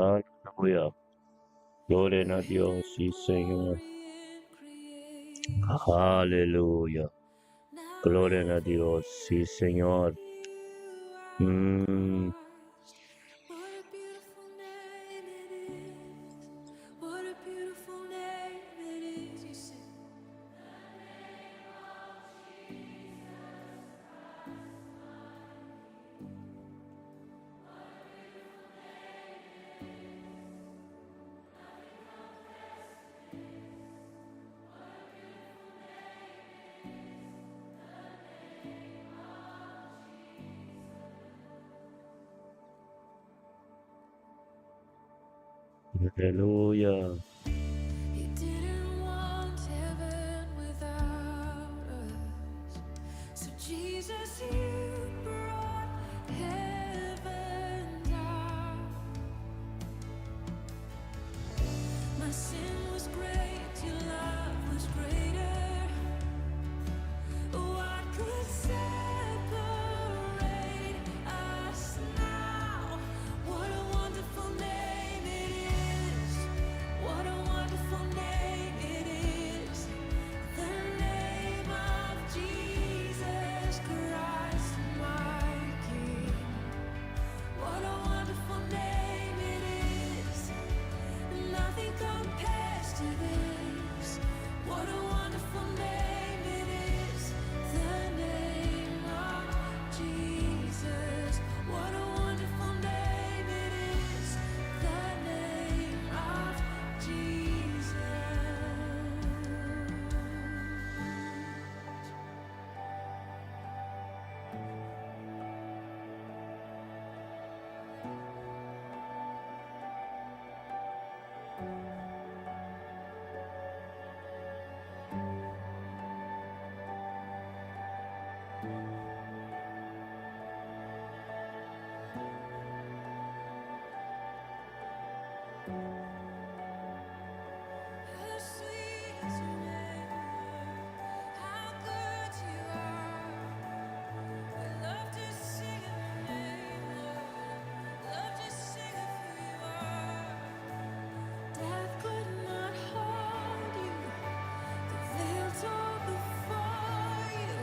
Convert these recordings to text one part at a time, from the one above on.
Aleluya. Gloria na Dios, sí, Señor. Aleluya. Gloria na Dios, sí, Señor. Aleluya. You didn't want heaven without us. So Jesus, you brought heaven down. My sin was great, your love was greater. What could separate us now? What a wonderful name it is. What a wonderful name it is. The name of Jesus Christ, my King. What a wonderful name it is. Nothing compares to this. What a wonderful name it is. The name of Jesus. What a wonderful name it is. The name of Jesus. How sweet is your name, Lord. How good you are. We love to sing of your name, Lord. Love to sing of who you are. Death could not hold you. The veil tore before you.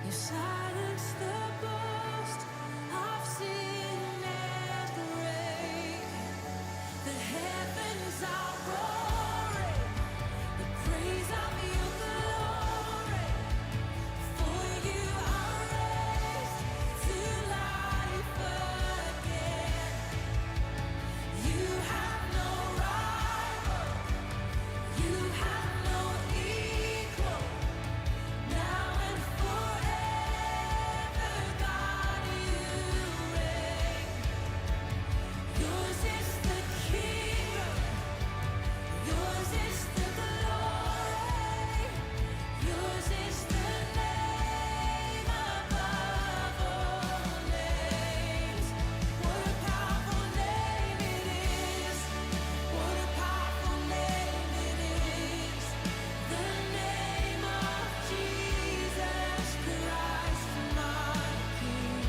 You silenced the boast of sin and grave. The heavens are roaring. The praise of your glory. For you are raised to life again. You have no rival. You have no equal. Now and forever, God, you reign. Yours is the kingdom. Yours is the glory. Yours is the name above all names. What a powerful name it is. What a powerful name it is. The name of Jesus Christ, my King.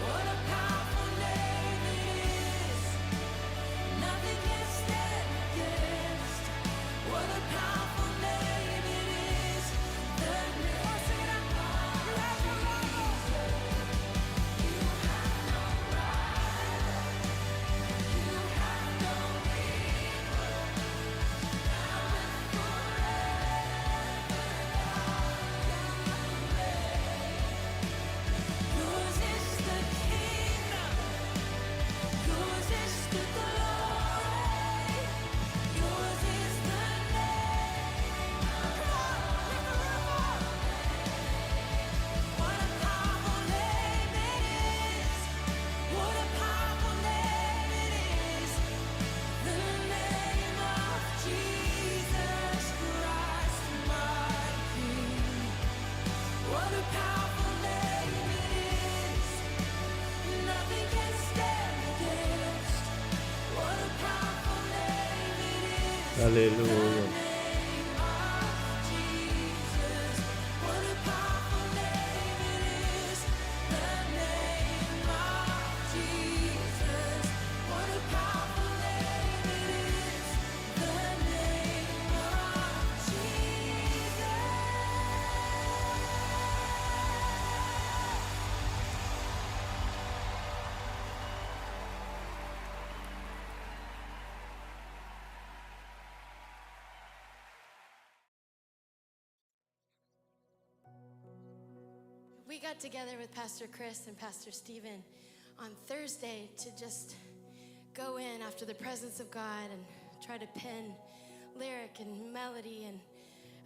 What a powerful name it is. Nothing can stand against. What a powerful name it is. The name of Jesus. You have no rival. You have no equal. Now and forever, God, you reign. Yours is the kingdom. Yours is the glory. Yours is the name. Come on, lift the roof up. What a powerful name it is. What a powerful name it is. The name of Jesus Christ, my King. What a powerful name it is. Nothing can stand against. What a powerful name it is. The Aleluya. name of Jesus. What a powerful name it is. The name of Jesus. What a powerful We got together with Pastor Chris and Pastor Stephen on Thursday to just go in after the presence of God and try to pen lyric and melody. And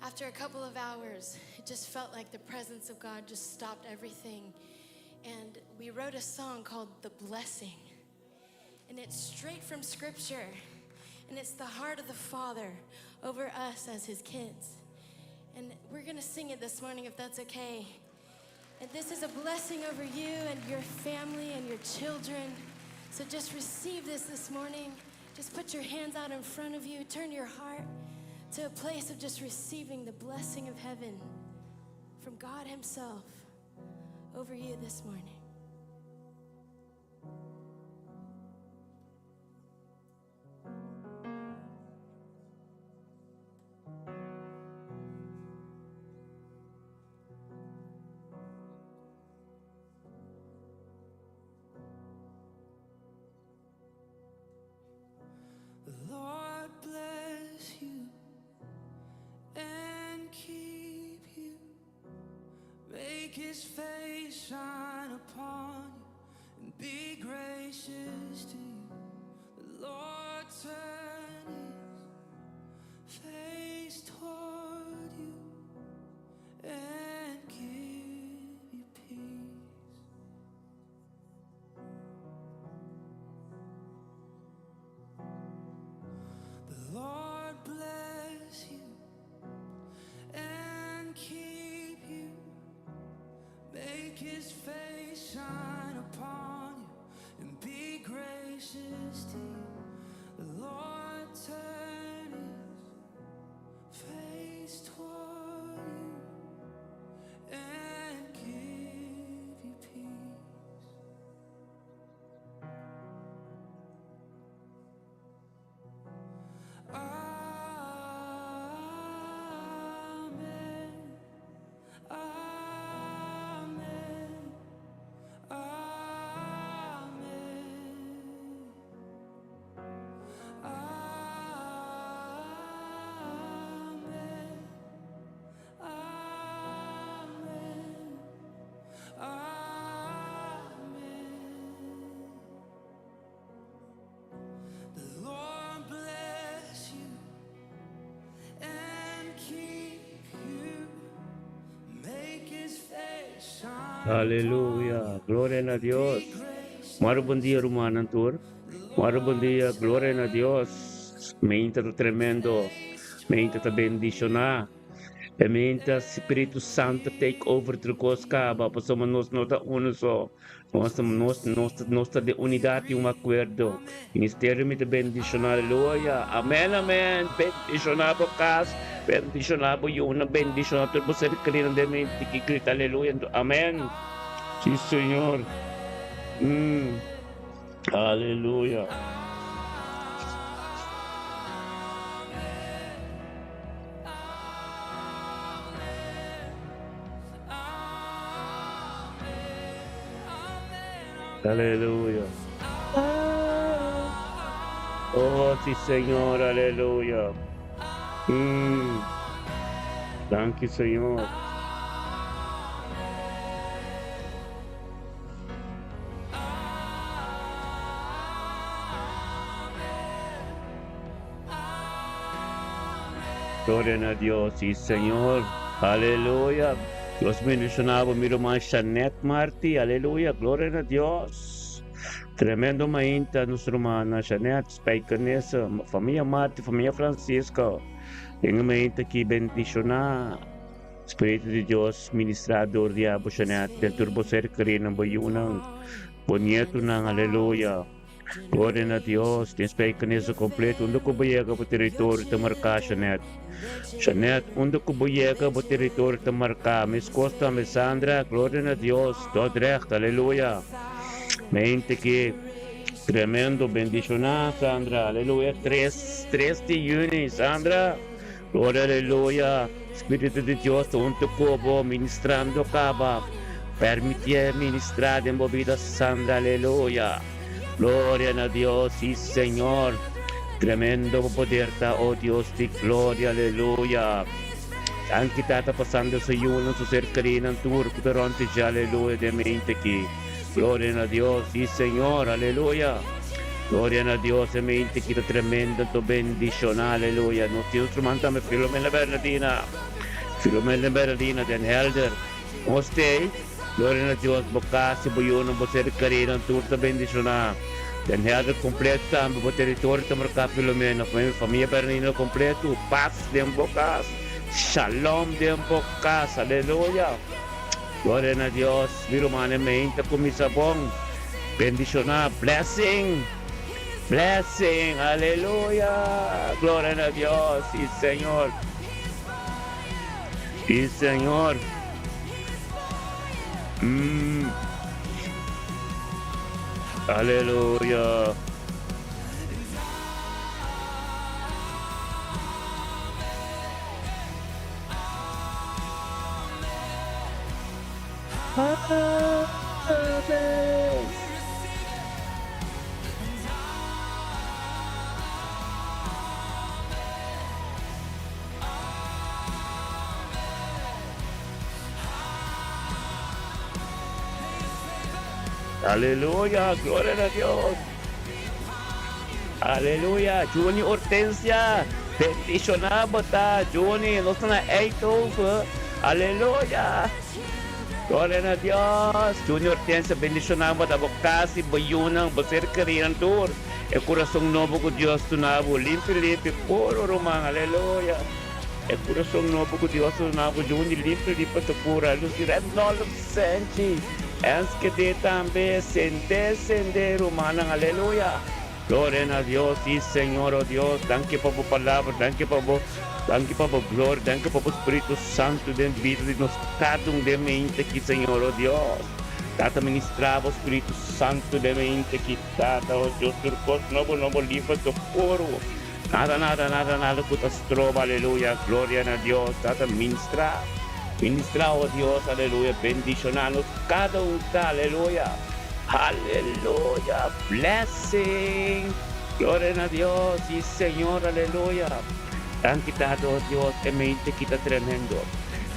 after a couple of hours, it just felt like the presence of God just stopped everything. And we wrote a song called The Blessing. And it's straight from Scripture. And it's the heart of the Father over us as His kids. And we're going to sing it this morning if that's okay. And this is a blessing over you and your family and your children. So just receive this this morning. Just put your hands out in front of you. Turn your heart to a place of just receiving the blessing of heaven from God Himself over you this morning. The Lord bless you and keep you. Make his face shine upon you and be gracious to you. The Lord turn his face toward you and give you peace. The Lord bless you and keep you. Make his face shine upon you and be gracious to you. The Lord turn his face toward you and give you peace. Amen. Amen. Amen. Amen. Amen. Amen. The Lord bless you and keep you. Make his face shine Aleluya. upon you. Gloria na Dios. Be gracious Maro bon dia, rumannan tur. Maro bon dia, gloria na Dios. Mainta ta tremendo. Mainta ta bendishoná. E mainta Spiritu Santo take over tur kos kaba. Pasobra nos no ta uno so. Nos nos nos nos ta den unidat i un akuerdo. Ministerio mi ta bendishoná. Aleluya. Amen, amen. Bendishoná bo kas. Bendishoná bo yunan. Bendishoná tur bo ser kerinan den mente ki grita aleluya. Amen. Sí, Señor. Mm. Aleluya. Aleluya. Oh, sí, Señor, aleluya. Mm. Thank you, Señor. Gloria na Dios, sí, Señor. Aleluya. Dios bendiciona bo, mi ruman Shanet Marti. Aleluya. Gloria na Dios. Tremendo mainta, nos rumana Shanet, Spijkenisse, familia Marti, familia Francisco. Den e mainta aki bendiciona. Spiritu di Dios ministra dor di abo Shanet, den tur bo ser kerinan, bo yunan, bo nietunan. Aleluya. Gloria na Dios, den Spijkenisse completo, unda ku bo yega bo territorio ta marká, Shanet. Shanet, unda ku bo yega bo territorio ta marká. Meskos tambe Sandra, gloria na Dios, Dordrecht, aleluya. Mente ki tremendo, bendishoná Sandra, aleluya. Tres, tres di yüni, Sandra, gloria aleluya. Spiritu di Dios ta huntu ku bo, ministrando kaba. Permitié ministrá den bo bida, Sandra, aleluya. Gloria na Dios, sí Señor. Tremendo bo poder ta, oh Dios di gloria, aleluya. Danki Tata pa Sandra su yunan, su ser kerinan tur ku ta rònt dje, aleluya, den mente aki. Gloria na Dios, si Señor, aleluya. Gloria na Dios, e mente aki ta tremendo, anto bendishoná, aleluya. Nos tin nos ruman tambe, Filomena Bernardina, Filomena Bernardina den Helder. Nos t'ei, gloria na Dios, bo kas i bo yunan, bo ser kerinan tur ta bendishoná. Den Helder kompleto tambe, bo teritorio ta marká, Filomena, famia Bernardina kompleto, pas den bo kas, shalom den bo kas, aleluya. Gloria na Dios, mi rumannan meinta cuminsa bon, bendiciona, blessing, blessing, aleluya, gloria na Dios, si Señor, si Señor, mm, aleluya. Aleluya, gloria na Dios. Aleluya, Juni Hortensia, bendiciona bo ta, Juni, nos ta na Eindhoven, aleluya, gloria na Dios, Juni Hortensia, bendiciona bo ta, bo cas y bo yunan, bo ser kerinan tur, e curason nobo cu Dios duna bo, limpi limpi, puro ruman, aleluya, e curason nobo cu Dios a duna bo, Juni, limpi limpi ta pura, luci red nolo. Senchi, Enschede tambe, sende, sende, rumannan, aleluya. Gloria na Dios, si Señor, oh Dios, danki pa bo palabra, danki pa bo, danki pa bo gloria, danki pa bo Spiritu Santu den bida di nos kada un den mente aki, Señor, oh Dios. Tata ministra bo Spiritu Santu den mente aki, Tata, oh Dios, tur kos nobo, nobo, limpio, tur puru. Nada, nada, nada, nada ku ta stroba, aleluya, gloria na Dios, Tata ministra, ministra, oh Dios, aleluya, bendiciona nos kada un ta, aleluya, aleluya, blessing, gloria na Dios, si Señor, aleluya, danki Tata, oh Dios, e mente ki ta tremendo,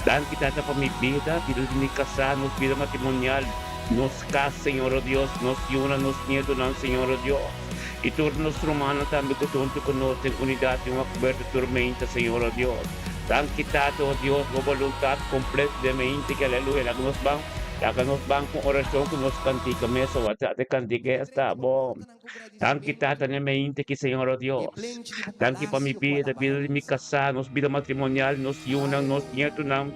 danki Tata pa mi bida, bida di mi kasá, nos bida matrimonial, nos kas, Señor, oh Dios, nos yunan, nos nietonan, Señor, oh Dios. I tur nos rumannan tambe ku ta huntu ku nos den unidat di un akuerdo tur meinta, Señor, o Dios. Danki, Tata, o Dios, bo boluntat kompleto den meinta ki aleluya. Laga nos ban, laga nos ban ku orashon ku nos kantika mesa wak ta kantika esta bon. Danki, Tata, den meinta ki, Señor, o Dios. Danki pa mi bida, bida di mi kasá, nos bida matrimonial, nos yunan, nos nietunan,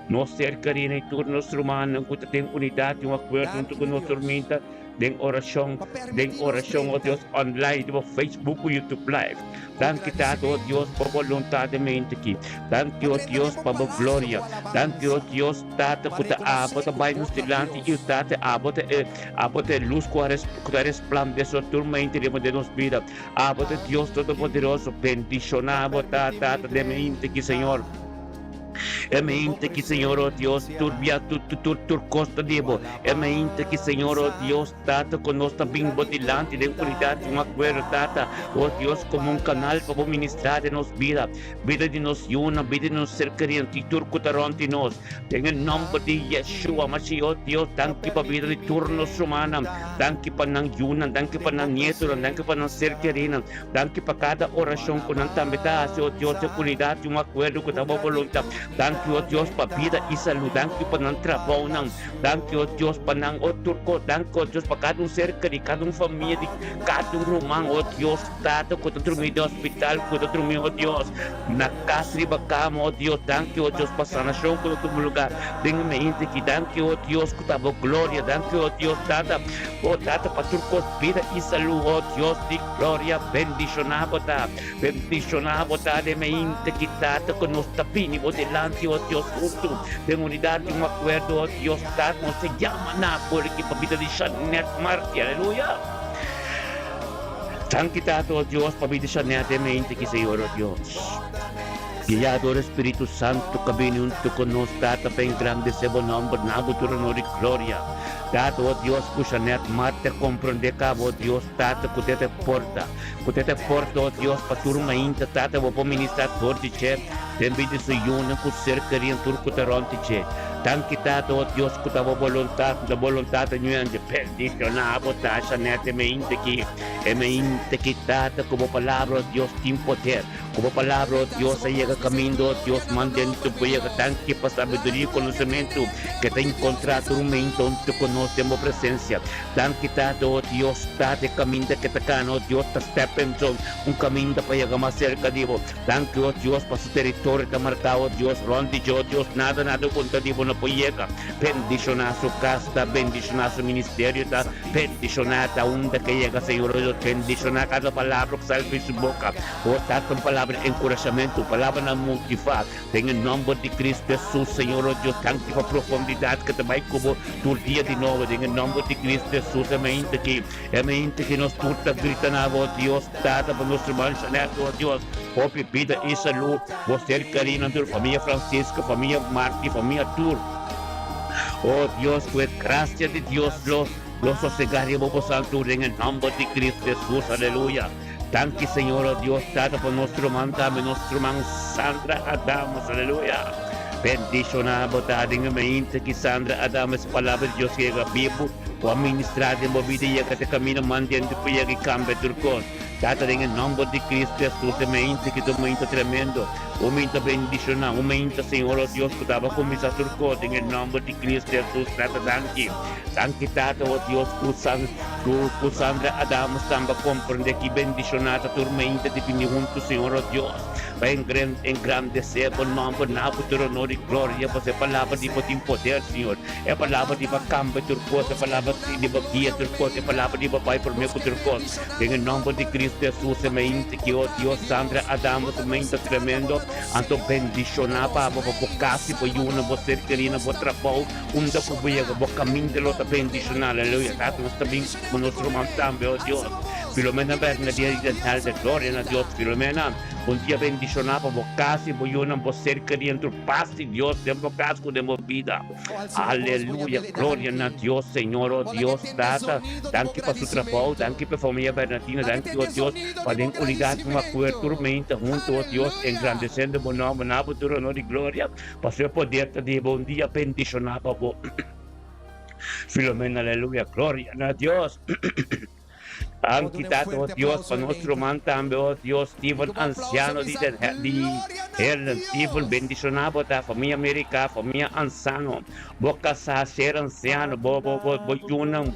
nos ser kerí i tur nos rumannan ku ta den unidat di un akuerdo huntu ku nos tur meinta. Den orashon, den orashon, oh Dios, online riba Facebook ku YouTube live. Danki Tata, oh Dios, pa bo boluntat den mente aki. Danki, oh Dios, pa bo gloria. Danki, oh Dios, Tata, ku ta abo ta bai nos dilanti i Tata, abo ta e, abo ta e lus ku a ku ta resplandesé tur mente riba den nos bida. Abo ta Dios Todopoderoso. Bendishoná bo ta, Tata, den mente aki, Señor. E mente ki Señor oh Dios tur bia tur tur tur kos ta di bo. E mente ki Señor oh Dios Tata ku nos ta bin bo dilanti den unidat di un akuerdo Tata oh Dios komo un kanal pa bo ministrá den nos bida, bida di nos yunan, bida di nos ser kerinan i tur ku ta rònt di nos. Den e nòmber di Yeshua Mashiach oh Dios danki pa bida di tur nos rumannan, danki pa nan yunan, danki pa nan nietonan, danki pa nan ser kerinan. Danki pa kada orashon ku nan tambe ta hasi, o Dios, den unidat i un akuerdo ku ta bo boluntat. Danki, o Dios, pa bida i salú. Danki pa nan trabounan. Danki, o Dios, pa nan, o tur kos. Danki, o Dios, pa kada un ser kerí, kada un famia di kada un ruman, o Dios, Tata, ku ta drumí den hospital, ku ta drumí, o Dios, na kas riba kama, o Dios. Danki, o Dios, pa sanashon ku ta tuma lugá den e mente aki. Danki, o Dios, ku ta bo gloria. Danki, o Dios, Tata, o Tata, pa tur kos, bida i salú, o Dios di. Gloria bendishoná bo ta, bendishoná bo ta den mente ki Tata ku nos ta bini bo dilanti, o Dios, huntu den unidat di un akuerdo, o Dios Tata, nos ta yama na bo riba pa bida di Shanette Marti, aleluya. Danki Tata, o Dios, pa bida di Shanette den mente ki Señor, o Dios. Guiador Spiritu Santu ka bini huntu ku nos, Tata, pa engrandesé bo nòmber, na bo tur honor i gloria. Tata, o Dios, ku Shanette Marti a komprondé kaba, o Dios, Tata, ku te ta e porta, ku te ta e porta, o Dios, pa tur mainta, Tata, bo por ministrá dor di dje. Den bida su yunan ku ser kerí en tur ku ta rònt di dje. Danki Tata, o Dios, ku ta bo boluntat, ku ta boluntat di ñuende. Bendishoná bo ta, Shanette, e meinte ki, e meinte ki, Tata, ku bo palabra, o Dios, tin poder. Ku bo palabra, o Dios, a yega kaminda, o Dios, mand'e bo yega. Danki pa sabiduria i konosementu ke ta enkontrá tur meinte huntu ku nos den bo presensia. Danki, Tata, o Dios, Tata, e kaminda ke ta kana, o Dios, ta stepping stone, un kaminda pa yega mas serka di bo. Danki, o Dios, pa su teritorio ta marká, o Dios, rònt di dje, o Dios, nada, nada kontra di bo no por yega. Bendishoná su kas ta, bendishoná su ministerio ta, bendishoná ta unda ke yega, Señor, o Dios, bendishoná kada palabra ku sali for di su boka, o Tata, un palabra di enkurashamentu, palabranan motivá, den e nòmber di Cristo Hesus, Señor, o Dios, danki pa profundidat ku ta bai ku bo tur dia di nobo, den e nòmber di Cristo Hesus, e mainta aki. E mente ki nos tur ta grita na bo, Dios Tata, pa nos ruman Jeanette, o Dios, hopi bida i salú, bo ser kerí nan tur, famia Francisco, famia Marti, famia tur. O Dios, ku e grasia di Dios lo lo sosegá riba bosan tur den e nòmber di Cristo Hesus. Aleluya. Danki, Señor, o Dios Tata, pa nos ruman tambe, nos ruman Sandra Adamus. Aleluya. Bendishoná bo ta den e mente ki Sandra Adamus, palabra di Dios yega bibu. Ku a ministrá den bo bida yega te kaminda mandiente ku yega i kambia tur kos. Tata den e nòmber di Kristu Hesus e mainta ki ta un mainta tremendo, un mainta bendishoná, un mainta Señor o Dios ku tabata kuminsá tur kos den e nòmber di Kristu Hesus Tata danki. Danki Tata o Dios ku ku Sandra Adamus tamba komprendé ki bendishoná ta tur mainta di bini huntu Señor o Dios pa engrandesé bo nòmber na bo tur honor i gloria pasobra e palabra di bo tin poder Señor. E palabra di bo kambia tur kos, e palabra di bo guia tur kos, e palabra di bo bai promé ku tur kos. Den e nòmber di Kristu Hesus e mainta ki, o Dios, Sandra Adamus un mainta tremendo, anto bendishoná pa bo, pa bo kas i bo yunan, bo ser kerí na bo trabou, unda ku bo yega, bo kaminda lo ta bendishoná. Aleluya. Tata, nos ta bin ku nos ruman tambe, o Dios. Filomena Bernadina di Den Helder, gloria na Dios. Filomena, un dia bendishoná pa bo kas i bo yunan, bo ser kerí, anto pas di Dios den bo kas ku den bo bida. Aleluya gloria na Dios Señor oh Dios Tata danki pa su trabou danki pa e familia Bernardino danki oh Dios pa den unidad un acuerdo tur meinta hunto oh Dios engrandeciendo bo nomber na bo tur honor y gloria pasobra e poder ta di bo un dia bendiciona pa bo Filomena aleluya gloria na Dios. Danki Tata, oh Dios, pa nos ruman tambe, oh Dios, Steven, anciano di den di Heerlen. Steven, bendiciona bo ta, famia America, famia Ansano, bo casa, ser anciano, bo, bo, bo, bo yunan,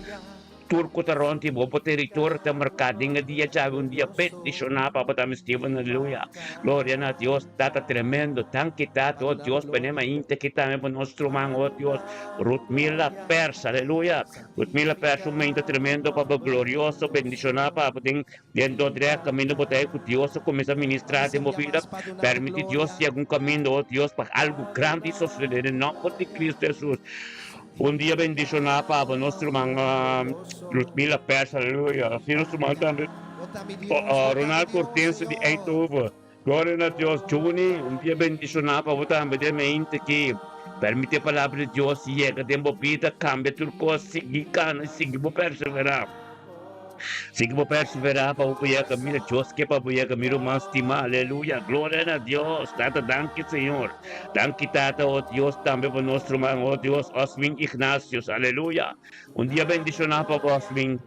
tur cu ta rond di bo, bo territorio ta marca den e dia djawe, un dia bendiciona pa bo tambe, Steven, aleluya. Gloria na Dios, Tata tremendo. Danki Tata, oh Dios, pa ne mainta aki tambe pa nos ruman, oh Dios, Ruthmila Pers, aleluya. Ludmila Pers un meinta tremendo pa bo glorioso bendiciona pa bo den den Dordrecht caminda bo ta cu Dios a cuminsa ministra den bo bida permiti Dios yega un caminda oh Dios pa algo grandi sosode den nomber di Cristo Jesus un dia bendiciona pa bo nos ruman Ludmila Pers aleluya asina nos ruman tambe Ronald Hortense di Eindhoven. Gloria na Dios Juni, un dia bendiciona pa bo tambe den mente ki permiti e palabra di Dios yega den bo bida, cambia tur cos, sigui cana y sigui bo persevera. Sigui bo persevera pa bo por yega mira Dios ke pa bo yega mi ruman stima, aleluya, gloria na Dios, Tata danki Señor, danki Tata oh Dios tambe pa nos ruman oh Dios Oswin Ignatius, aleluya, un dia bendiciona pa bo Oswin.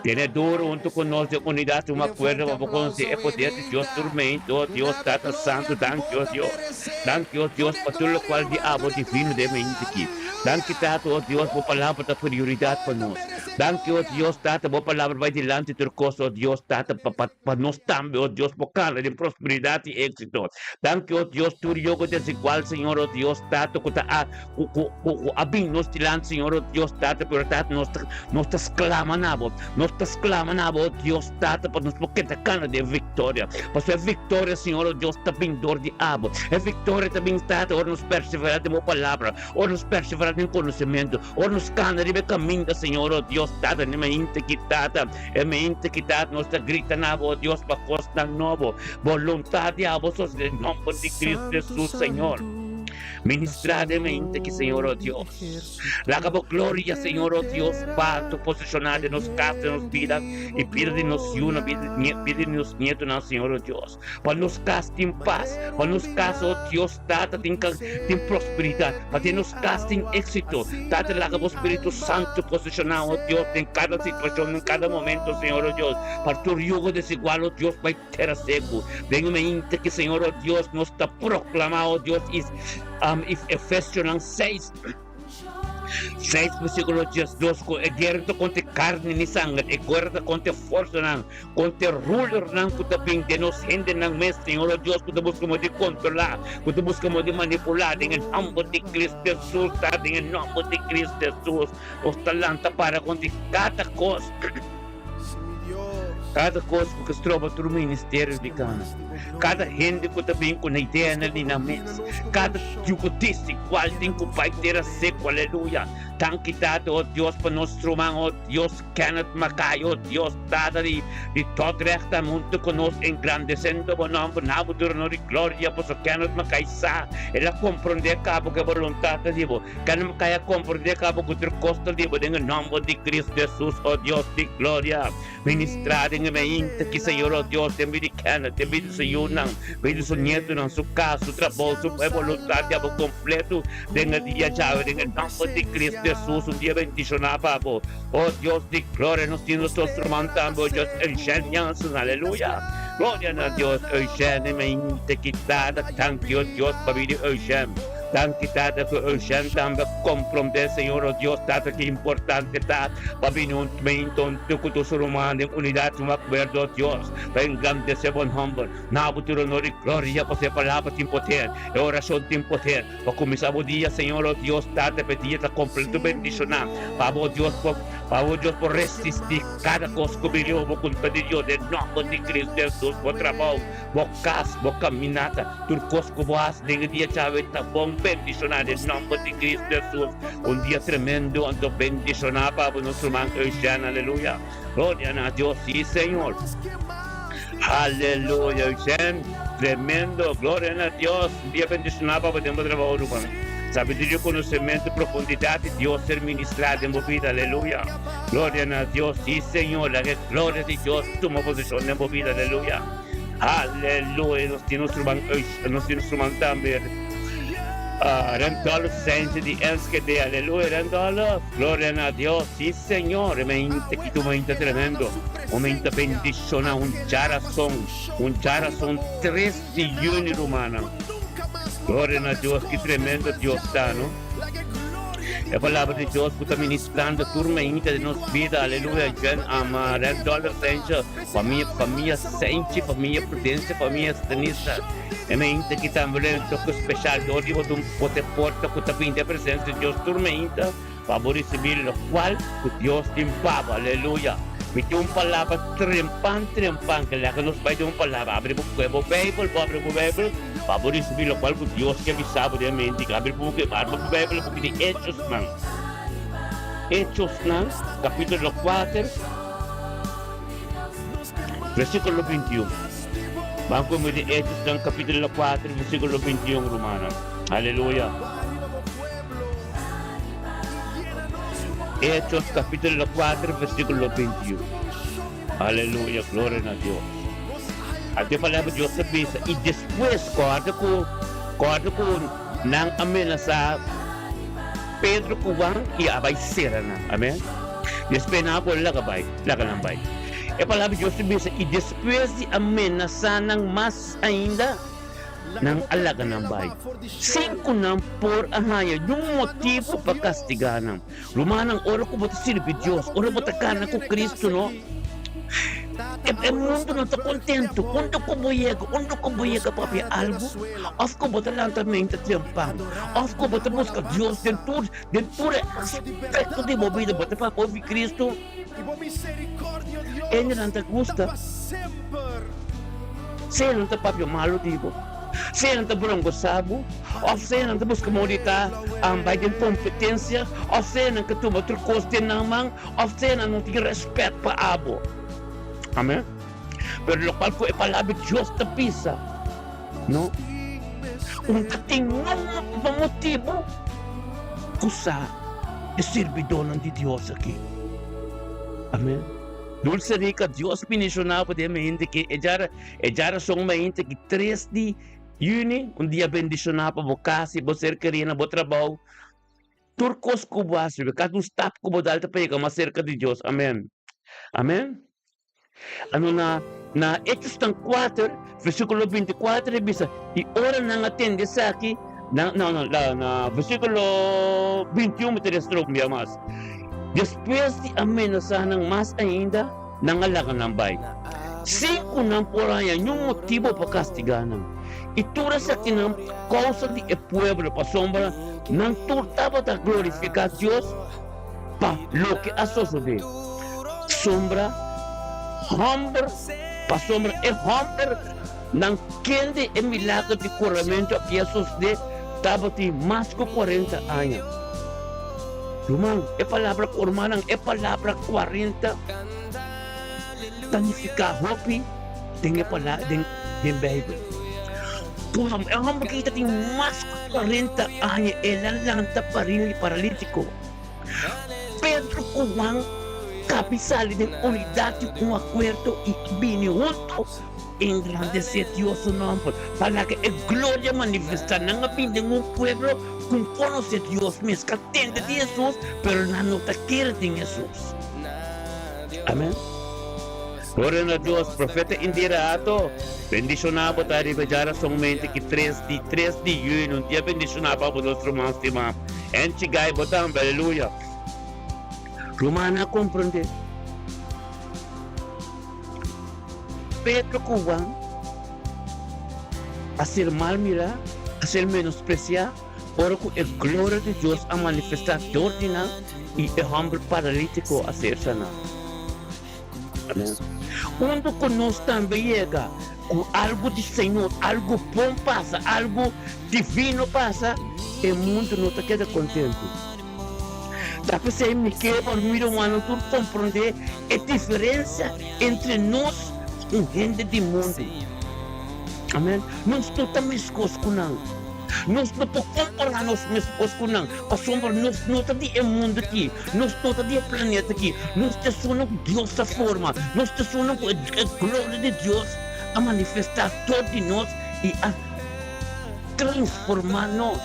Tene duro hunto cu nos den unidad un acuerdo pa bo conoce e poder di Dios tur mente, oh Dios Tata Santo, danki oh Dios, danki oh Dios pa tur locual di abo divino den mente aki, danki Tata oh Dios bo palabra ta prioridad pa nos, danki oh Dios Tata bo palabra bay dilanti tur cos oh Dios Tata pa pa nos tambe oh Dios por cana den prosperidad y exito, danki oh Dios tur yogo desigual Señor oh Dios Tata cu ta a Ku ku ku a bin nos dilanti, Señor, o Dios Tata, pero Tata, nos ta, nos ta sklama na Bo, nos ta sklama na Bo, o Dios Tata, pa nos por keda kana den viktoria. Pasobra e viktoria, Señor, o Dios, ta bin dor di Abo. E viktoria ta bin, Tata, ora nos perseverá den Bo Palabra, ora nos perseverá den konosementu, ora nos kana riba e kaminda, Señor, o Dios Tata, den mente ki, Tata, e mente ki, Tata, nos ta grita na Bo, o Dios, pa kosnan nobo. Boluntat di Abo sosodé den nòmber di Cristo Jesus, Señor. Ministrá den mente ki, Señor, oh Dios. Laga bo gloria, Señor, oh Dios, pa posishoná den nos kas, den nos bida i bida di nos yunan, bida di nos nietonan, Señor, oh Dios. Pa nos kas tin pas, pa nos kas, oh Dios Tata, tin tin prosperidat, pa den nos kas tin éksito. Tata, laga bo Spiritu Santu posishoná, oh Dios, den kada situashon, den kada momento, Señor, oh Dios. Pa tur yugo desigual, oh Dios, bai tera seku. Den e mainta ki, Señor, oh Dios, nos ta proklamá, oh Dios, i Efesionan seis, seis versíkulo diesdos, ku e guera ta kontra e karni ni sanger, e guera ta kontra e forsanan, kontra e rulernan ku ta bin den nos hendenan mes, Señor, oh Dios, ku ta buska modo di kontrolá, ku ta buska modo di manipulá, den e nòmber di Cristo Hesus, ta den e nòmber di Cristo Hesus, nos ta lanta para kontra kada kos. Kada kos ku ke stroba tur ministerio di kana, kada hende ku ta bin ku na ideanan di nan mes, kada yugo desigual tin ku bai tera seku. Aleluya! Danki Tata, o Dios, pa nos ruman, o Dios Kenneth Mackay, o Dios Tata di di Dordrecht ta huntu ku nos engrandesendo bo nòmber. Na bo dura nos di gloria, pasobra Kenneth Mackay sa, el a komprondé kaba ku e boluntat ta di bo. Kan mi kaya komprendé kaba ku tur kos ta liba den e nòmber di Cristo Hesus, o Dios di gloria. Ministrá den e meinta ki, Señor, o Dios, den bida di Kenneth, den bida di su yunan, bida di su nietunan, su kas, su trabou, su e boluntat di abo kompletu den e dia djawe, den e nòmber di Cristo Hesus, un dia bendishoná pa bo, o Dios di gloria. Nos tin nos otro ruman tambe, o Dios, Eugène Jansen, aleluya. Gloria na Dios, Eugène, e meinta ki ta, ta danki, o Dios, pa bida di Eugène. Danki Tata ku Eugène tambe a komprondé Señor o Dios Tata ki importante ta pa bini un tmeinto ku tur su ruman den unidat un akuerdo o Dios pa engrandesé bo nòmber. Na bo tur honor i gloria pasobra e palabra tin poder, e orashon tin poder. Pa kuminsá bo dia Señor o Dios Tata pa e dia ta kompleto bendishoná pa bo Dios por pa bo Dios por resistí kada kos ku bini bo kontra di Dios den nòmber di Cristo Hesus bo trabou bo kas bo kaminata. Tur kos ku bo hasi den e dia djawe ta bon bendishoná den nòmber di Cristo Hesus. Un dia tremendo anto bendishoná pa bo nos ruman Eugène. Aleluya. Gloria na Dios. Sí Señor. Aleluya Eugène. Tremendo. Gloria na Dios. Un dia bendishoná pa bo den bo trabou ruman. Sabiduria, konosementu, profundidat di Dios ser ministrá den bo bida. Aleluya. Gloria na Dios. Sí Señor. Laga e gloria di Dios tuma posishon den bo bida. Aleluya. Aleluya nos tin nos ruman nos tin nos ruman tambe Randolph Sanchez di Enschede aleluya Randolph gloria na Dios si señor e mainta ki tu mainta tremendo un mainta bendiciona un djarason un djarason tres di juni rumannan gloria na Dios ki tremendo Dios ta no. E palabra di Dios ku ta ministrando tur mainta den nos bida aleluya Jen ama Randolph Sanchez Famia, famia Senchi, famia Prudencia, famia Stanisa. E meinta ki tambe lo e un toke special dor di bo ta un pote porta ku ta bini den presencia di Dios tur meinta pa bo ricibi locual ku Dios tin pa bo. Aleluya! Mi tin un palabra trempan trempan ke laga nos bai den un palabra. Abri bo kue bo Bijbel, bo abri bo Bijbel pa bo ricibi locual ku Dios ke bisa bo den e meinta. Abri bo Bijbel buki di Hechosnan. Hechosnan capitulo kuater. Versíkulo bintiun. Ban ku mi di Hechosnan kapítulo kuater versíkulo bintiun, rumannan. Aleluya. Hechos kapítulo kuater versíkulo bintiun. Aleluya, gloria na Dios. Anto e palabra di Dios ta bisa, i despues kòrda ku kòrda ku nan a menasá Pedro ku Juan i a bai sera nan. Amèn. Despues nan a bolbe laga bai, laga nan bai. E palabra di Dios ta bisa, I despues di a menasá nan mas ainda, nan a laga nan bai, sin ku nan por a haña niun motibu pa kastigá nan. Rumannan, ora ku bo ta sirbi Dios, ora bo ta kana ku Kristu, no, e mundu no ta kontentu. Unda ku bo yega, unda ku bo yega papia algu, òf ku bo ta lanta mente trempan, òf ku bo ta buska Dios den tur Den tur e aspekto di bo bida bo ta papia di Cristo. Hendenan ta gusta sea nan ta papia malu di bo, sea nan ta brongosá bo, òf sea nan ta buska moda di ta bai den kompetensia, òf sea nan ke tuma tur kos den nan man, òf sea nan no tin rèspèt pa abo. Amèn. Pero lokual ku e palabra di Dios ta bisa, no, un ta tin nun. Pa motibu ku sa e sirbidónan di Dios aki. Amen. Dulce Rica, Dios bendishoná bo den mainta ki e djara e djarason mainta ki tres di yüni, un dia bendishoná pa bo kas i bo ser kerí na bo trabou. Tur kos ku bo hasi, kada un stap ku bo dal ta pa yega mas serka di Dios. Amen. Amen. Anto na na Hechosnan kuater, versíkulo 24 e bisa, I ora nan a tende esaki, nan, no, no, na, na versíkulo 21 mi ta lesa otro bia mas. Despues di a menasá nan mas ainda, nan a laga nan bai, sin ku nan por haña niun motibu pa kastigá nan. I tur esakinan pa kousa di e pueblo, pasobra nan tur tabata glorifiká Dios pa loke a sosodé. Sombra hòmber, pasobra e hòmbernan kende e milager di kuramentu aki a sosodé tabatin mas ku kuarenta aña. Ruman, e palabra ku rumannan, e palabra kuarenta ta nifiká hopi den e palabra den den Beibel. Ku e hòmber ki ta tin mas ku kuarenta aña el a lanta paril di paralítiko. Pedro ku Juan kabi sali den unidat di un akuerdo i bini huntu engrandesé Dios su nòmber pa laga e gloria manifestá. Nan a bini den un pueblo ku konosé Dios mes, ku a tende di Hesus, pero nan no ta kere den Hesus. Amèn. Gloria na Dios. Profeta Indira Ato, bendishoná bo ta riba djarason mente ki tres di tres di yüni, un dia bendishoná pa bo nos ruman stimá. Enchi gai bo tambe, aleluya. Rumannan a komprondé. Pedro ku Juan a ser mal mirá, a ser menospresiá ora ku e gloria di Dios a manifestá dor di nan i e hòmber paralítiko a ser saná. Amen. Unda ku nos tambe yega ku algu di Señor, algu bon pasa, algu divino pasa, e mundu no ta keda kontentu. Ta p'esei mi ke pa mi rumannan tur komprondé e diferensia entre nos ku hende di mundu. Amen. Nos no ta meskos ku nan. Nos no por kompará nos meskos ku nan, pasobra nos no ta di e mundu akí, nos no ta di e planeta akí. Nos ta esunnan ku Dios a forma, nos ta esunnan ku e gloria di Dios a manifestá dor di nos i a transformá nos.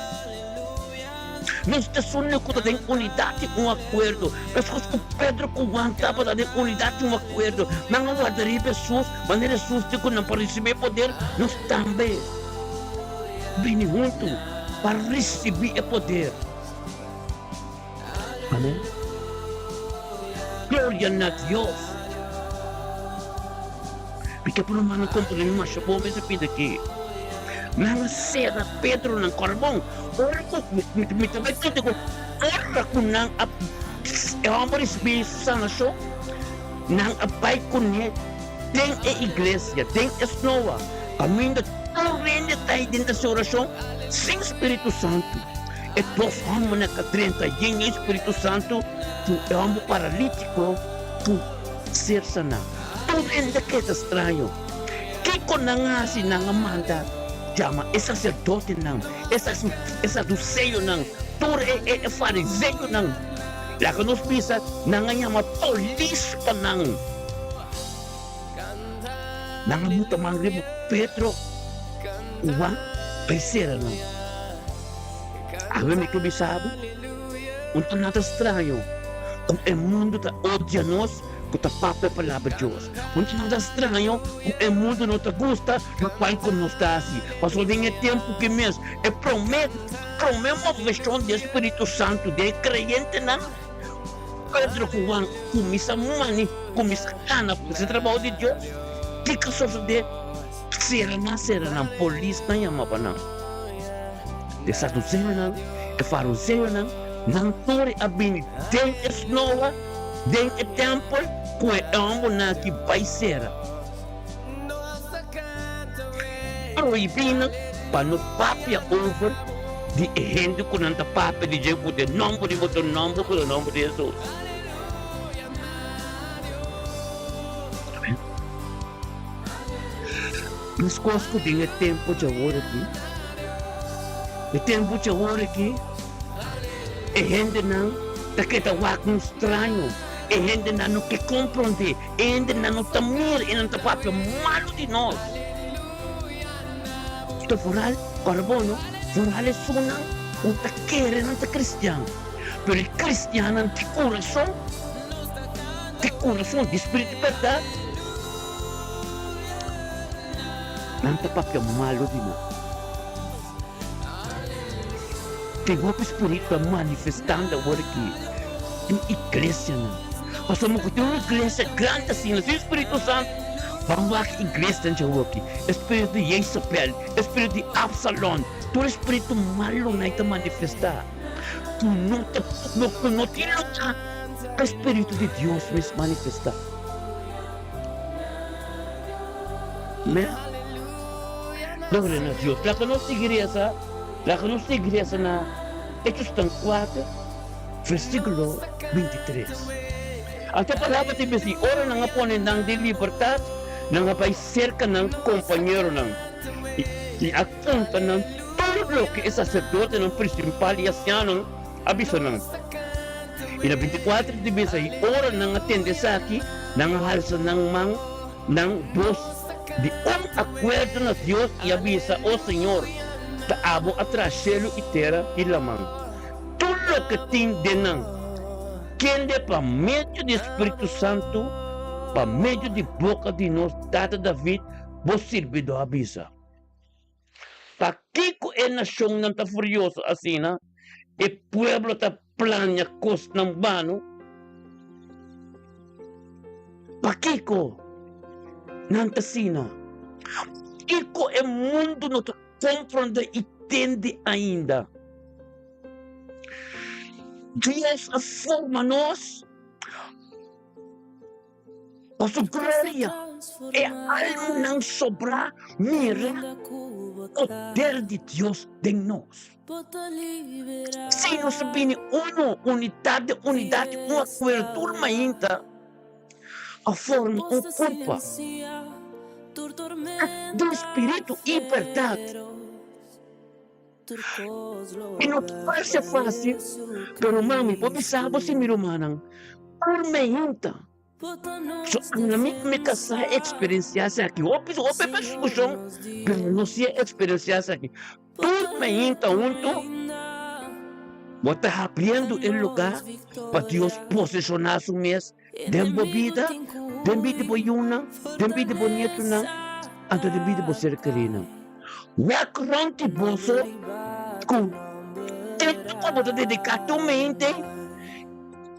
Nos ta esunnan ku ta den unidat i un akuerdo, meskos ku Pedro ku Juan tabata den unidat i un akuerdo. Nan a warda riba Hesus, manera Hesus di ku nan por risibí e poder, nos tambe. Bini huntu pa risibí e poder. Amén. Gloria na Dios. Mi ke por rumannan komprendé mi masha bon mes a pidi aki. Nan a sera Pedro nan kòrbon. Ora ku mi ta bai konta ku ora ku nan a e hòmber risibí su sanashon, nan a bai kuné den e iglesia, den e snoa, kaminda tur hende ta ei den ta hasi orashon sin Spiritu Santu. E dos hòmbernan ka drenta yen e Spiritu Santu ku e hòmber paralítiko ku ser saná. Tur hende keda straño. Kiko nan a hasi? Nan a manda yama e saserdotenan, e saduseonan, tur e fariseonan. Laga nos bisa, nan a yama polis pa nan. Nan a buta man riba Pedro ku Juan pa e sera nan. Awe mi ke bisa bo, un ta nada straño ku e mundu ta odia nos ku ta papia palabra Dios. Un ta nada straño ku e mundu no ta gusta lokual ku nos ta hasi. Pasobra den e tempu ki mes e promé promé moveshon di e Spiritu Santu den e kreyentenan, Pedro ku Juan kuminsá mani, kuminsá kana pa hasi trabou di Dios. Kiko a sosodé? Sera nan, sera nan, polisnan yama pa nan. E saduseonan, e fariseonan, nan tur a bini den e snoa, den e tèmpel, ku e hòmbernan aki bai sera. Prohibí nan pa no papia over di e hende ku nan ta papia di dje ku ta e nòmber di boso nòmber ku ta e nòmber di Hesus. Amen. Meskos ku den e tempu djawor aki. E tempu djawor aki, e hendenan ta keda wak un straño, e hendenan no ke komprondé, e hendenan no ta mira i nan ta papia malu di nos. Ta foral, ora bo no, foral esunnan ku ta kere nan ta kristian, pero e kristiannan di kurason, di kurason, di spiritu di bèrdat, Nan ta papia malu di nan. Tin hopi spiritu ta manifestando awor aki den iglesianan. Pasobra ku tin un iglesia grandi asina sin Spiritu Santu, ban wak iglesianan dje awor aki. E spiritu di Jezabel, e spiritu di Absalon, tur e spiritu malunan ei ta manifestá ku no ta ku no tin lugá pa e spiritu di Dios mes manifestá. Amén. Gloria na Dios. Laga nos sigui reza, laga nos sigui reza na Hechos tan 4, versículo 23. Anto e palabra ta bisa, ora nan a pone nan den libertad, nan a bai cerca nan compañeronan i a conta nan tur loke e sacerdotenan principal i ancianonan a bisa nan. I na 24 ta bisa, i ora nan a tende esaki, nan a halsa nan man, nan bos di un akuerdo na Dios i a bisa, O Señor, ta abo a traha shelu i tera i laman, tur loke tin den nan, kende pa medio di Spiritu Santu, pa medio di boka di nos tata David, bo sirbidó a bisa. Pakiko e nashonnan ta furioso asina? E pueblo ta plania kosnan bano? Pakiko nan ta asina? Kiko e mundu no ta komprondé i tende ainda? Dios a forma nos Pa su gloria, e almanan sobrá mira poder di Dios den nos. Si nos ta bini uno, unidat den unidat di un akuerdo tur mainta a forma un kurpa den spiritu i bèrdat. I no ta parse fásil, pero mami por bisa bo si mi rumannan, tur meinta. So ami ku mi kasá a eksperensiá esaki. Hopi hopi persekushon, pero nos si a eksperensiá esaki. Tur meinta huntu, bo ta habriendo e lugá pa Dios poseshoná su mes den bo bida, den bida di bo yunan, den bida di bo nietunan, anto den bida di bo ser kerinan. Wak rònt di boso ku tempu ku bo ta dediká tur mente,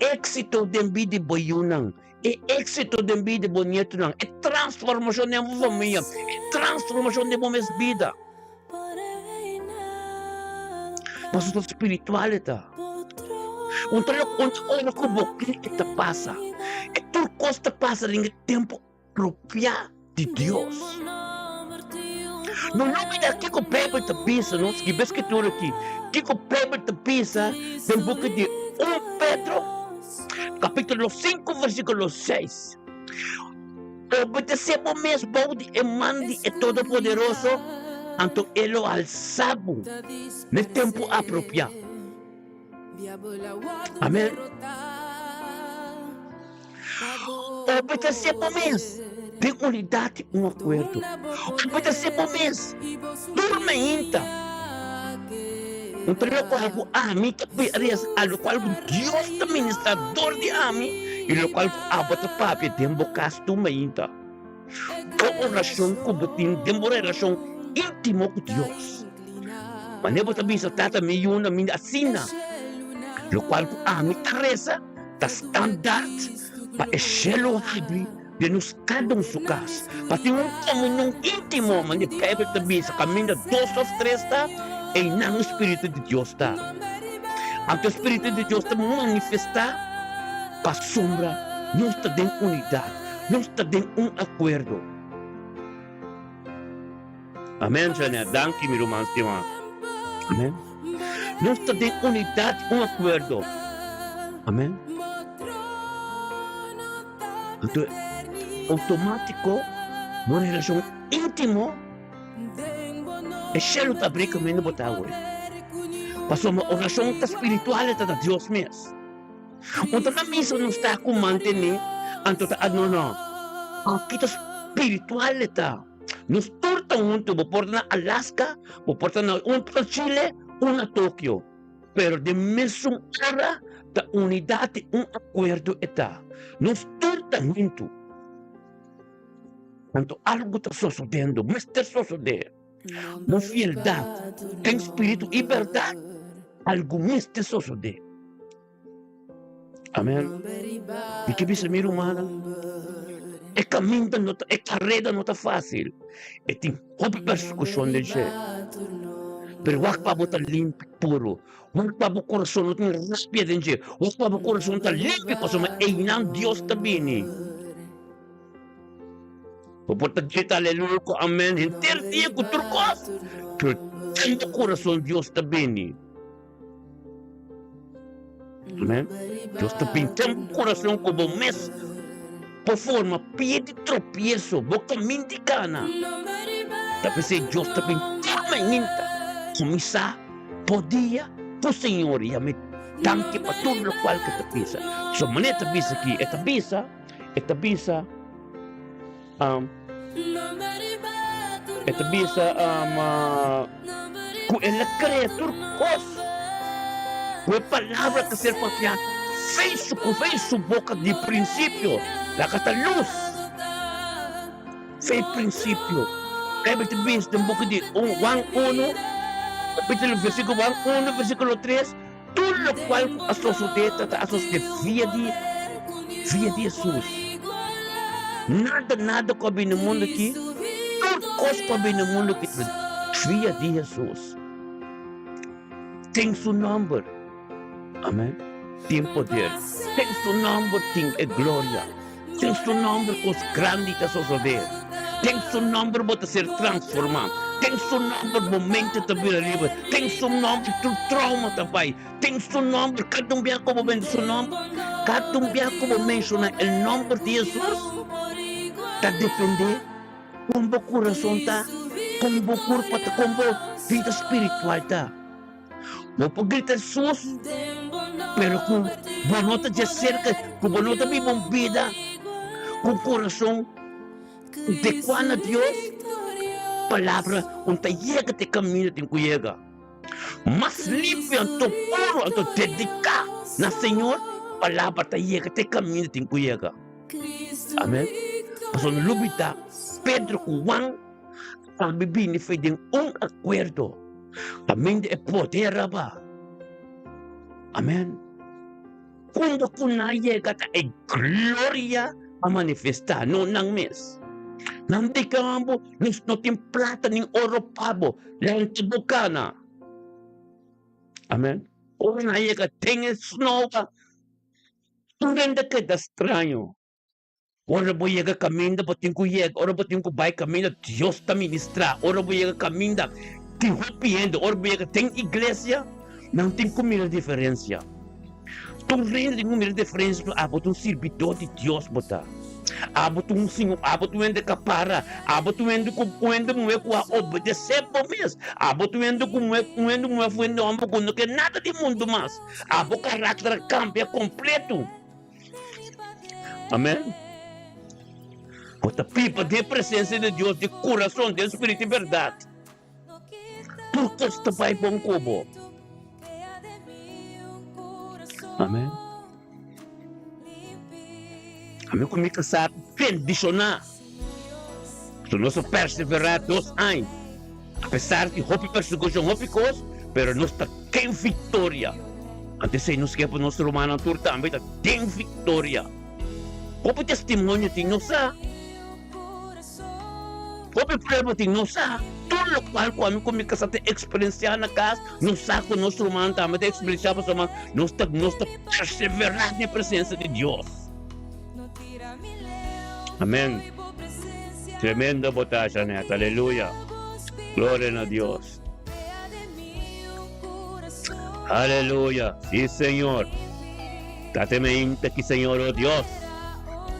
éksito den bida di bo yunan, e éksito den bida di bo nietunan, e transformashon den bo famia, e transformashon den bo mes bida. Pasobra ta spiritual e ta. Un ta loke un ta ora ku bo kere e ta pasa. E tur kos ta pasa den e tempu apropiá di Dios. No lubida kiko Beibel ta bisa nos, skibi e skritura aki, kiko Beibel ta bisa den buki di un Pedro, kapítulo 5, versíkulo 6. Obedesé bo mes bou di e man di e Todopoderoso, anto e lo alsá bo n'e tempu apropiá. Amèn. Obedesé bo mes den unidat i un akuerdo. Obedesé bo mes tur mainta. Un ta lokual ku ami ta resa, a lokual ku Dios ta ministrá dor di ami i lokual ku abo ta papia den bo kas tur mainta. Bo orashon ku bo tin den bo relashon íntimo ku Dios. Manera bo ta bisa, Tata, mi yuna mi asina. Lokual ku ami ta resa ta standaard pa e shelu habri den nos kada un su kas, pa tin un komunion íntimo, manera Beibel ta bisa, kaminda dos òf tres ta, einan e Spiritu di Dios ta. Anto e Spiritu di Dios ta manifestá pasobra nos ta den unidat, nos ta den un akuerdo. Amèn, Janet. Danki, mi ruman stimá. Amèn. Nos ta den unidat, un akuerdo. Amèn. Anto, outomátiko, bo relashon íntimo, e shelu ta abrí kaminda bo ta awe. Pasobra orashon ta spiritual, e ta na Dios mes. Un ta na misa nos ta ku mantené, anto ta no no. Aki ta spiritual e ta. Nos tur ta huntu, bo por ta na Alaska, bo por ta na un ta na Chile, un na Tokio. Pero den mesun ora ta unidat i un akuerdo e ta. Nos tur ta huntu. Anto algu ta sosodendo, mester sosodé. Bo fieldat den spiritu i bèrdat, algu mester sosodé. Amen. Mi ke bisa mi rumannan, e kaminda no ta, e kareda no ta fásil. E tin hopi persekushon den dje. Pero wak pa bo ta limpi puru. Wak pa bo kurason no tin rabia den dje. Wak pa bo kurason ta limpi pasobra einan Dios ta bini. Bo por ta grita aleluya ku amen henter dia ku tur kos, pero den bo kurason Dios ta bini. Amen. Dios ta pinta bo corazón ku bo mes por forma pie di tropieso, bo kamin di kana. Ta p'esei Dios ta bin tur mainta kuminsá bo dia ku Señor i ami danki pa tur lokual ku ta bisa. So manera e ta bisa aki, e ta bisa, e ta bisa, um, E ta bisa ku el a krea tur kos ku e palabra ta ser papiá fei su ku fei su boka di prinsipio. Laga ta lus fei prinsipio. Beibel ta bisa den buki di Juan unu, kapítulo versíkulo Juan unu versíkulo tres, Tur lokual ku a sosodé ta ta a sosodé via di via di Hesus. Nada nada ku a bini mundu aki, tur kos ku a bini mundu aki ta via di Hesus. Den su nòmber, amen, tin poder. Den su nòmber tin e gloria. Den su nòmber kos grandi ta sosodé. Den su nòmber bo ta ser transformá. Den su nòmber bo mente ta bira liber. Den su nòmber tur trauma ta bai. Den su nòmber, kada un bia ku bo bende su nòmber, kada un bia ku bo menshoná e nòmber di Hesus, ta dependé kon bo kurason ta, kon bo kurpa ta, kon bo bida spiritual ta. Bo por grita Hesus, pero ku bo no ta dje serka, ku bo no ta biba un bida ku kurason dekuá na Dios, palabra un ta yega te kaminda tin ku yega. Mas limpio anto puro anto dediká na Señor, palabra ta yega te kaminda tin ku yega. Amen. Pasobra no lubida Pedro ku Juan tambe bini fe den un akuerdo. Amen di e poder aba. Amen. Cuando cu nan yega ta e gloria a manifesta, no nan mes. Nan di cambo, nos no tin plata ni oro pa bo, lanta bo cana. Amen. Ora nan yega den e snow, tur hende keda straño. Ora bo yega kaminda bo tin ku yega, ora bo tin ku bai kaminda Dios ta ministrá, ora bo yega kaminda tin hopi hende, ora bo yega den iglesia nan tin ku mira diferensia. Tur hende tin ku mira diferensia pasobra abo ta un sirbidó di Dios bo ta. Abo ta un siñor, abo ta un hende ku a para, abo ta un hende ku un hende muhé ku a obedesé bo mes, abo ta un hende ku muhé un hende muhé òf un hende hòmber ku no ke nada di mundu mas, abo karakter a kambia kompleto. Amen. Bo ta biba den presencia di Dios di corazon, den spiritu y berdad. Tur cos ta bai bon cu bo. Amen. Ami cu mi casá bendicioná. So nos a perseverá dos aña. A pesar di hopi persecucion, hopi cos, pero nos ta den victoria. Anto esey nos ke pa nos rumannan tur tambe ta den victoria. Hopi testimonio tin, nos sa. Hopi prueba tin, nos sa. Tur locual cu ami cu mi casa ta experiencia na cas, nos sa cu nos rumannan tambe ta experiencia pasobra nos ta nos ta persevera den e presencia di Dios. Amen. Tremendo bo ta, Janet. Aleluya. Gloria na Dios. Aleluya. Sí, Señor. Date mente aquí, Señor, oh Dios.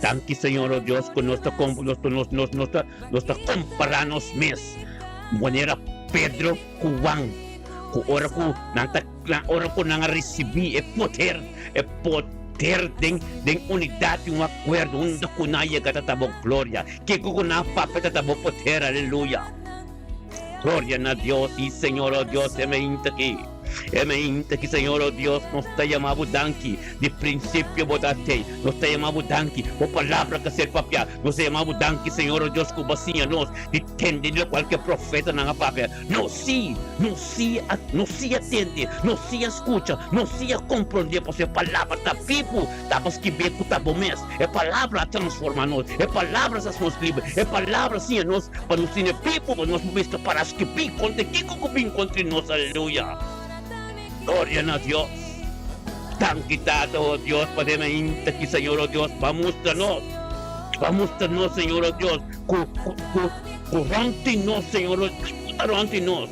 Danki, Señor, oh Dios, ku nos ta nos nos nos nos ta nos ta kompará nos mes manera Pedro ku Juan, ku ora ku nan ta. ora ku nan a risibí e poder, e poder den den unidat i un akuerdo unda ku nan a yega ta ta bo gloria. Kiko ku nan a papia ta ta bo poder. Aleluya! Gloria na Dios! Sí, Señor, oh Dios, e mainta aki, e mainta aki, Señor, oh Dios, nos ta yama bo danki. Di prinsipio bo ta tei. Nos ta yama bo danki. Bo palabra ka ser papiá. Nos ta yama bo danki, Señor, oh Dios, ku bo a siña nos di tende di lokual ku e profetanan a papia. Nos sí, nos sí a, nos sí a tende, nos sí a skucha, nos sí a komprondé, pasobra e palabra ta bibu, ta pa skibé ku ta bo mes. E palabra a transformá nos, e palabra sa hasi nos liber, e palabra siña nos pa nos tene bibu, pa nos por mester para skibí kontra kiko ku bin kontra nos. Aleluya! Gloria na Dios! Danki Tata, oh Dios, pa den ainda ki, Señor, oh Dios, pa mustra nos, pa mustra nos, Señor, oh Dios, ku, ku, ku, ku rònt di nos, Señor, oh Dios, ku ta rònt di nos.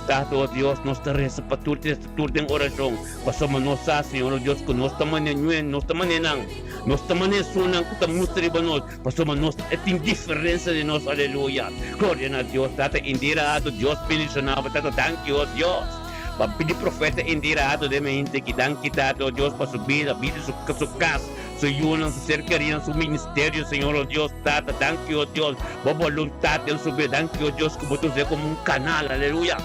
Tata, oh Dios, nos ta resa pa tur tur den orashon, pasobra nos sa, Señor, oh Dios, ku nos ta manera ñuen, nos ta manera nan, nos ta manera esunnan ku ta mustra riba nos, pasobra nos e tin diferensia di nos, aleluya. Gloria na Dios, Tata, Indira, Dios bendishona bo, Tata, danki, oh Dios. Pa pidi profeta Indira Hato den mente ki dan kita oh Dios pa su bida, bida su su kas, su yunan, su ser kerinan, su ministerio Señor oh Dios Tata danki oh Dios bo boluntat den su bida danki oh Dios ku bo ta us'e komo un kanal aleluya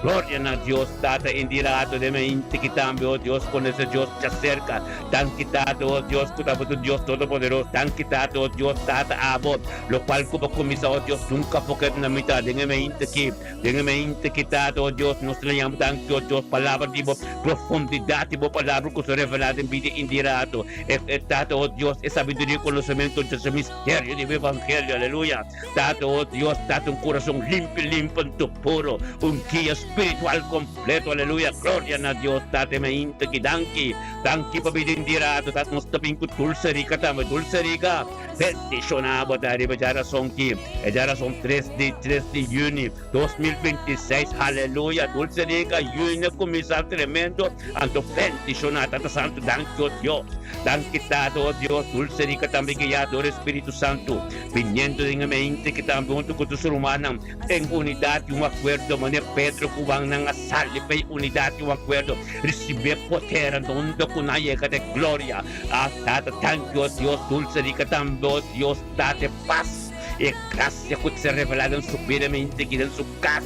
gloria na Dios Tata Indira Hato den mente ki tambe oh Dios konosé Dios djaserka danki Tata oh Dios ku ta bo ta un Dios todopoderoso danki Tata oh Dios Tata abo lokual ku bo kuminsá oh Dios nunka por keda na mitad den e mente ki. Den e mente ki Tata, o Dios, nos ta yama danki, o Dios, palabra di bo profundidat di bo palabra ku su revelá den bida indirato. E, e Tata, o Dios, e sabiduria i konosementu di e misterio di bo evangelio. Aleluya. Tata, o Dios, date un kurason limpi, limpi anto puro, un guia spiritual kompleto. Aleluya. Gloria na Dios. Tata, e mente ki danki. Danki pa bida indirato. Tata, nos ta bin ku dulce rica tambe. Dulce rica. Bendishoná bo ta riba djarason ki e djarason tres di tres di yüni 2026 haleluya dulce rica yüni a kuminsá tremendo anto bendishoná tata santu danki o Dios danki tata o Dios dulce rica tambe guiá dor e spiritu santu biniendo den e mente ki tambe huntu ku tur su rumannan den unidat i un akuerdo manera Pedro ku Juan nan a sali pa e unidat i un akuerdo risibí e poder anto unda ku nan yega ta e gloria. Ah, Tata, danki, oh Dios, dulce rica tambe, oh Dios, date pas y e gracia cu ta ser revela den su bida mente aki, den su cas,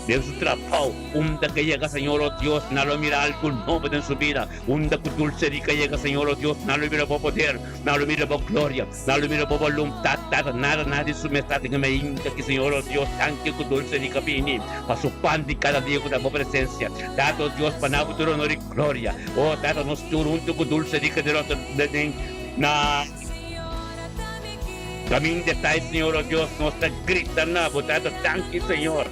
den su trabao, unda cu e yega, Señor, oh Dios, nan lo mira algo nobo den su bida, unda cu dulce rica yega, Señor, oh Dios, nan lo mira bo poder, nan lo mira bo gloria, nan lo mira bo voluntad, Tata, nada, nada di su mes, Tata, den e mainta aki, Señor, oh Dios, danki cu dulce rica bini pa su pan di cada dia cu ta bo presencia, Tata, oh Dios, pa nan bo tur honor y Gloria. Oh Tata nos tur hunto cu dulce rica di nos den na caminda ta Señor oh Dios nos ta grita na bo Tata danki Señor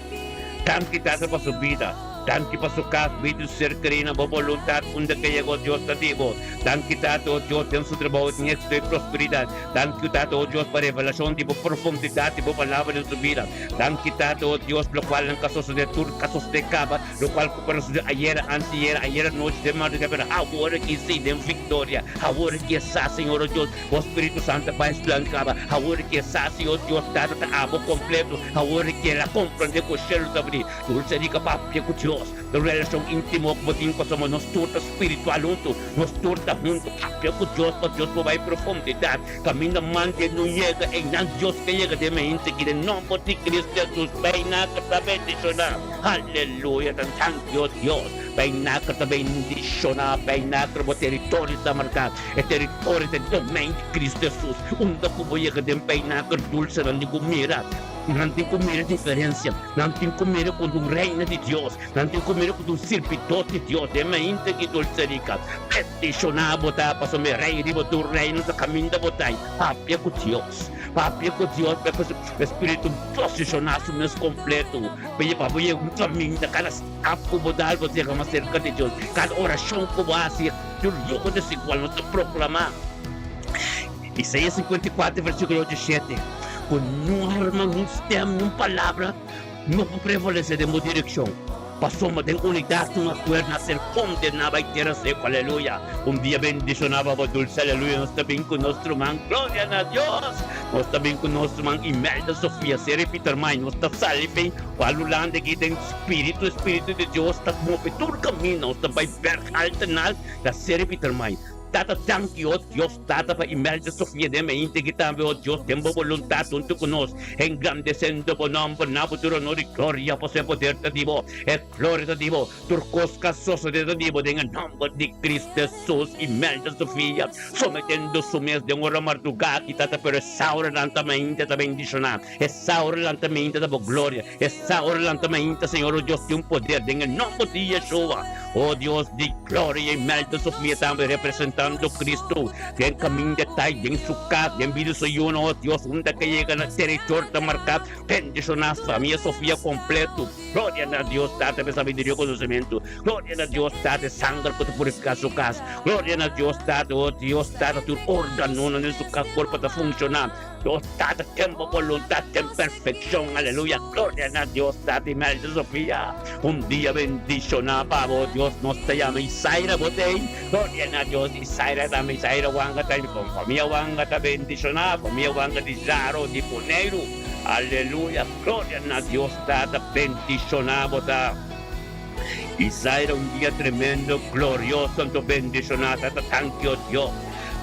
danki Tata pa su bida danki pa su cas bida su ser keri na bo boluntad unda ke yega oh Dios ta di bo danki Tata oh Dios den su trabao tin exito y prosperidad danki Tata oh Dios pa revelacion di bo profundidad di bo palabra den su bida danki Tata oh Dios locual nan ka sosode tur ka sosode caba Lokual ku para sucede ayera, antiera, ayera nochi, den madrugá, pero awor aki si, den victoria. Awor aki e sa, Señor, oh Dios, bo Spiritu Santo a bai su lan kaba. Awor aki e sa, Señor Dios, Tata ta abo kompleto. Awor aki el a komprende ku shelu ta abrí. Dulce rica papia ku Dios. Den relashon intimo ku bo tin pasobra nos tur ta spiritual huntu. Nos tur ta huntu. Papia ku Dios pa Dios por bai profundidat. Kaminda mante no yega, einan Dios ke yega den mi hende aki. Den nomber di Cristo Jesus, bai na ka ta bendishoná. Aleluya ta danki o Dios Bijnaker ta bendiciona Bijnaker bo teritorio ta marca e teritorio ta domein di Cristo Jesus unda cu bo yega den Bijnaker dulce nan tin cu mira nan tin cu mira diferencia nan tin cu mira cu un reina di Dios nan tin cu mira cu un sirbidor di Dios den mainta ki dulce rica bendiciona bo ta pasobra mi rey riba tur reino ta caminda bo ta papia cu Dios papia cu Dios pa Spiritu posiciona su mes completo. P'e pa bo yega un kaminda, kada stap ku bo dal bo ta yega mas serka di Dios. Kada orashon ku bo hasi, tur yugo desigual no ta proklamá. Isaías 54 versíkulo 8 i 7, Ku niun arma, niun stèm, niun palabra no por prevalesé den bo direkshon. Pasobra den unidat un akuerdo a ser kondená bai tera seku. Aleluya! Un dia bendishoná pa bo dulse. Aleluya! Nos ta bin ku nos ruman. Gloria na Dios! Nos ta bin ku nos ruman Imelda Sofia Seri Pietermaai. Nos ta sali fen kual Hulanda aki den spiritu. E spiritu di Dios ta move tur kaminda. Nos ta bai berg altenal na Seri Pietermaai. Tata danki o Dios Tata pa Imelda Sofia den mente ki tambe o Dios den bo boluntat huntu ku nos engrandesendo bo nomber na bo tur honor i gloria pasobra e poder ta di bo e gloria ta di bo tur kos ka sosode ta di bo den e nomber di Cristo Jesus Imelda Sofia sometendo su mes den ora marduga aki Tata pero e saura lanta mainta ta bendiciona e saura lanta mainta ta bo gloria e saura lanta mainta Señor o Dios tin poder den e nomber di Yeshua O Dios di gloria, Imelda Sofia tambe representando Cristo den caminda ta y den su cas, den bida su yunan, o Dios, unda ke yega na territorio ta marca, bendiciona famia Sofia completo. Gloria na Dios Tata pa e sabiduria y conocimento. Gloria na Dios Tata e sanger cu ta purifica su cas. Gloria na Dios Tata, o Dios Tata, tur organonan den su cas cuerpo ta funciona. Dios Tata ten bo voluntad den perfeccion aleluya gloria na Dios Tata Imelda Sofia un dia bendiciona pa bo Dios nos ta yama Isaira bo tey gloria na Dios Isaira tambe Isaira Wanga ta famia Wanga ta bendiciona famia Wanga di Zaro di Boneiru aleluya gloria na Dios Tata bendiciona bo ta Isaira un dia tremendo glorioso anto bendiciona Tata tanki o Dios.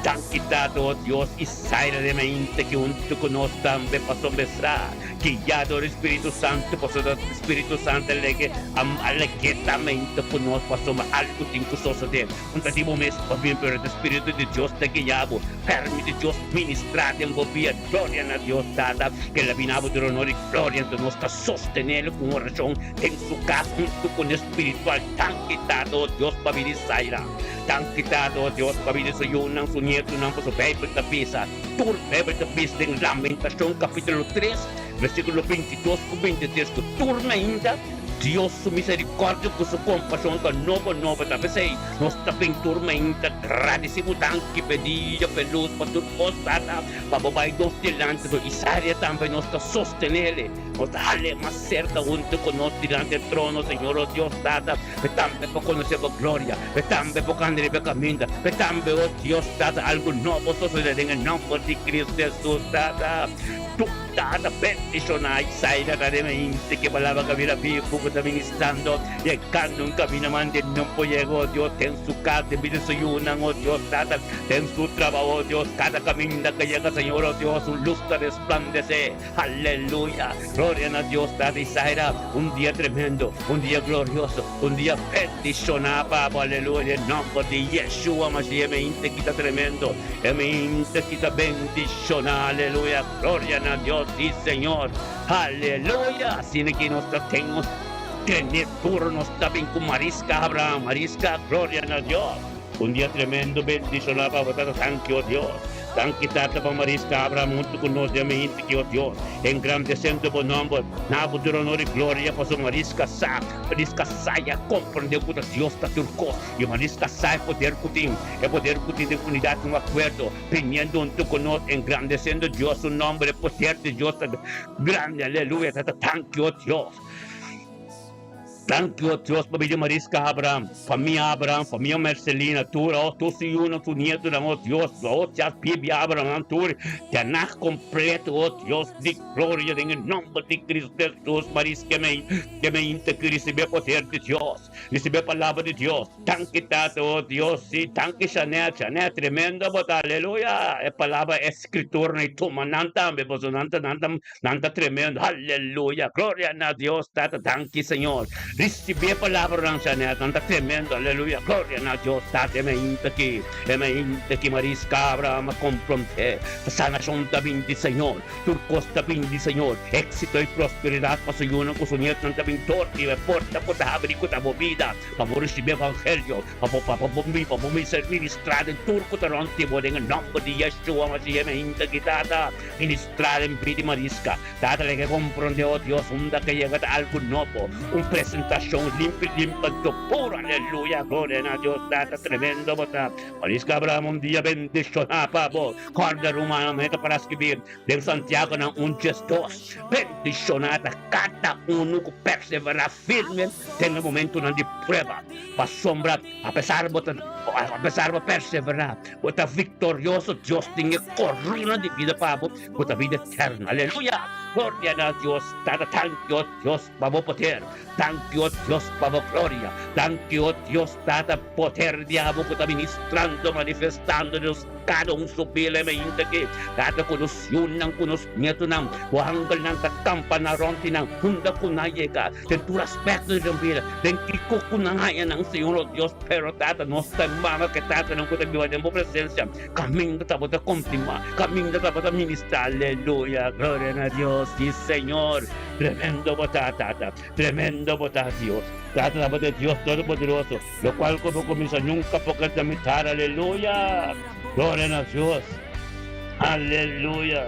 Danki Tata, o Dios, i Saira den mainta ki huntu ku nos tambe pasobra e sa guiá dor di Spiritu Santu, pasobra Spiritu Santu a lege a lege ta mainta ku nos pasobra algu tin ku sosodé. Un ta di bo mes pabia, pero ta Spiritu di Dios ta guiá bo. Permiti Dios ministrá den bo bia. Gloria na Dios Tata, ke el a bina bo tur honor i gloria. Anto nos ta sostenélo ku un orashon den su kas huntu ku ne spiritual. Danki Tata, o Dios, pabia di Saira. Danki Tata, o Dios, pabia di su yunan, su nietunan, pasobra Bijbel ta bisa, tur Bijbel ta bisa den Lamentacion capítulo tres, versículo 22 cu 23, cu tur mainta Dios su misericordia cu su compasion ta nobo nobo. Ta p'esey nos ta bin tur mainta gradeci bo danki p'e dia, p'e luz, pa tur cos, Tata, pa bo bay nos dilanti. Pero Isaria tambe nos ta sostenele, nos ta hal'e mas cerca hunto cu nos dilanti e trono, Señor, o Dios, Tata. Pe tambe por conoce bo gloria, pe tambe por cana riba e caminda, pe tambe, oh Dios Tata, algo nobo sosode den e nomber di Cristo Jesus, Tata. Tu, Tata, bendiciona Isaida ta den e hende ke palabra ka bira bibu ku ta ministrando, yegando un camino mande no por yega, oh Dios, den su cas, den bida su yunan, oh Dios, Tata, den su trabaho, oh Dios, cada caminda ke yega, Señor, oh Dios, un luz ta resplandece. Aleluya! Gloria na Dios Tata Isaira, un dia tremendo, un dia glorioso, un dia bendishoná pa bo, aleluya, den nomber di Yeshua Mashiach, e mente ki ta tremendo, e mente ki ta bendishoná, aleluya, gloria na Dios, si Señor, aleluya, asina ki nos ta ten tene duro, nos ta bin ku Mariska Abraham, Mariska, gloria na Dios. Un dia tremendo bendishoná pa bo tata danki o Dios danki tata pa Mariska Abraham huntu ku nos den mehinte ki o Dios engrandesendo bo nomber na bo tur honor i gloria paso Mariska sa Mariska sa i a komprende ku ta Dios ta tur kos i Mariska sa e poder ku tin e poder ku tin den unidat un akuerdo biniendo huntu ku nos engrandesendo Dios su nomber e poder di Dios ta grandi aleluya tata danki o Dios. Danki, o Dios, pa bida Mariska Abraham, famia Abraham, famia Mercelina, tur, o tur su yunan, su nietonan, o Dios, o Dios, Bibi Abraham, tur, Tanakh completo, o Dios di gloria, den e nomber di Cristo Jesus, Mariska me, que me inta ki ricibi e poder di Dios, ricibi e palabra di Dios. Danki, Tata, o Dios, si, danki, Chanel, Chanel, tremendo bo ta, aleluya, e palabra, e scritura, i tuma nan tambe, pasobra nan ta, nan ta, Nan ta tremendo. Aleluya. Gloria na Dios Tata. Danki Señor. Ricibi e palabranan Janet. Nan ta tremendo. Aleluya. Gloria na Dios Tata. E mainta ki, e mainta ki Mariska Abraham a compromte. Sanacion ta bin di Señor. Tur cos ta bin di Señor. Exito y prosperidad pa su yunan cu su nietnan ta bin door di e porta cu ta habri cu ta bo bida. Pa bo ricibi evangelio. Pa bo, pa bo, pa bo ser ministra den tur cu ta rond di bo den e nomber di Yeshua Mashiach. E mainta ki Tata. Ministrar en bida di Mariska. Tata lege komprondé, oh Dios, unda ke yega ta algu nobo, un presentashon. Tentashon limpi limpi anto puro aleluya gloria na Dios tata tremendo bo ta Marisca Abraham un dia bendishoná pa bo kòrda rumannan mi ta para skibí den Santiagonan un 12 bendishoná ta kada unu ku perseverá firme den e momentunan di prueba pasobra apesar bo ta apesar bo perseverá bo ta viktorioso Dios tin e korona di bida pa bo ku ta bida eterno aleluya gloria na Dios tata tanki o Dios pa bo poder. Danki, o Dios, pa bo gloria. Danki, o Dios Tata, poder di abo ku ta ministrando, manifestando den nos kada un su bida e mainta aki. Tata, ku nos yunan, ku nos nietunan, bo angelnan ta kampa na rònt di nan, unda ku nan yega, den tur aspekto di nan bida, den kiko ku nan haña nan, Señor, o Dios. Pero, Tata, nos ta mama ku e tatanan ku ta biba den bo presensia, kaminda ta bo ta kontinuá, kaminda ta bo ta ministrá. Aleluya! Gloria na Dios! Si, Señor! Tremendo bo ta, Tata, tremendo bo ta, Dios. Tata tabata e Dios Todopoderoso, locual cu bo cuminsa nunca por keda mitar. Aleluya! Gloria na Dios! Aleluya!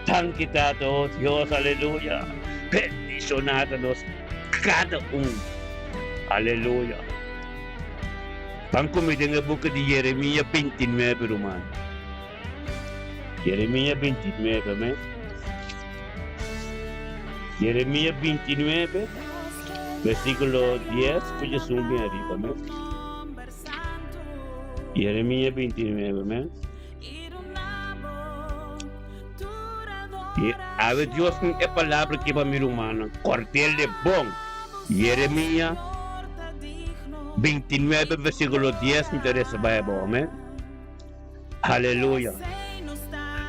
Danki, Tata, oh Dios, aleluya! Bendiciona ta nos cada un. Aleluya! Ban cu mi den e buki di Jeremia 29, ruman. Jeremia 29, amén. Jeremia 29, versículo 10, ku Jesus bin ariba, amén. Jeremia 29, amén. I awe Dios tin e palabra ki pa mi rumannan, kòrtel de bon. Jeremia 29, versículo 10, mi ta resa bai abou, amén. Aleluya!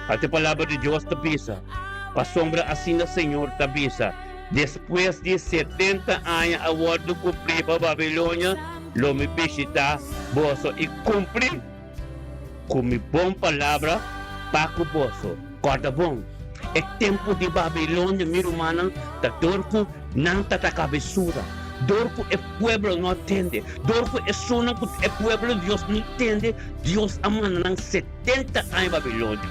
Ata e palabra di Dios ta bisa, Pasobra asina Señor ta bisa, Despues di 70 aña a wòrdu kumplí pa Babilonia, lo mi bishitá boso i kumpli ku mi bon palabra pa ku boso. Kòrda bon, e tempu di Babilonia, mi rumannan, ta dor ku nan ta ta kabesura, dor ku e pueblo no a tende, dor ku esunnan ku e pueblo di Dios no tende, Dios a manda nan 70 aña Babilonia.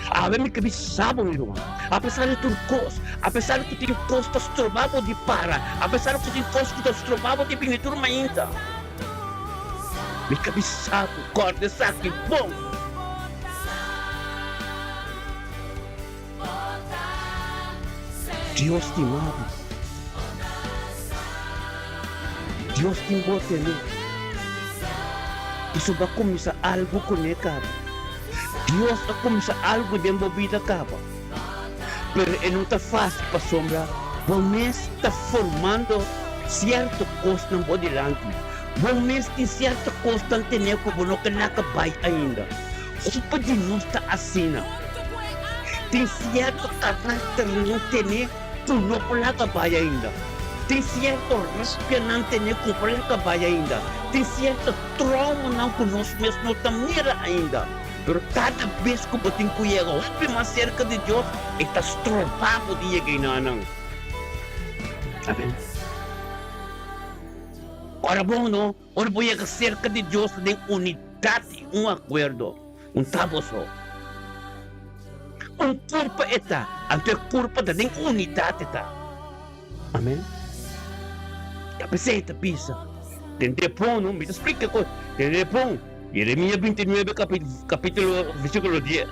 Awe mi ke bisa bo, mi ruman, apesar di tur kos, apesar ku tin kos ta stroba bo di para, apesar ku tin kos ku ta stroba bo di bini tur mainta, mi ke bisa bo, kòrda esaki bon. Dios stima bo. Dios tin bo tene. Pasobra bo a kuminsá algu kuné kaba. Dios a kuminsá algu den bo bida kaba. Pero e no ta fásil pasobra bo mes ta formando sierto kosnan bo dilanti. Bo mes tin sierto kosnan tene ku bo no ke laga bai ainda. Hopi di nos ta asina. Tin sierto karakternan tene ku no por laga bai ainda. Tin sierto rabianan tene ku por laga bai ainda. Tin sierto traumanan ku nos mes no ta mira ainda. Pero kada bes ku bo tin ku yega hopi mas serka di Dios, e ta stroba bo di yega einanan. Amen. Ora bon no? Ora bo yega serka di Dios ta den unidat i un akuerdo, un ta bo so. Un kurpa e ta, anto e kurpa ta den unidat e ta. Amen. Ta p'esei ta bisa, Tende bon, no? Mi ta splika kos. Tende bon. Jeremia 29 kapitulo versíkulo 10.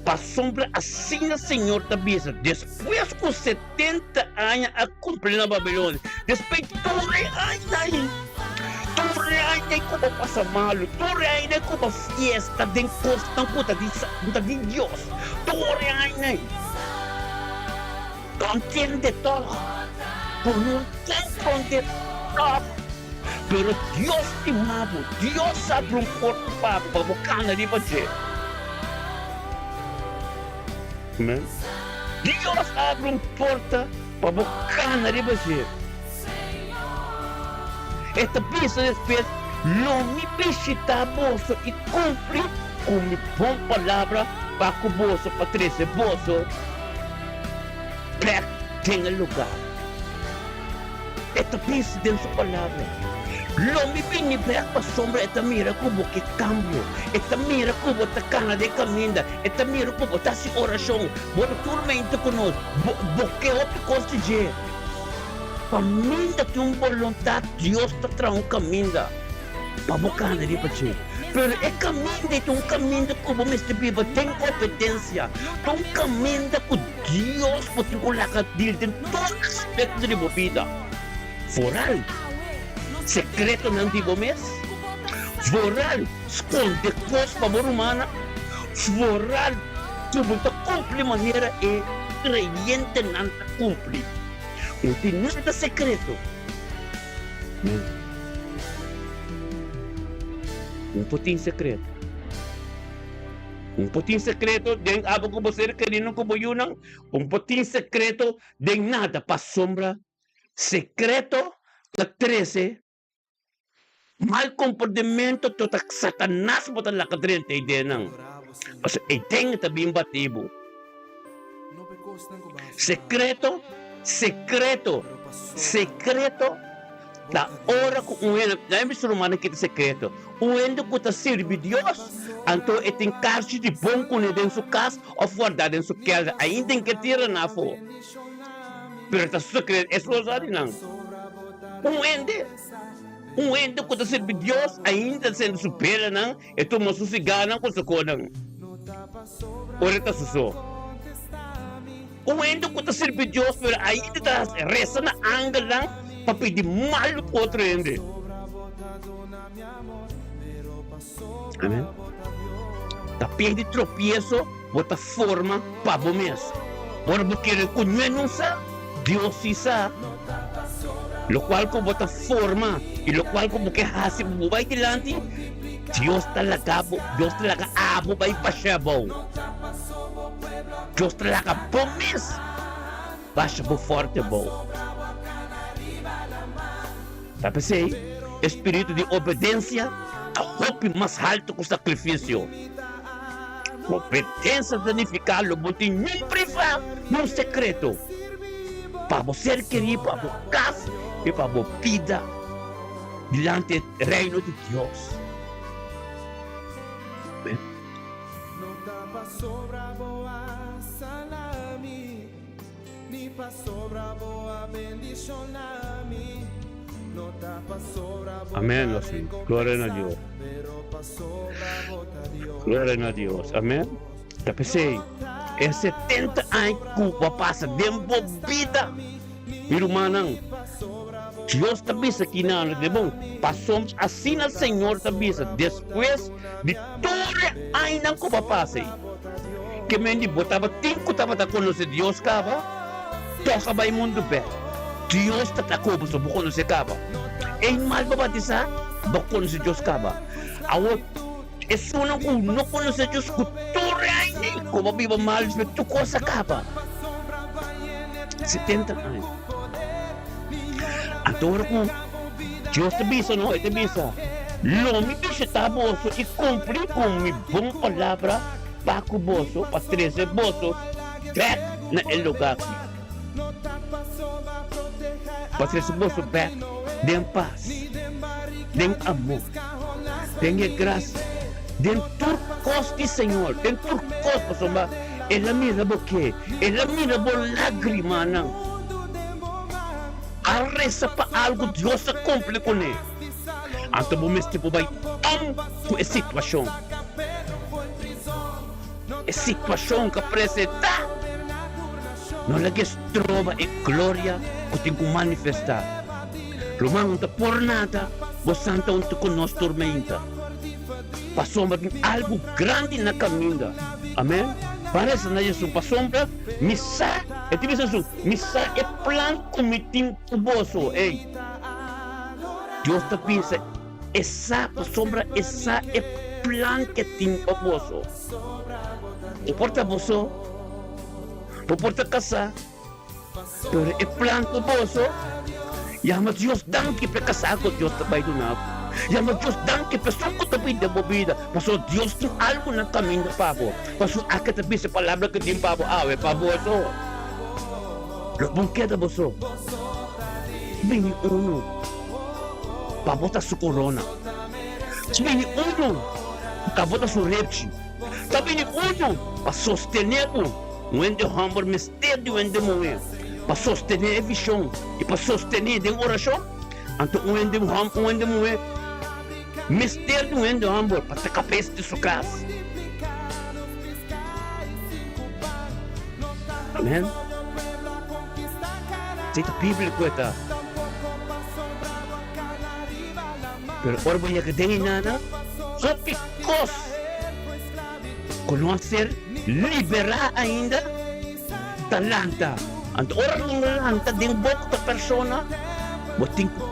Pasobra asina Señor ta bisa, despues ku 70 aña a kumpli na Babilonia, despues tur e aña ei, tur e aña ei ku bo pasa malu, tur e aña ei ku bo fiesta den kosnan ku ta di ku ta di Dios, tur e aña ei, bo ntende tòg, bo no komprondé tòg, pero Dios stima bo, Dios a abri un porta pa bo, pa bo kana riba dje. Amen. Dios a abri un porta pa bo kana riba dje. E ta bisa despues, Lo mi bishitá boso i kumpli ku mi bon palabra pa ku boso pa trese boso bèk den e lugá. E ta bisa den su palabra, Lo mi bini bek pasobra e ta mira ku bo ke kambio, e ta mira ku bo ta kana den kaminda, e ta mira ku bo ta hasi orashon, bo ta tur mente ku nos, bo, bo ke hopi kos di dje. Kaminda tin un boluntat, Dios ta traha un kaminda pa bo kana riba dje. Pero e kaminda ei ta un kaminda ku bo mester biba den obedensia. Ta un kaminda ku Dios bo tin ku laga dil den tur aspekto di bo bida. Foral sekretonan di bo mes, foral skonde kos pa bo rumannan, foral ku bo ta kumpli manera e kreyentenan ta kumpli. No tin nada sekreto. No por tin sekreto. No por tin sekreto den abo ku bo ser kerinan ku bo yunan. No por tin sekreto den nada pasobra sekreto ta trese Mal komportamentu to ta Satanas bo ta laka drenta e ideanan, pasobra e den ta bin bati bo. Sekreto, sekreto, sekreto ta ora ku un hende, nan e bisa rumannan kita sekreto, un hende ku ta sirbi Dios, anto e tin karchi di bon kuné den su kas òf wardá den su kèlder, ainda en ke tira nan afó, pero ta su sekreto, e so sa di nan. Un hende. Un hende ku ta sirbi Dios ainda ta sende su belanan, e tuma su sigarnan ku su konan ora e ta su so. Un hende ku ta sirbi Dios pero ainda ta resa na angelnan pa pidi malu ku otro hende. Amen. Ta pia di tropieso bo ta forma pa bo mes. Ora bo kere ku nue no sa, Dios si sa. Lokual ku bo ta forma i lokual ku bo ke hasi pa bo bai dilanti, Dios ta laga bo, Dios ta laga abo bai basha abou. Dios ta laga bo mes basha bo forte abou. Ta p'esei, e spiritu di obedensia ta hopi mas haltu ku sakrifisio. Obedensia ta nifiká lo bo tin niun privá, niun sekreto pa bo ser kerí, pa bo kas i pa bo bida dilanti e Reino di Dios. Ni pasobra bo a bendiciona mi. No ta pasobra bo Amén, ta nos sí. Gloria na recompensá, Dios. pero pasobra bo ta Dios. Gloria na Dios. Amén. Ta p'esei, e 70 aña ku bo a pasa den bo bida, mi rumannan, Dios ta bisa kinan de bon, pasobra asina Señor ta bisa, despues di tur e añanan ku bo a pasa ei, Ke men di bo tabatin ku tabata konosé Dios kaba, tòg a bai mundu bèk. Dios ta ta ku bo, so bo konosé kaba. Ei mal bo batisá, bo konosé Dios kaba. Awor, esunnan ku no konosé Dios ku tur aña ku bo biba mal, tur kos a kaba. 70 aña. Anto ora ku Dios ta bisa no, e ta bisa, Lo mi bishitá boso i kumpli ku mi bon palabra pa ku boso, pa trese boso bèk na e lugá akí, pa trese boso bèk den pas, den amor, den e grasia, den tur kos di Señor, den tur kos, pasobra El a mira bo ke, El a mira bo lágrimanan. A resa pa algu Dios a kumpli kuné. Anto bo mester por bai om ku e situashon. E situashon ku a presentá no laga stroba e gloria ku tin ku manifestá. Ruman, no ta por nada bo santa huntu ku nos tur meinta. Pasobra tin algu grandi na kaminda. Amen. Ban resa na Jesus. Pasobra mi sa, e tin bisa Jesus, mi sa e plan ku mi tin ku boso. Ey, Dios ta bisa e sa pasobra e sa e plan ke tin pa boso. Bo por ta boso, bo por ta kasá. Pero e plan ku boso, yama Dios danki p'e kasá ku Dios ta bai duna bo. Yama Dios danki p'esun ku ta bin den bo bida, pasobra Dios tin algu na kaminda pa bo. Pasobra ake ta bisa e palabra ku tin pa bo awe pa boso. Lo bon keda boso bini unu pa bo ta su korona. Bini unu pa bo ta su repchi. Ta bini unu pa sostené bo. Un hende hòmber mester di un hende muhé. pa sostené e vishon i pa sostené den orashon, anto un hende hòmber, un hende muhé mester di un hende hòmber pa ta kabes di su kas. Amen. Esei ta bíbliko e ta. Pero ora bo yega den e nana, hopi kos ku no a ser liberá ainda ta lanta. Anto ora nan lanta den bo ku ta persona, bo tin ku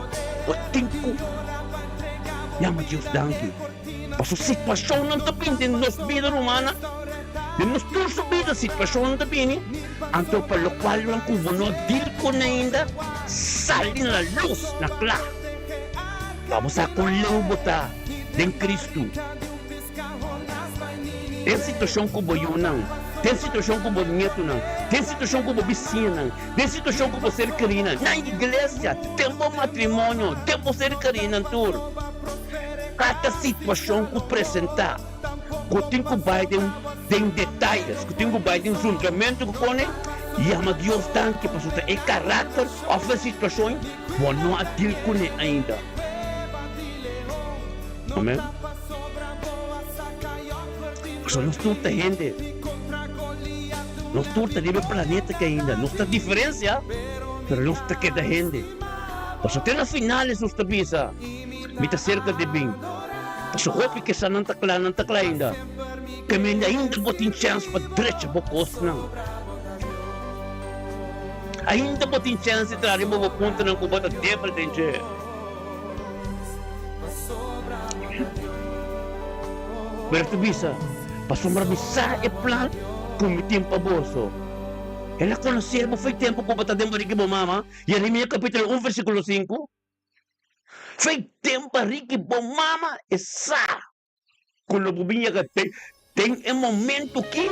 bo tin ku yama Dios danki. Pasobra situashonnan ta bini den nos bida rumana, den nos tur su bida situashonnan ta bini, anto pa lokualnan ku bo no a deal kuné ainda sali na lus, na kla. Pa bo sa kon leu bo ta den Kristu. Den situashon ku bo yunan, den situashon ku bo nietunan, den situashon ku bo bisiñanan, den situashon ku bo ser kerinan, na iglesia, den bo matrimonio, den bo ser kerinan tur. Kada situashon ku presentá, ku tin ku bai den den detayes, ku tin ku bai den zundramentu ku pone, yama Dios danki pasobra ta e karakter òf e situashon bo no a deal kuné ainda. Amen. Pasobra nos tur ta hende. Nos tur ta riba e planeta aki ainda. Nos ta diferencia, pero nos ta keda hende. Pasobra te na final Hesus ta bisa, Mi ta serka di bin. Pasobra hopi kesa nan ta kla, nan ta kla ainda. Ke mende ainda bo tin chèns pa drecha bo kosnan. Ainda bo tin chèns di traha riba bo puntonan ku bo ta debel den dje. Pero ta bisa, Pasobra mi sa e plan ku mi tin pa boso. El a konosé bo fo'i tempu ku bo ta den barigi bo mama, Jeremias kapítulo un versíkulo sinku. Fo'i den barigi bo mama e sa ku lo bo bin yega te den e momento ki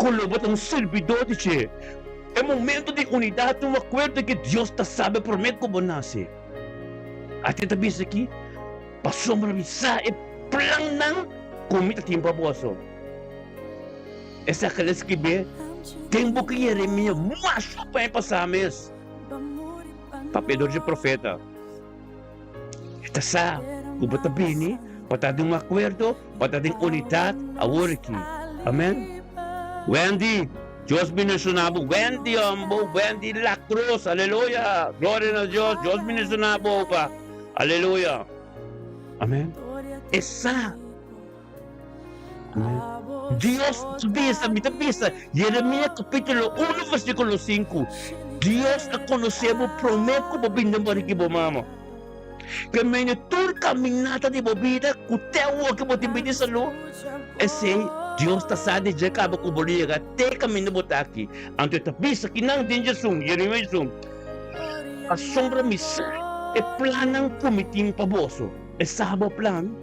ku lo bo ta un sirbidó di dje. E momento di unidat ta un akuerdo ki Dios ta sabe promé ku bo nase. Ate ta bisa aki, Pasobra mi sa e plannan ku mi ta tin pa boso. Esaki el a skibé den buki Yeremia masha pa e pasá mes, papia dor dje profeta. E ta sa ku bo ta bini pa ta den un akuerdo, pa ta den unidat awor aki. Amen. Wendy, Dios bendiciona bo. Wendy hombo, Wendy La Cruz, aleluya. Gloria na Dios. Dios bendiciona bo, opa. Aleluya. Amen. E sa. Amen. Dios ta bisa, mi ta bisa, Jeremia capítulo 1 versículo 5, Dios a conoce bo prome cu bo bin den barigi bo mama. Ke mene tur caminata di bo bida cu te awor cu bo tin bida di salú, esey Dios ta sa di dje caba cu bo lo yega te caminda bo ta aki. Anto e ta bisa kinan den djesun, Jeremia djesun, Pasobra mi sa e plannan cu mi tin pa boso. E sa bo plan.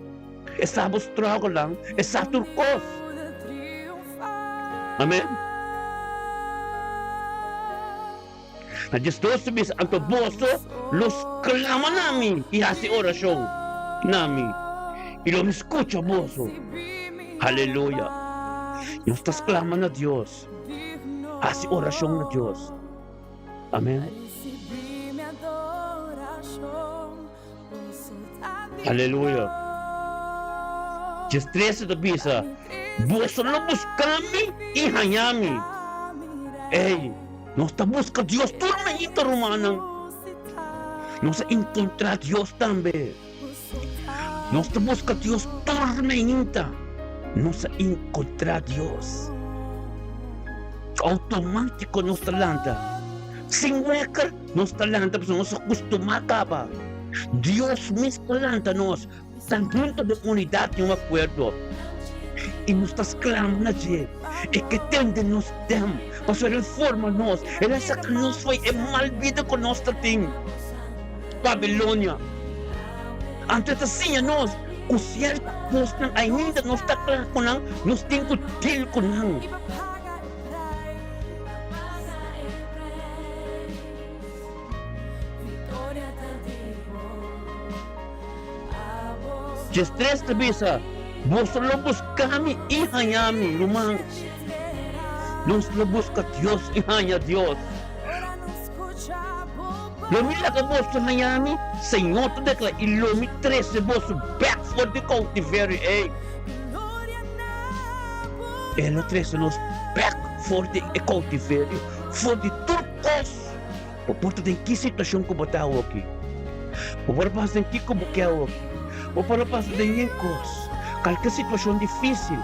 E sa bo strugglenan, e sa tur kos. Amen. Na diesdos ta bisa, Anto boso lo sklama na mi i hasi orashon na mi, i lo mi skucha boso. Aleluya! Nos ta sklama na Dios, hasi orashon na Dios. Amen. Aleluya! Diestrese ta bisa, Boso lo buska mi i haña mi. Ey, nos ta buska Dios tur mainta, rumannan. Nos a enkontrá Dios tambe. Nos ta buska Dios tur mainta. Nos a enkontrá Dios. Outomátiko nos ta lanta. Sin wèker nos ta lanta pasobra nos a kustumá kaba. Dios mes ta lanta nos, ta hunto den unidat i un akuerdo. I nos ta sklama na dje. E ke tende nos stem, pasobra el forma nos, el a saka nos fo'i e mal bida ku nos ta tin. Babilonia. Anto e ta siña nos ku sierto kosnan ainda nos ta kla ku nan, nos tin ku deal ku nan. Diestres ta bisa, Boso lo buska mi i haña mi. Ruman, nos lo buska Dios i haña Dios. Lo mi laga boso haña mi, Señor ta deklará, i lo mi trese boso bèk for di koutiverio ei. E lo trese nos bèk for di e koutiverio, for di tur kos. Bo por ta den ki situashon ku bo ta awoki. Bo por a pasa den kiko bo ke awoki. Bo por a pasa den yen kos, kalke situashon difísil.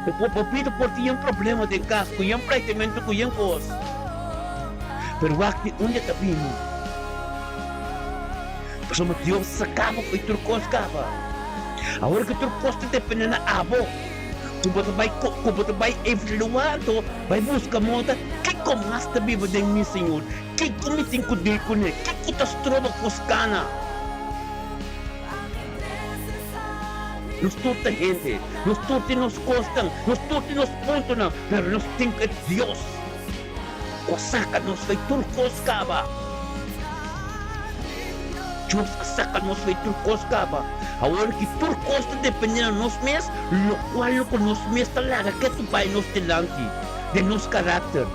Bo por, bo bida por tin yen problema den kas, ku yen pleitementu, ku yen kos. Pero wak di unda ta bini. Pasobra Dios a saka bo for di tur kos kaba. Awor ku tur kos ta depende na abo. Ku bo ta bai ku bo ta bai evaluá anto bai buska moda kiko mas ta biba den mi, Señor? Kiko mi tin ku dil kuné? Kiko ta stroba kos kana? Nos tur ta hende, nos tur tin nos kosnan, nos tur tin nos puntonan, pero nos tin ku e Dios ku a saka nos fei tur kos kaba. Dios a saka nos fei tur kos kaba. Awor ki tur kos ta depende na nos mes, lokual lo ku nos mes ta laga ketu bai nos dilanti den nos karakter.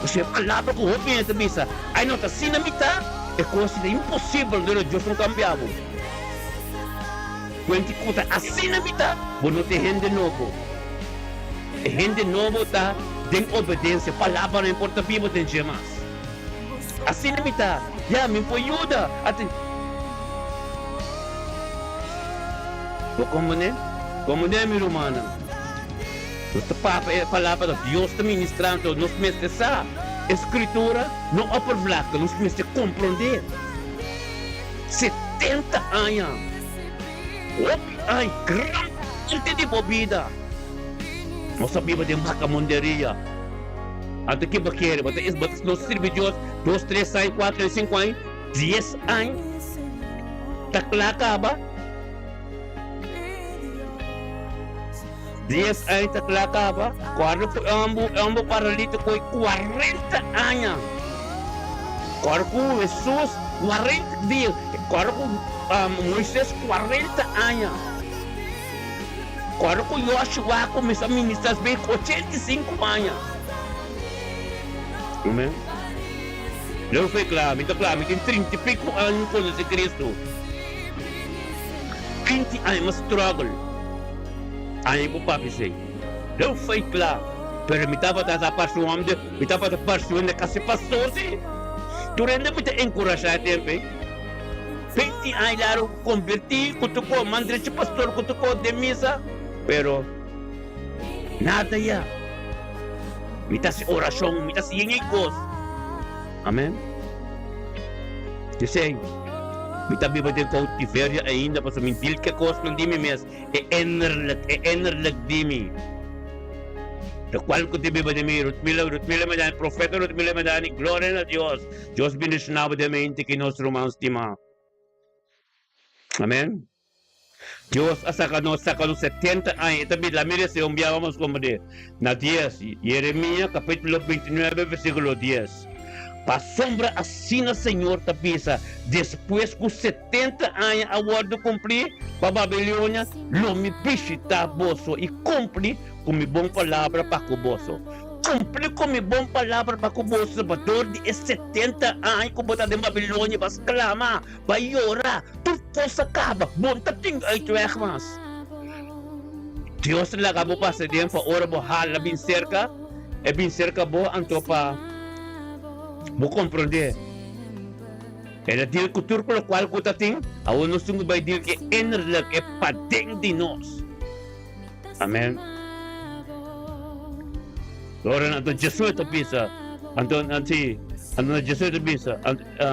Pasobra e palabra ku hopi hende ta bisa, Ai no ta asina mi ta, e kos ta imposibel dor Dios no kambia bo. Kuenti ku ta asina mi ta, bo no ta e hende nobo. E hende nobo ta den obedensia, palabra no importa biba den dje mas. Asina mi ta, ya mi por yuda. Ati. Bo komprendé? Komprendé, mi rumannan? Nos ta papia e palabra di Dios ta ministrando, nos mester sa e Skritura no oppervlakte, nos mester komprendé. 70 aña, hopi aña, gran parte di bo bida. Nos a biba den bakamunderia. Anto ke bo kere? Bo ta bo ta nos sirbi Dios dos, tres aña, kuater aña, sinku aña, dies aña? Ta kla kaba? Dies aña ta kla kaba? Kòrda ku e homber, e homber paralítiko ei kuarenta aña. Kòrda ku Hesus kuarenta dia. Kòrda ku Moises kuarenta aña. Ora ku Joshua a kuminsá ministrá es bei ku 85 aña. Amen. Leu fue kla, mi ta kla, mi tin trinta i piku aña konosé Kristu. 20 aña mas struggle. Aña ku papia esei. Leu fue kla, pero mi tabata sa parse un hòmber, mi tabata parse un hende kasi pastor si. Tur hende mi ta enkurashá e tempu ei. 20 aña largo ku konvertí, ku tokó man drechi pastor ku tokó den misa, pero nada ya. Mi ta hasi orashon, mi ta hasi yen e kos. Amen. P'esei, mi ta biba den koutiverio ainda pasobra mi dil ke kosnan di mi mes, e innerlik, e innerlik di mi. Lokual ku ta biba den mi, Rutmila, Rutmila Medani, Profeta Rutmila Medani, gloria na Dios. Dios bendiciona bo den mente ki nos ruman stima. Amen. Dios a saca nos, saca nos 70 aña. E ta bira, mira ese un bia vamos comprende. Na 10, Jeremia capítulo 29 versículo 10. Pasobra asina Señor ta bisa, despues cu 70 aña a wordo cumpli pa Babilonia, lo mi bishita boso y cumpli cu mi bon palabra pa cu boso. Kumpli ku mi bon palabra pa ku boso pa dor di e 70 aña ku bo ta den Babilonia bo a sklama, bo a yora, tur kos a kaba, bo no ta tin uitweg mas. Dios ta laga bo pasa den pa ora bo hala bin serka, e bin serka bo anto pa bo komprondé. El a deal ku tur ku lokual ku ta tin, awor nos tin ku bai deal ku e innerlijk, e paden di nos. Amen. Ora anto Jesus ta bisa, anto anti, anto Jesus ta bisa,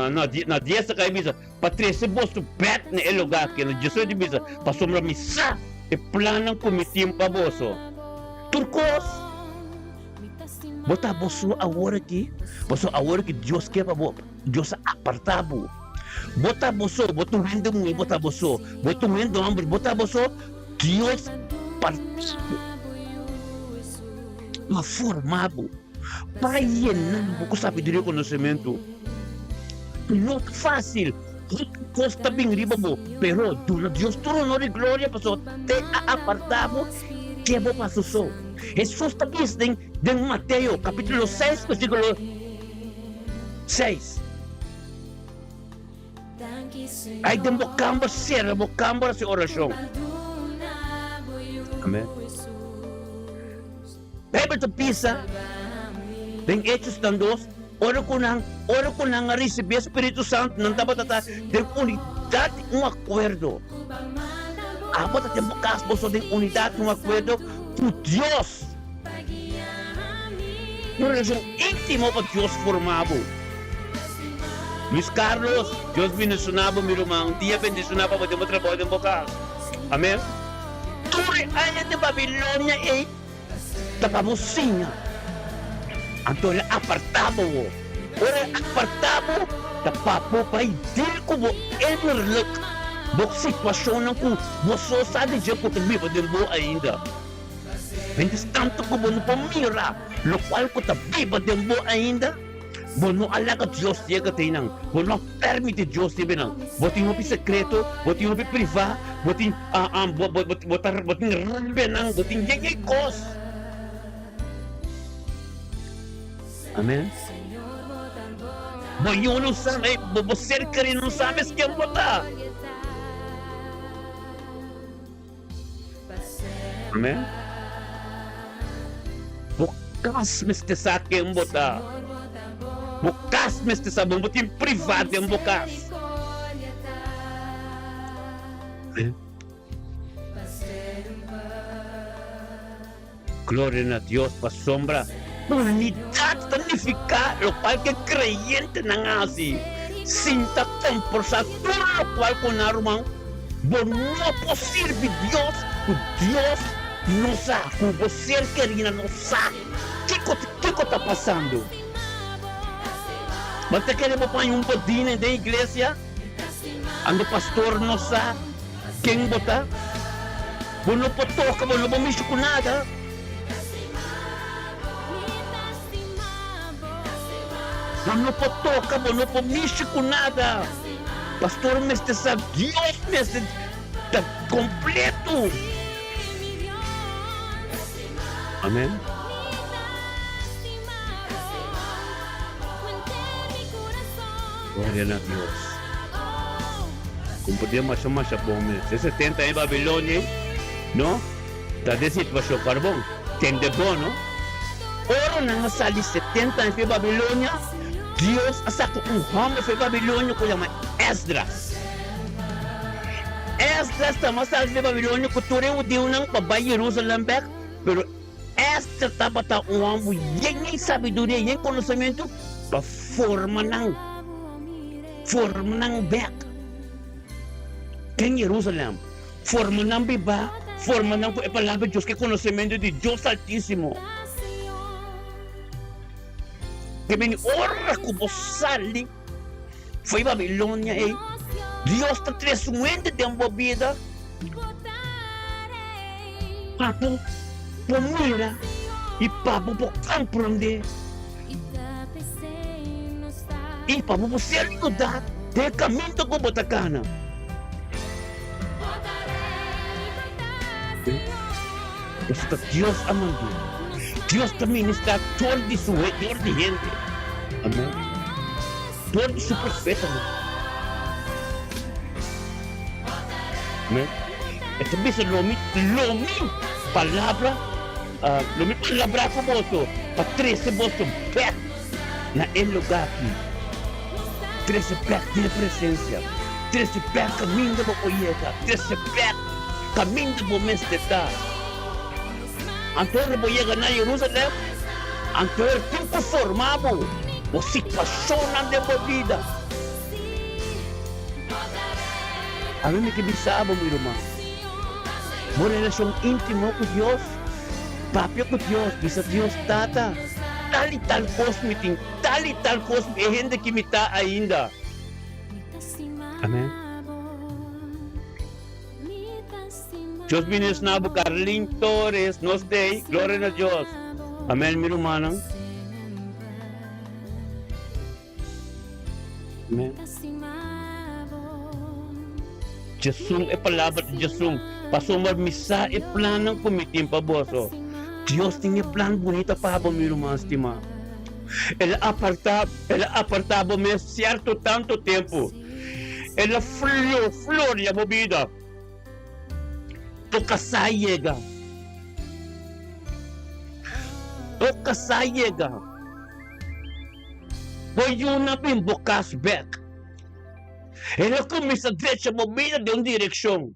na na dies ta kai bisa, pa trese boso bek na e lugar aki. Anto Jesus ta bisa, pasobra mi sa e plannan ku mi tin pa boso. Tur kos bo ta boso awor aki, pasobra awor aki Dios ke pa bo, Dios a aparta bo. Bo ta boso, bo ta un hende muhé, bo ta boso, bo ta un hende homber, bo ta boso. Dios partí bo, pa formá bo, pa yená bo ku sabiduria i konosementu. No ta fásil, hopi kos ta bin riba bo, pero duna Dios tur honor i gloria pasobra te a apartá bo ke bo pa su so. Hesus ta bisa den Mateo kapítulo 6 versíkulo. Seis. Ai den bo kamber sera bo kamber hasi orashon. Amen. Bijbel ta bisa den Hechosnan dos, ora ku nan ora ku nan a risibí e Spiritu Santu nan tabata ta den unidat i un akuerdo. Abo ta den bo kas boso den unidat i un akuerdo ku Dios. Un relashon íntimo pa Dios forma bo. Luis Carlos, Dios bendiciona bo mi ruman. Un dia bendiciona pa bo den bo trabou den bo kas. Amen. Tur e aña den Babilonia ei ta pa bo siña. Anto el a aparta bo. Ora el aparta bo, ta pa bo bai deal ku bo innerlijk, bo situashonnan ku bo so sa di dje ku ta biba den bo ainda. Mientras tanto ku bo no por mira lokual ku ta biba den bo ainda, bo no a laga Dios yega te einan, bo no a permiti Dios yega einan. Bo tin hopi sekreto, bo tin hopi privá, bo tin bo ta bo tin rabianan, bo tin yei yei kos. Amen. Bo yu no sa, bo ser kerí no sa mes ken bo ta. Amen. Bo kas mester sa ken bo ta. Bo kas mester sa bo. Bo tin privat den bo kas. Amen. Gloria na Dios pasobra unidad ta nifica locual cu e creyentenan haci sin ta comporsa tur locual cu nan ruman. Bo no por sirbi Dios cu Dios no sa, cu bo ser kerina no sa kico kico ta pasando. Bo ta kere bo paña un bodina den iglesia ando pastor no sa ken bo ta? Bo no por toca, bo no por mishi cu nada. Bo no por toca, bo no por mishi cu nada. Pastor mester sa, Dios mester ta completo. Amen. Gloria na Dios. Comprende masha masha bon mes. E 70 aña Babilonia no ta den situacion carbon. Tende bon no. Ora nan a sali 70 aña fi Babilonia, Dios a saca un homber fi Babilonia cu yama Esdras. Esdras tamba sali fi Babilonia cu tur e hudiunan pa bai Jerusalem bek, pero Ester tabata un hòmber yen di sabiduria, yen konosementu pa forma nan, forma nan bèk den Jerusalèm, forma nan bibá, forma nan ku e palabra di Dios, ku e konosementu di Dios Altísimo. Ke bini ora ku bo sali for di Babilonia ei, Dios ta trese un hende den bo bida. Pa bo por mira i pa bo por komprondé i pa bo por ser yudá den e kaminda ku bo ta kana. Pasobra ta Dios a mand'é. Dios ta ministrá dor di su dor di hende. Amèn. Dor di su profetanan. Amèn. E ta bisa, Lo mi, lo mi palabra, lo mi palabrá ku boso pa trese boso bèk na e lugá akí. Trese bèk den e presensia. Trese bèk kaminda bo por yega. Trese bèk kaminda bo mester ta. Anto ora bo yega na Jerusalèm, anto e tin ku forma bo, bo situashonnan den bo bida. Ami mi ke bisa bo, mi ruman, bo relashon íntimo ku Dios, papia ku Dios, bisa Dios, Tata, tal i tal kos mi tin, tal i tal kos mi e hende ki mi ta ainda. Amen. Dios bendiciona bo Carlin Torres nos tey gloria na Dios amen mi rumannan amen Djesun e palabra di Djesun pasobra mi sa e plannan ku mi tin pa boso Dios tin e plan bunita pa bo mi ruman stima. El a apartá, el a apartá bo mes sierto tanto tempu. El a flo, floria bo bida. Bo kasá yega. Bo kasá yega. Bo yunan bin bo kas bèk. El a kuminsá drecha bo bida den un direkshon.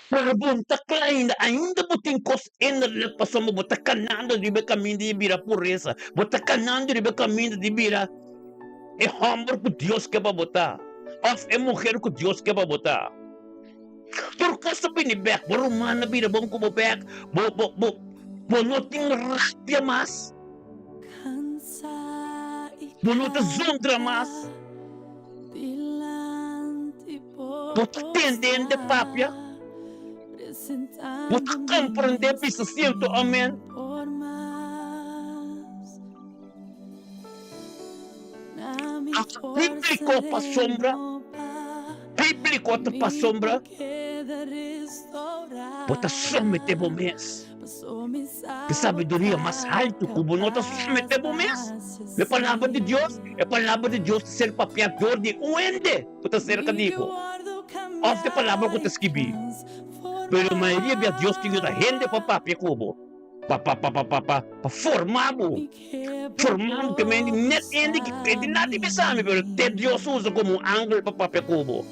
Pero bo no ta kla ainda. Ainda bo tin kos innerlik pasobra bo ta kanando riba e kaminda di bira puresa. Bo ta kanando riba e kaminda di bira e hòmber ku Dios ke pa bo ta òf e muher ku Dios ke pa bo ta. Tur kos ta bini bèk. Bo ruman a bira bon ku bo bèk. Bo, bo, bo, bo no tin rabia mas. Bo no ta zundra mas. Bo ta tende hende papia? Bo ta komprendé bisa sierto amen? Ata bíbliko pasobra bíbliko ta pasobra bo ta someté bo mes. E sabiduria mas haltu ku bo no ta someté bo mes na e Palabra di Dios. E Palabra di Dios ta ser papiá dor di un hende ku ta serka di bo òf di e Palabra ku ta skibí. Pero mayoria bia Dios ta yuda hende pa papia ku bo, pa pa pa pa pa pa forma bo. Forma bo ke men di net hende ki e di nada di bisa mi pero te Dios usa komo un angel pa papia ku bo.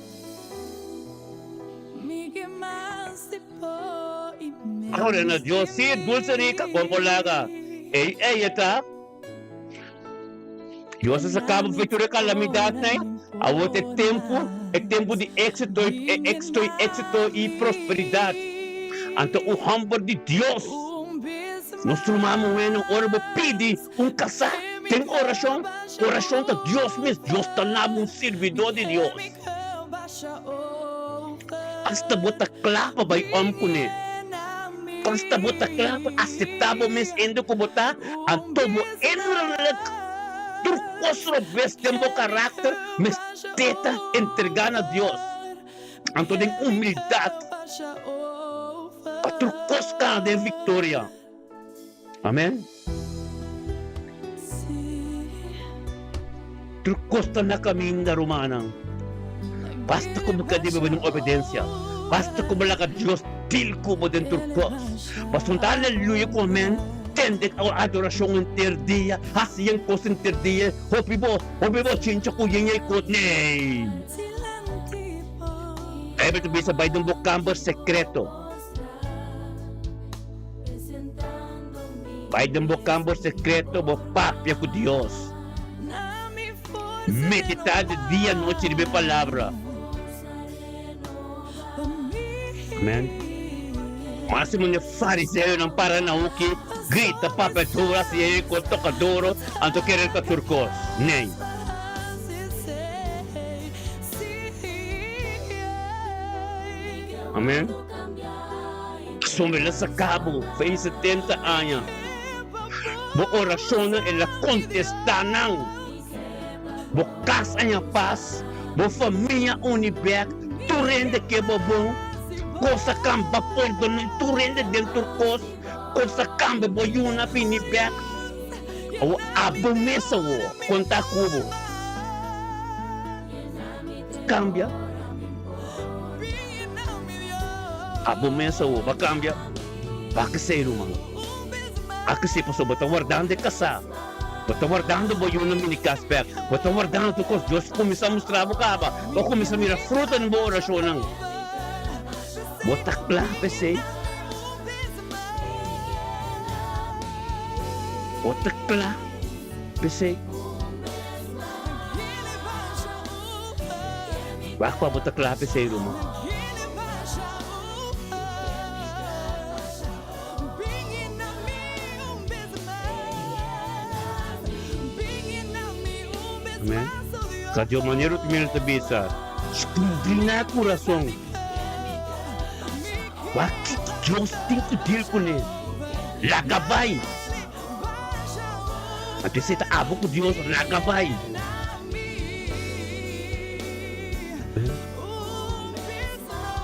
Gloria na Dios. Sí, Dulce Rica, kon por laga. Ey, ey e ta. Dios a saca bo for tur e calamidadnan. Awor ta e tempo, e tempo di éxito, e éxito y éxito y prosperidad. Anto un homber di Dios, nos ruman muhénan, ora bo pidi un casá den oracion, oracion ta Dios mes, Dios ta nabo un sirbidor di Dios. Asta bo ta kla pa bai om kuné. Asta bo ta kla pa aseptá bo mes hende ku bo ta, anto bo innerlik tur kos robes den bo karakter mester ta entregá na Dios. Anto den humildat pa tur kos kana den viktoria. Amen. Tur kos ta na kaminda, rumannan. Basta ku bo ka debe bo den obedensia. Basta ku bo laga Dios deal ku bo den tur kos. Pasobra ta aleluya ku amen tende adorashon henter dia, hasi yen kos henter dia, hopi bo, hopi bo chincha ku yen yei kos. Nee! Bijbel ta bisa bai den bo kamber sekreto. Bai den bo kamber sekreto, bo papia ku Dios. Meditá di dia i nochi riba e Palabra. Amen. Máximo ne fariseonan para na hoki, grita, papia duru, hasi e kos, toka duru, anto kere ta tur kos. Ney. Amen. Pasobra el a saka bo fe 70 aña. Bo orashonnan el a kontestá nan. Bo kas haña pas, bo famia uni bèk, tur hende ke bo bon. Kos a kamba pordoná tur hende den tur kos. Kos a kamba bo yuna bini bèk. Awor abo mes awor konta ku bo. Kambia. Abo mes awor ba kambia. Ba kesei ruman. A kesei pasobra bo ta wardando e kasá. Bo ta wardando bo yunan bini kas bèk. Bo ta wardando tur kos. Dios kuminsá mustra bo kaba. Bo kuminsá mira fruta den bo orashonnan. Bo ta kla pa esei? Bo ta kla pa esei? Wak pa bo ta kla p'esei, ruman. Amen. Ka di un manera otro manera ta bisa, Skudriná kurason. Wak kiko Dios tin ku deal kuné. Laga bai. Anto esei ta abo ku Dios laga bai.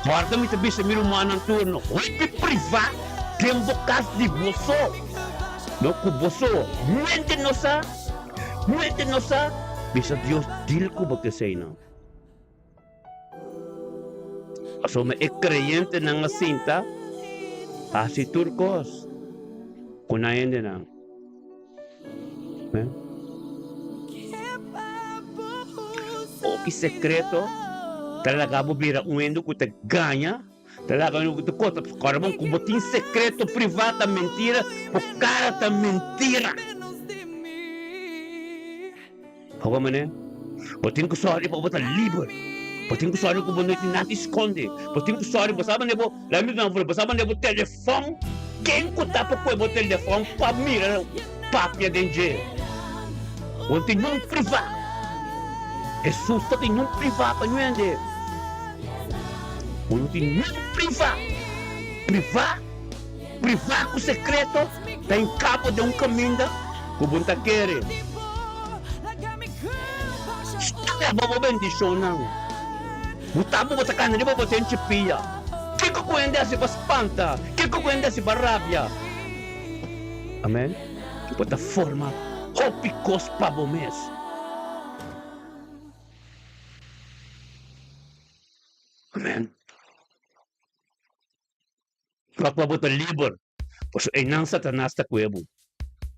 Guarda mi ta bisa mi rumannan tur, no hopi privá den bo kas di bo so. No ku bo so. Mente no sa, mente no sa, bisa Dios deal ku bo ku eseinan. Pasobra e kreyentenan a sinta hasi tur kos ku nan hendenan. Amen. Hopi sekreto ta laga bo bira un hende ku ta gaña, ta laga un hende ku ta kota. Kòrda bon ku bo tin sekreto privá ta mentira, bo kara ta mentira. Hopi manera, bo tin ku sòri pa bo ta liber. Bo tin ku sòri ku bo no tin nada di skonde. Bo tin ku sòri, bo sa manera bo, laga mi bisa bo sa manera bo telefòn, ken ku ta pa kohe bo telefòn pa mira papia den dje? Bo no tin niun privá. Hesus ta tin niun privá pa niun hende. Bo no tin niun privá. Privá, privá ku sekreto ta hinká bo den un kaminda ku bo no ta kere. Stroba bo bendishonnan. Bo ta bo ta kana riba bo tenchi pia. Kiko ku hende hasi pa spanta? Kiko ku hende hasi pa rabia? Amen. Bo ta forma hopi kos pa bo mes. Amen. Wak pa bo ta liber, pasobra einan Satanas ta kue bo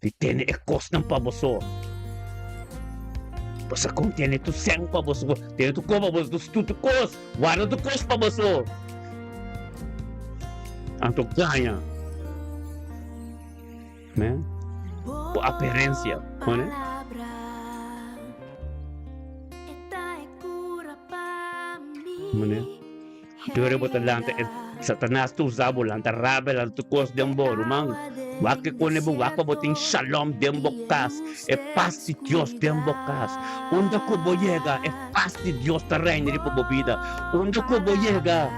di tene e kosnan pa bo so. Bo sa kon tene tur sèn pa bo so, tene tur kos pa bo so, tur kos, warda tur kos pa bo so. Anto gaña. Amen. Bo aparensia, pone. Mane. Dore bo ta lanta e Satanas ta usa bo lanta rabia lanta tur kos den bo ruman. Wak ke kone bo wak pa bo tin shalom den bo kas, e pas di Dios den bo kas. Unda ku bo yega e pas di Dios ta reina riba bo bida. Unda ku bo yega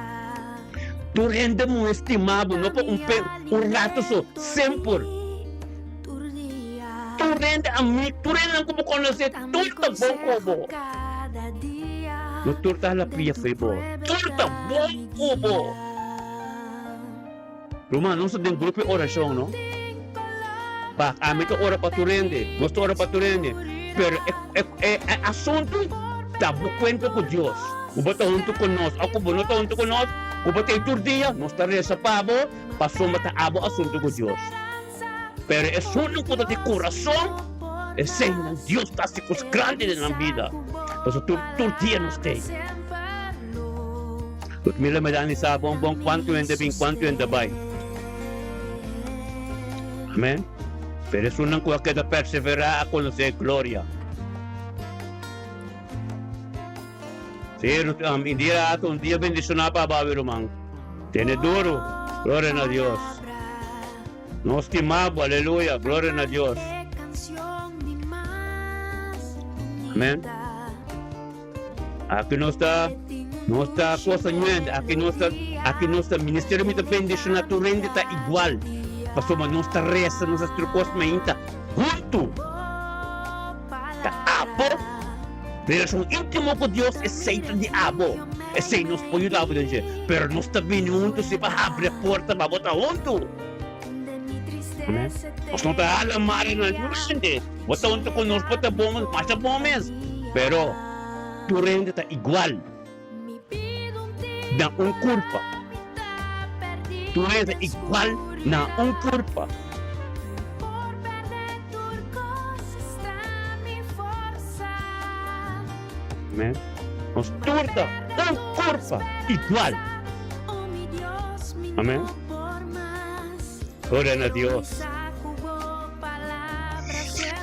tur hende muhe stima bo no pa un pe un rato so, semper. Tur hende ami, tur hendenan ku bo konosé tur ta bon ku bo. No tur ta hala pia fo'i bo. Tur ta bon ku bo. Ruman, nos ta den grupo di orashon, no? Pa ami ta ora pa tur hende, nos ta ora pa tur hende, pero e e e e asuntu ta bo kuenta ku Dios. Ku bo ta huntu ku nos òf ku bo no ta huntu ku nos, ku bo ta ei tur dia, nos ta resa pa bo, pasobra ta abo asuntu ku Dios. Pero esunnan ku ta di kurason, eseinan Dios ta hasi kos grandi den nan bida. Pasobra tur tur dia nos t'ei. Ludmila me da ni sa bon bon kuantu hende bin, kuantu hende bai. Amen. Pero esunnan ku a keda perseverá a konosé e gloria. Sí, um, Indira a un dia bendishoná pa abawi ruman. Tene duru. Gloria na Dios. Nos stima bo, aleluya, gloria na Dios. Amen. Aki nos ta, nos ta cosa nuende, aki nos ta, aki nos ta ministerio mi ta bendiciona tur hende ta igual. Pasobra nos ta reza, nos ta tur cos mainta huntu. Ta abo, relacion intimo cu Dios esey ta di abo. Esey nos por yuda bo den dje. Pero nos ta bini huntu si pa habri e porta pa bo ta huntu. Amen. Nos no ta hala mara na niun hende. Bo ta huntu ku nos, bo ta bon, masha bon mes. Pero tur hende ta igual na un kurpa. Tur hende ta igual na un kurpa. Amen. Nos tur ta un kurpa igual. Amen. Gloria na Dios.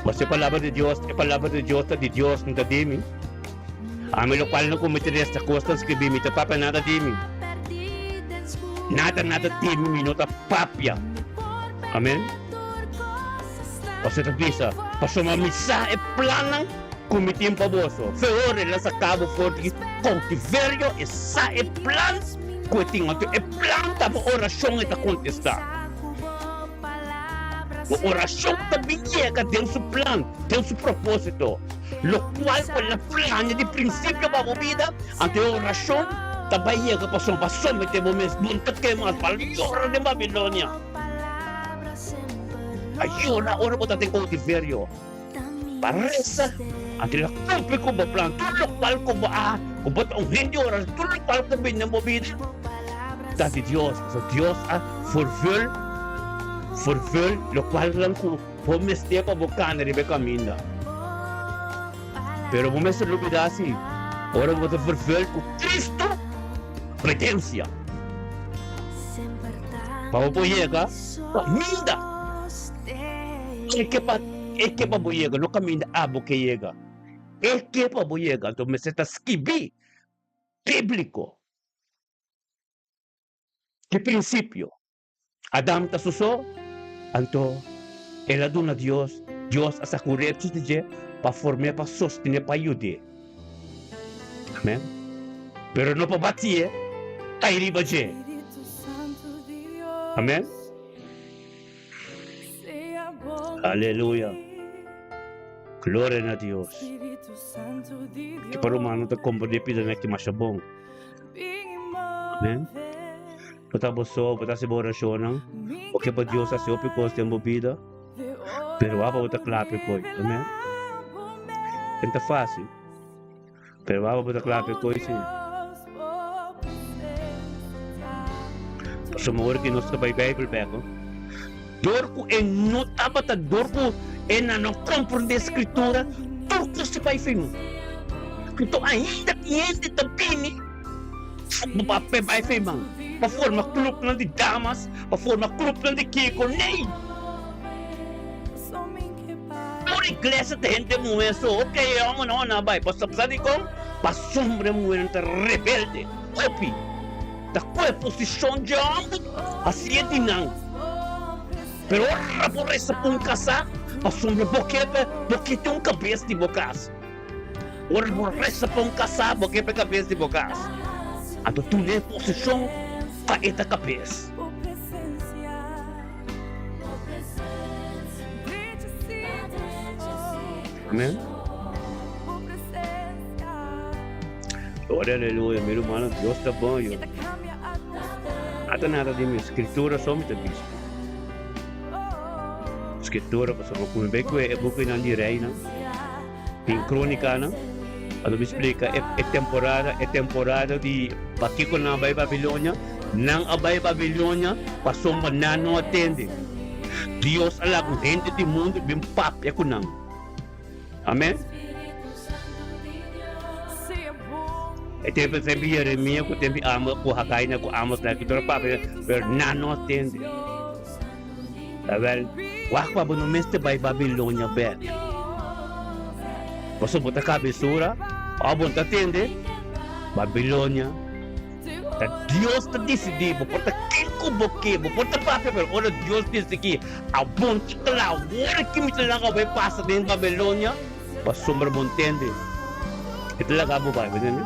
Mas e palabra di Dios, e palabra di Dios ta di Dios, no ta di mi. Ami lokual no komete di esta kos ta skribí, mi ta papia nada di mi. Nada, nada di mi, mi no ta papia. Amen. Pasobra ta bisa, pasobra mi sa e plannan ku mi tin pa boso. Feor el a saka bo for di koutiverio, e sa e plan ku e tin. Anto e plan ta bo orashon e ta kontestá. Bo orashon ta bin yega den su plan, den su propósito, lokual ku el a plania di prinsipio pa bo bida. Anto e orashon ta bai yega pasobra bo a someté bo mes, bo no ta kema, bo a yora den Babilonia. Pa yora ora bo ta den koutiverio. Pa resa, anto el a kumpli ku bo plan. Tur lokual ku bo a, ku bo ta un hende ora, tur lokual ku bini den bo bida ta di Dios. Pasobra Dios a vervul, vervul lokualnan ku bo mester pa bo kana riba e kaminda. Pero bo mester lubida si, ora bo ta vervul ku Cristo, obedensia. Pa bo por yega kaminda e ke pa e ke pa bo yega, no kaminda abo ke yega. E ke pa bo yega, anto mester ta skibí bíbliko. Ki prinsipio? Adam ta su so, anto el a duna Dios, Dios a saka un repchi di dje pa form'é, pa sostené, pa yud'é. Amen. Pero no pa batié kai riba dje. Amen. Aleluya. Gloria na Dios. Ki pa rumano ta komprendé pida ki masha bon. Amen. Bo ta bo so, bo ta hasi bo orashonnan, bo ke pa Dios hasi hopi kos den bo bida, pero wak pa bo ta kla pa e koi. Amen. E no ta fásil, pero wak pa bo ta kla pa e koi si. Pasobra ora ku nos ta bai Beibel bek, dor ku e no tabata, dor ku e nan no komprendé Skritura, tur kos ta bai fin. Anto ainda tin hende ta bini. Bo pa pe bai fe man pa forma clubnan di damas, pa forma clubnan di kiko, nee! Tur iglesia ta hende muhe so, ok e homernan no a bai, pasobra sa dikon? Pasobra e muhernan ta rebelde, hopi ta kohe posishon dje homber, hasié di nan. Pero ora bo resa pa un kasá, pasobra bo ke bo ke tin un kabes di bo kas. Ora bo resa pa un kasá, bo ke pa e kabes di bo kas. Anto tuma e posishon pa e ta kabes. Amen. Gloria, aleluya. Mi rumannan, Dios ta bon, yo. Ata nada di mi skritura so mi ta bisa. Skritura, pasobra ku mi bai ku e bukinan di reinan. Den Krónikanan, a lo mi splika e e temporada, e temporada di pakiko nan a bai Babilonia. Nan a bai Babilonia pasobra nan no a tende. Dios a laga un hende di mundu bin papia ku nan. Amen. E tempu tempu Jeremia ku tempu Amos ku Hagai na ku Amos na ki tur a papia, pero nan no a tende. Awel, wak pa bo no mester bai Babilonia bek. Pasobra bo ta kabesura, òf bo no ta tende, Babilonia ta Dios ta disidí, bo por ta ken ku bo ke, bo por ta papia, pero ora Dios bisa ki abo no ta kla, ora ki mi ta laga bo bai pasa den Babilonia, pasobra bo no tende, e ta laga bo bai, bo tende?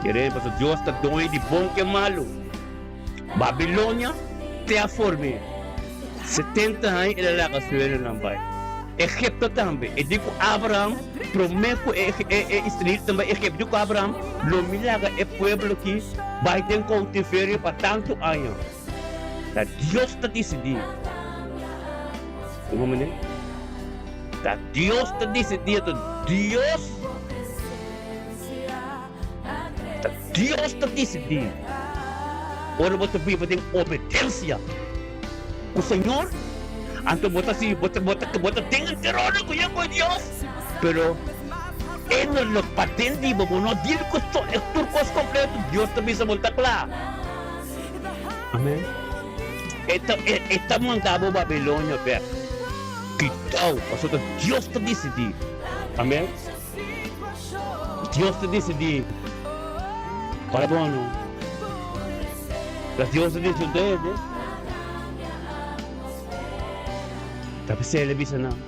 Kere, pasobra Dios ta doño di bon ke malu. Babilonia te a form'é. 70 aña el a laga su hendenan bai. Egipto tambe. E di ku Abraham, promé ku e e israelitanan bai Egipto, di ku Abraham, Lo mi laga e pueblo aki bai den koutiverio pa tantu aña. Ta Dios ta disidí. Un manera? Ta Dios ta disidí. Anto Dios. Ta Dios ta disidí. Ora bo ta biba den obedensia ku Señor, anto bo ta si bo ta bo ta bo ta den enteronan ku ya ku Dios, pero innerlijk paden di bo, bo no deal ku tur kos kompleto, Dios ta bisa bo ta kla. Amen. E ta e ta manda bo Babilonia bek. Kitau, pasobra ta Dios ta disidí. Amen. Dios ta disidí para bo no. Las Dios ta disidí ustedes. Ta p'esei el a bisa nan.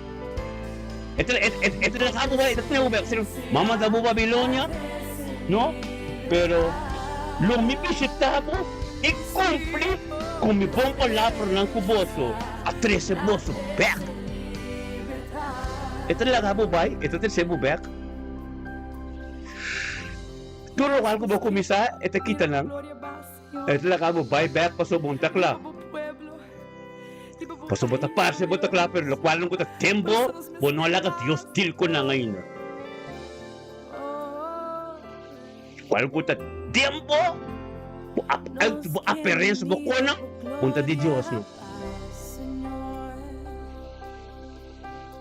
E ta e ta laga bo bai, e ta tene bo bek. Mama ta bo Babilonia, no? Pero lo mi bishitá bo i kumpli ku mi bon palabranan ku boso a trese boso bek. E ta laga bo bai, e ta trese bo bek. Tur lokual ku bo kuminsá, e ta kita nan. E ta laga bo bai bek pasobra bo no ta kla. Pasobra bo ta parse bo ta kla, pero lokual nan ku ta den bo, bo no a laga Dios deal ku nan ainda. Lokual ku ta den bo, bo bo aperensia, bo konan, bo no ta di Dios no.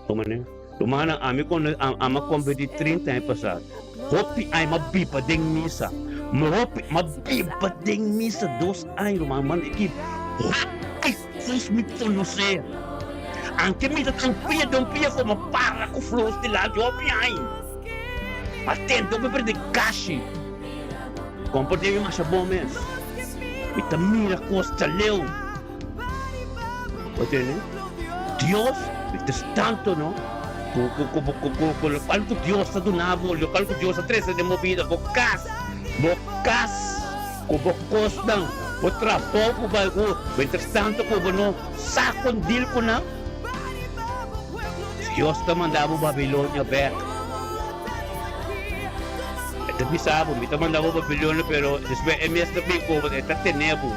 Bo manera? Rumannan, ami kono ami a kombertí trinta aña pasá. Hopi aña mi a biba den misa. Mi hopi mi a biba den misa dos aña, ruman. Manda aki hopi kos mi konosé. Anke mi ta ta un pia den un pia for mi a para ku flus dilanti hopi aña. Mi a tenta hopi predikashi. Komport'é mi masha bon mes. Mi ta mira kos chaleu. Bo tende? Dios mientras tanto no ku ku ku ku ku ku lokual ku Dios ta duna bo, lokual ku Dios a trese den bo bida, bo kas, bo kas ku bo kosnan, bo trabou ku bai ku, mientras tanto ku bo no sa kon deal ku nan, Dios ta manda bo Babilonia bek. E ta bisa bo, mi ta manda bo Babilonia, pero despues e mes ta bin ku bo, e ta tene bo.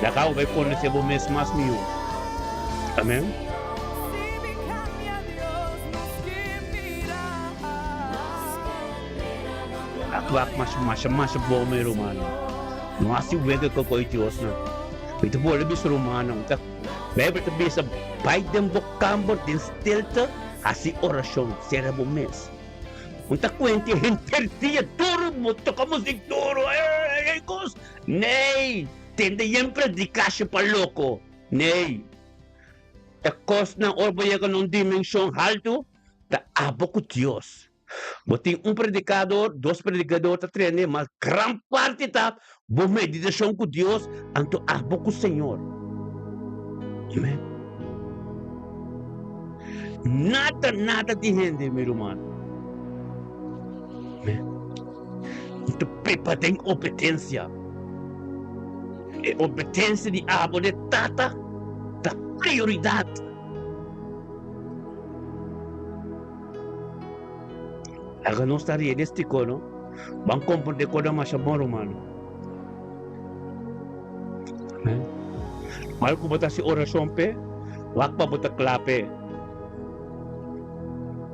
Laga bo bai konosé bo mes mas mihó. Amèn. Wak masha masha masha bon mi rumannan. No hasi wega ku koe Dios nan. Mi ta bolbe bisa rumannan, ta Bijbel ta bisa bai den bo kamber den stilte hasi orashon, sera bo mes. Un ta kuenti henter dia duru bo toka musik duru ey kos. Nee! Tende yen predikasje pa loko. Nee! E kosnan ora bo yega na un dimenshon haltu ta abo ku Dios. Bo tin un predikador, dos predikador ta trende, ma gran parti ta bo meditashon ku Dios, anto abo ku Señor. Amen. Nada, nada di hende, mi ruman. Amen. Bo ta prepa den obedensia. E obedensia di abo den Tata ta prioridat. Laga nos ta realístiko, no? Ban komprendé kos masha bon, rumannan. Amen. Mal ku bo ta hasi orashon p'e, wak pa bo ta kla p'e.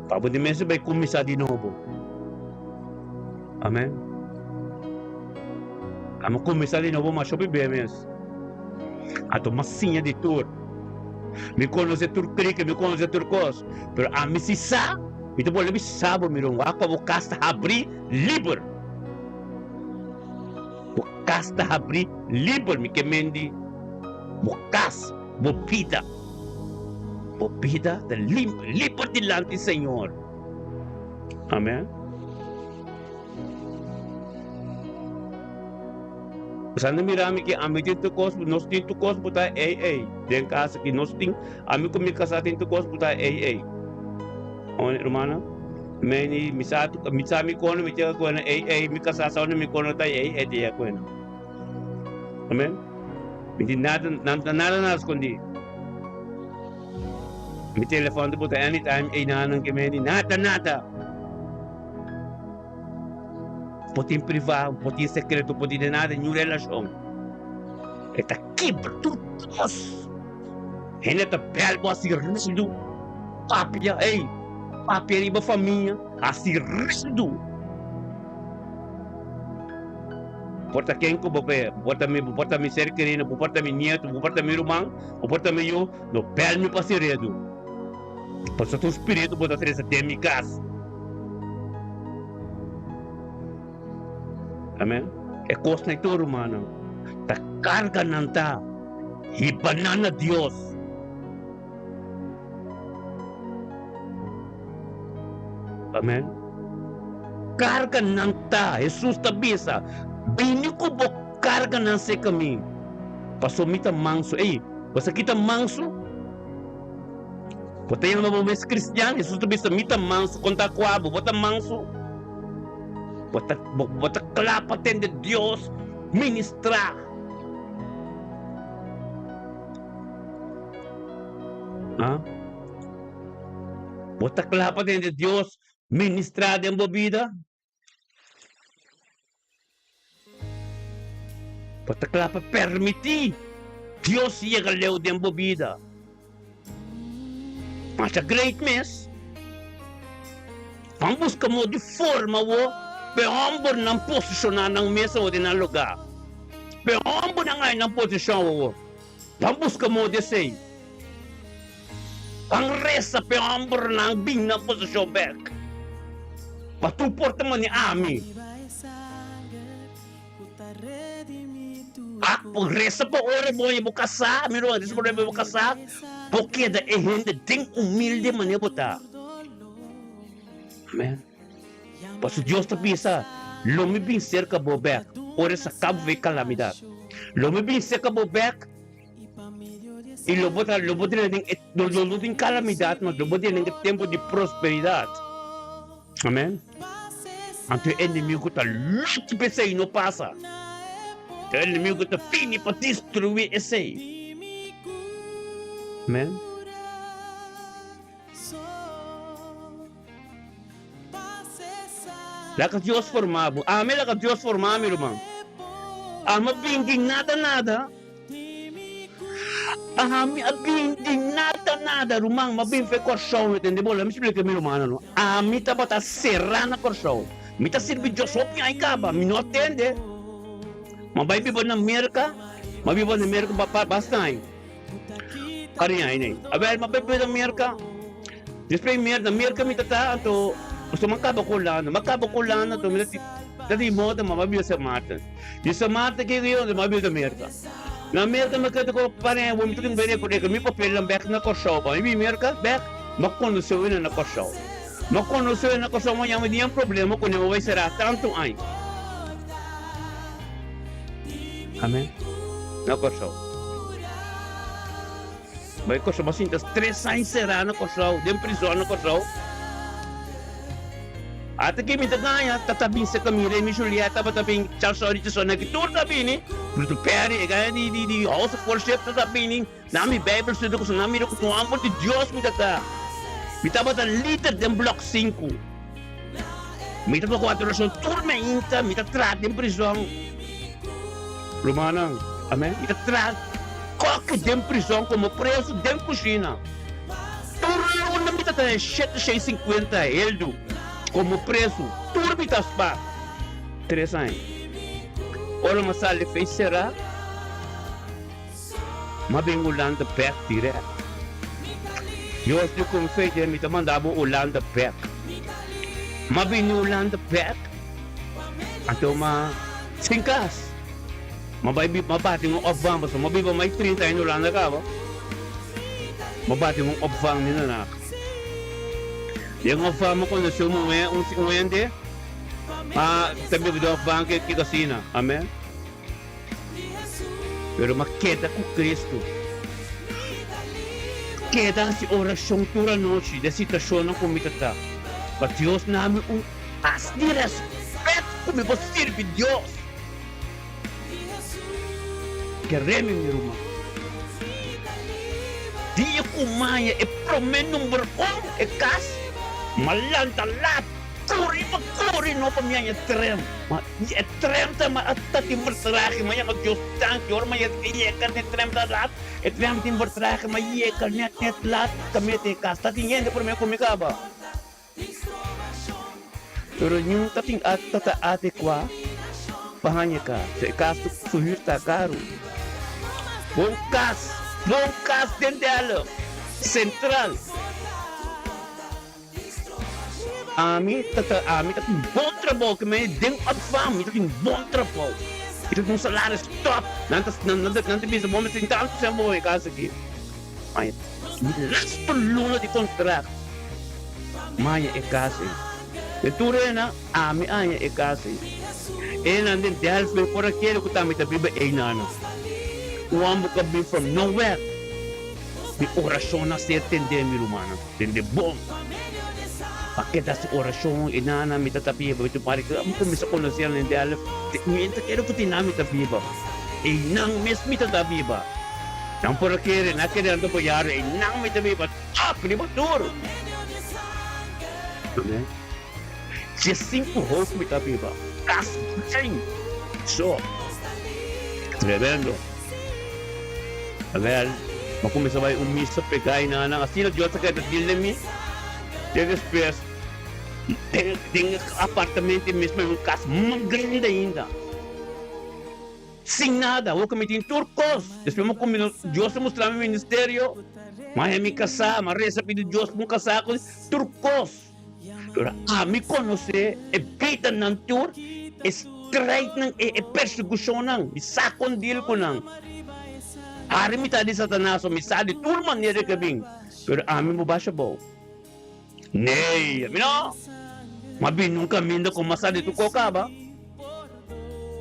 Pa bo di mester bai kuminsá di nobo. Amen. Amo kuminsá di nobo masha hopi be mes. Anto mas siña di tur. Mi konosé tur krike, mi konosé tur kos. Pero ami si sa, mi ta bolbe bisa bo, mi ron, wak pa bo kas ta habrí liber. Bo kas ta habrí liber, mi ke men di bo kas, bo bida. Bo bida ta liber dilanti Señor. Amen. Boso mira mi ki ami tin tur kos, nos tin tur kos bo ta ei ei den kas aki. Nos tin, ami ku mi kasá tin tur kos bo ta ei ei. Oye hermana, meni mi sa mi sa mi kono mi chega ku ena ei ei, mi kasá sa unda mi kono ta ei ei ta yega ku ena. Amen. Mi tin nada, nada nada skondí. Mi telefon ta bota anytime ei nanan ke meni nada nada. Bo tin privá, bo tin sekreto, bo tin de nada, niun relashon. E ta kibra tur kos. Hende ta bèl bo hasi ridu, papia, ei, papia riba famia, hasi ridu. Por ta ken ku bo be, bo por ta mi, bo por ta mi ser kerido, bo por ta mi nieto, bo por ta mi ruman, bo por ta mi yu, no bèl mi pa hasi redu. Pasobra tur spiritu bo ta trese den mi kas. Amen. E kosnan ei tur, rumannan, ta karga nan ta hiba nan na Dios. Amen. Karga nan ta, Hesus ta bisa, bini ku bo karganan serka mi, pasobra mi ta mansu. Ey, bo sa ki ta mansu? Bo ta yama bo mes kristian? Hesus ta bisa, Mi ta mansu. Kon ta kua bo? Bo ta mansu? Bo ta, bo, bo ta kla pa tende Dios ministrá? Ha? Bo ta kla pa tende Dios ministrá den bo bida? Bo ta kla pa permití Dios yega leu den bo bida? Masha great mes. Ban buska modo di forma awo pa e hombernan posishoná nan mes awo den nan lugá. Pa e hombernan haña nan posishon awo. Ban buska modo di esei. Ban resa pa e hombernan bin nan posishon bèk. Pa tur por ta manera ami. A Bo resa pa ora bo haña bo kasá, mi ruman, resa pa ora bo haña bo kasá, bo keda e hende den humilde manera bo ta. Amen. Pasobra Dios ta bisa, Lo mi bin serka bo bèk ora e saká bo for e kalamidat. Lo mi bin serka bo bèk i lo bo ta, lo bo drenta den e, lo no tin kalamidat mas, lo bo drenta den e tempu di prosperidat. Amen. Anto e enemigo ta lucha pa esei no pasa. E enemigo ta fini pa destruí esei. Amen. Laga Dios forma bo. Ami laga Dios forma mi, ruman. Ami a bin di nada nada. Ami a bin di nada nada, ruman. Mi a bin for e Kòrsou, mi tende bo. Laga mi splika mi rumannan no. Ami tabata será na Kòrsou. Mi ta sirbi Dios hopi aña kaba. Mi no a tende. Mi a bai biba na Merka. Mi a biba na Merka pa basta aña. Kariña aña ei. Awel, mi a bai biba na Merka. Despues di na Merka mi ta ta, anto pasobra mi a kaba ku Hulanda. Mi a kaba ku Hulanda, anto mi ta ta di moda mi a bai biba Sint Maarten. Di Sint Maarten ke rio, anto mi a bai biba na Merka. Na Merka mi a keda ku pareha bo, mi ta tin bere ku reka mi papelnan bek na Kòrsou. Pa mi bin Merka bek, mi a konosé wina na Kòrsou. Mi a konosé wina na Kòrsou, mi a yama di niun problema kuné, mi a bai será tantu aña. Amen. Na Kòrsou. Bai Kòrsou, bo a sinta tres aña será na Kòrsou, den prizòn na Kòrsou. Ata ke mi ta gaña, ta ta bin serka mi, Remy Juliet tabata bin, Charles Richardson, nan ki tur ta bini, Bruto Perry, e gaña di di di House of Worship ta ta bini, nan mi Bijbel studio ku nan mira ku un amor di Dios mi ta ta. Mi tabata lider den blòk sinku. Mi ta toka adorashon tur mainta, mi ta traha den prizòn. Rumannan, amen, mi ta traha kòke den prizòn komo prezu den kushina. Tur luna mi ta traha shete shei sinkuenta heldu komo prezu, tur mi ta spa. Tres aña. Ora mi a sali fei será, mi a bin Hulanda bèk dirèkt. Dios di ku mi fei den mi ta manda bo Hulanda bèk. Mi a bini Hulanda bèk, anto mi a sin kas. Mi a bai biba, mi a bati un opvang pasobra mi a biba mai trinta aña na Hulanda kaba. Mi a bati un opvang di Nanak. Den opvang mi a konosé un muhé, un hende a ta biba den opvang ke kiko asina. Amen. Pero mi a keda ku Cristo. Keda hasi orashon tur anochi den situashonnan ku mi ta ta, pa Dios na mi un pas di rèspèt ku mi por sirbi Dios. Kere mi, mi ruman. Dia ku maña e promé number un e kas, mi a lanta lat, kuri pa kuri no pa mi haña trèm. Ma e trèm ta ma ta tin vertraging, mi a yama Dios danki ora mi a yega na e trèm ta lat, e trèm tin vertraging, mi a yega nèt nèt lat ta mete e kas. Ta tin hende promé ku mi kaba. Pero niun ta tin ta ta adekuá pa haña e kas. E kas su hür ta karu. Bon kas, bon kas den Delft, sentral. Ami ta ta ami ta tin bon trabou ke mi den opvang mi ta tin bon trabou. Mi ta tin un salaris top. Nan ta nan ta bisa bo mi tin tantu sèn bo e kas aki. Maña mi lastu luna di kontrakt maña e kas ei. Den tur ena ami haña e kas ei. Enan den Delft mi por a kere ku ta mi ta biba einanan. Un homber ku a bin from nowhere. Mi orashon a ser tendé mi rumannan. Tende bon. Pa keda hasi orashon enanan mi ta ta biba. Mi ta pari ku mi kuminsá konosé nan den Delft. Mi ta kere ku tin nan mi ta biba. Einan mes mi ta ta biba. Nan por a kere, nan a kere nan ta apoyado, einan mi ta biba top riba tur. Amen. Diesinku hof mi ta biba, kas yen. So, tremendo. Awel, Mi a kuminsá bai un misa pegá i nan asina Dios a keda dil den mi. Te despues den den e apartamento mes mi un kas mas grandi ainda. Sin nada, awor ku mi tin tur kos. Despues mi a kuminsá Dios a mustra mi ministerio, mi a haña mi kasá, mi a resa pidi Dios pa mi kasá ku tur kos. Pero ami konosé e bidanan tur, e strijdnan, e persekushonnan, mi sa kon deal ku nan. Ari mi ta di Satanas, mi sa di tur manera ke bin, pero ami bo basha abou. Nee, ami no! Mi a bini un kaminda ku mi a sa di tur kos kaba.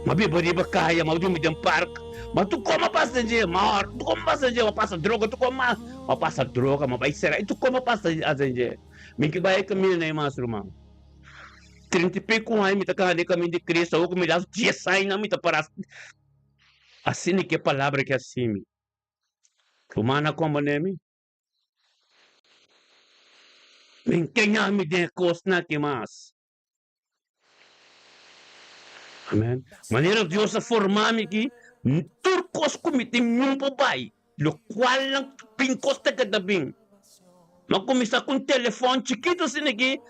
Mi a biba riba kaya, mi a drumi den park, ma tur kos mi a pasa dje, mi a hòrta, tur kos mi a pasa dje, mi a pasa droga, tur kos mi a pasa droga, mi a bai sera, tur kos mi a pasa dje. Mi ke bai e kaminda na e mas, ruman. Trinta i piku aña mi ta kana den kaminda di Cristo, awor ku mi las dies añanan mi ta para asina ke palabra ke hasi mi. Ruman a komponé mi. Mi nkeña mi den e kosnan aki mas. Amen. Manera Dios a forma mi aki, tur kos ku mi tin mi por bai, lokualnan bin kos ta keda bin. Mi a kuminsá ku un telefòn chikitu asina aki,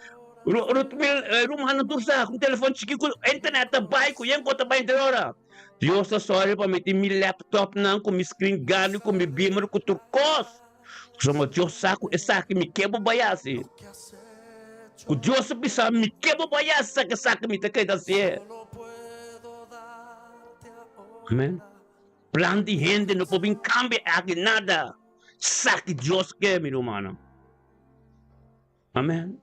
rumannan tur sa, ku un telefòn chikit ku internet ta bai, ku yen ku ta bai henter ora. Dios ta sòri pa mi tin mi laptopnan ku mi screen grandi, ku mi beamer, ku tur kos. Pasobra Dios sa ku esaki mi ke bo bai hasi. Ku Dios a bisa mi ke bo bai hasi, sa ku esaki mi ta keda hasié. Amen. Plan di hende no por bin kambia aki nada. Sa ki Dios ke, mi rumannan. Amen.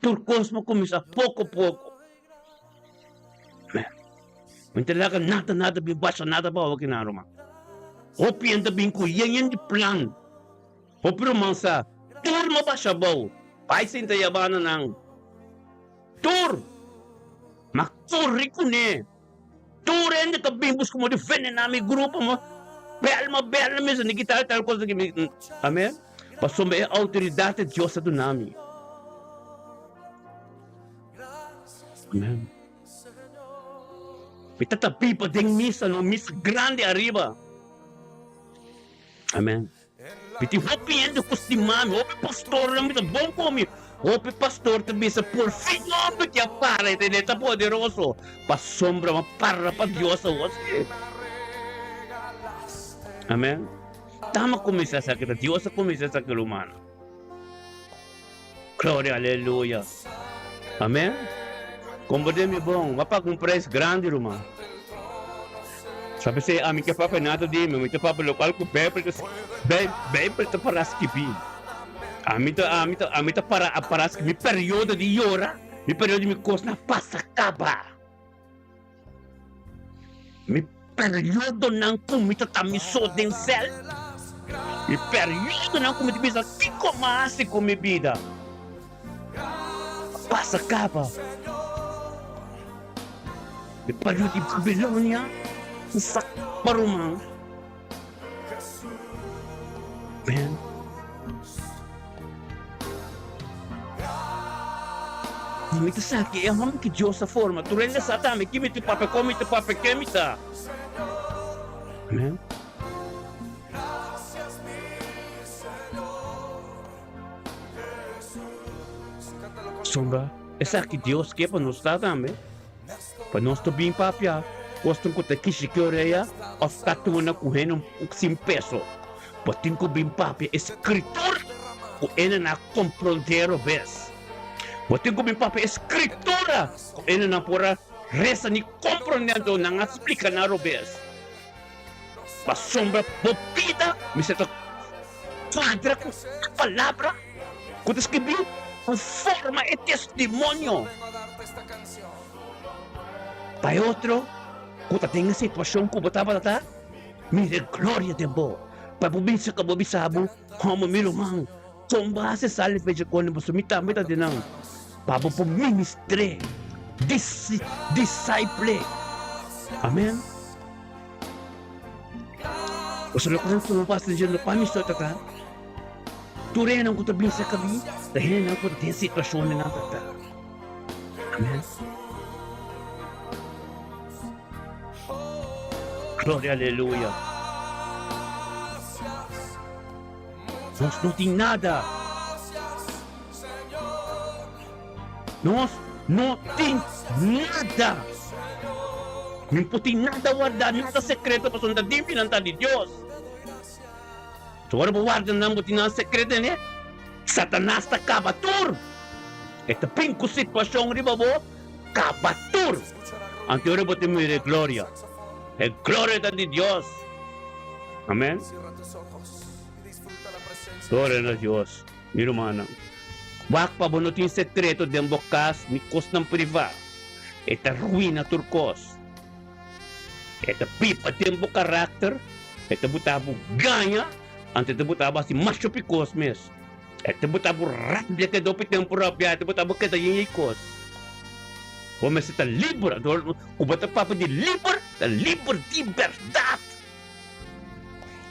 Tur kos por kuminsá poko poko. Amen. Mi ta laga nada nada bin basha nada pa awor kinan ruman. Hopi hende ta bin ku yen yen di plan. Hopi ruman sa tur no basha abou. Bai sinta yabana nan. Tur. Ma kore kuné. Tur hende ta bin buska mo di venená mi grupo mo bel mo bel mi ni ki tal tal cosa ki mi amen pasobra e outoridat di Dios a duna mi amen mi ta ta biba den misa no misa grandi ariba amen. Mi tin hopi hende ku stima mi, hopi pastornan mi ta bon ku mi. Hopi pastor ta bisa, Por fin homber ki a para, e ta poderoso. Pasobra mi a para pa Dios awor si. Amen. Tama kuminsá esaki ta Dios a kuminsá esaki rumannan. Gloria aleluya. Amen. Komprende mi bon, mi a paga un prijs grandi ruman. Sa p'esei ami ke papia nada di mi, mi ta papia lokual ku Beibel ta Beibel ta para skibí. Ami ta ami ta ami ta para a para skibí mi periodo di yora, mi periodo di mi kosnan a pasa kaba. Mi periodonan ku mi ta ta mi so den sèl, mi periodonan ku mi ta bisa kiko mi a hasi ku mi bida a pasa kaba. Mi periodo di Babilonia a sa kaba ruman. Amen. Mi ta sa ki e hòmber ki Dios a forma. Tur hende sa tambe ki mi ta papia, kon mi ta papia, ken mi ta. Amen. Pasobra esaki Dios ke pa nos ta tambe. Pa nos ta bin papia kosnan ku ta kishi ki orea òf ta tuna ku hende sin peso. Bo tin ku bin papia e Skritura ku hende nan a komprondé robes. Bo tin ku bin papia e Skritura ku hende nan por a resa ni komprondé anto nan a splika nan robes. Pasobra bo bida mester ta kuadra ku e palabra ku ta skibí konforme e testimonio. Pa e otro ku ta den e situashon ku bo tabata ta, mira e gloria den bo. Pa bo bisa ku bo bisa bo, Komo mi ruman, kon bo hasi sali fecha kono pasobra mi tambe ta den nan. Pa bo por ministr'é, disiple'é. Amen. Pasobra loke nan tuma pas den dje, pa mi so ta ta. Tur hendenan ku ta bin serka mi ta hendenan ku ta den situashonnan nan ta ta. Amen. Gloria aleluya. Nos no tin nada. Nos no tin nada. Mi no por tin nada wardá, nada sekreto, pasobra nan ta di mi, nan ta di Dios. So ora bo warda nan, bo tin nan sekreto ene, Satanas ta kaba tur. E ta bin ku situashon riba bo, kaba tur. Anto ora bo ta mira e gloria. E gloria ta di Dios. Amen. Gloria na Dios. Mi rumannan, wak pa bo no tin sekreto den bo kas ni kosnan privá. E ta ruina tur kos. E ta pipa den bo karakter, e ta buta bo gaña, anto e ta buta bo hasi mas hopi kos mes. E ta buta bo rabia keda hopi tempu rabiá, e ta buta bo keda yen ei kos. Bo mester ta liber, anto ku bo ta papia di liber, ta liber di bèrdat.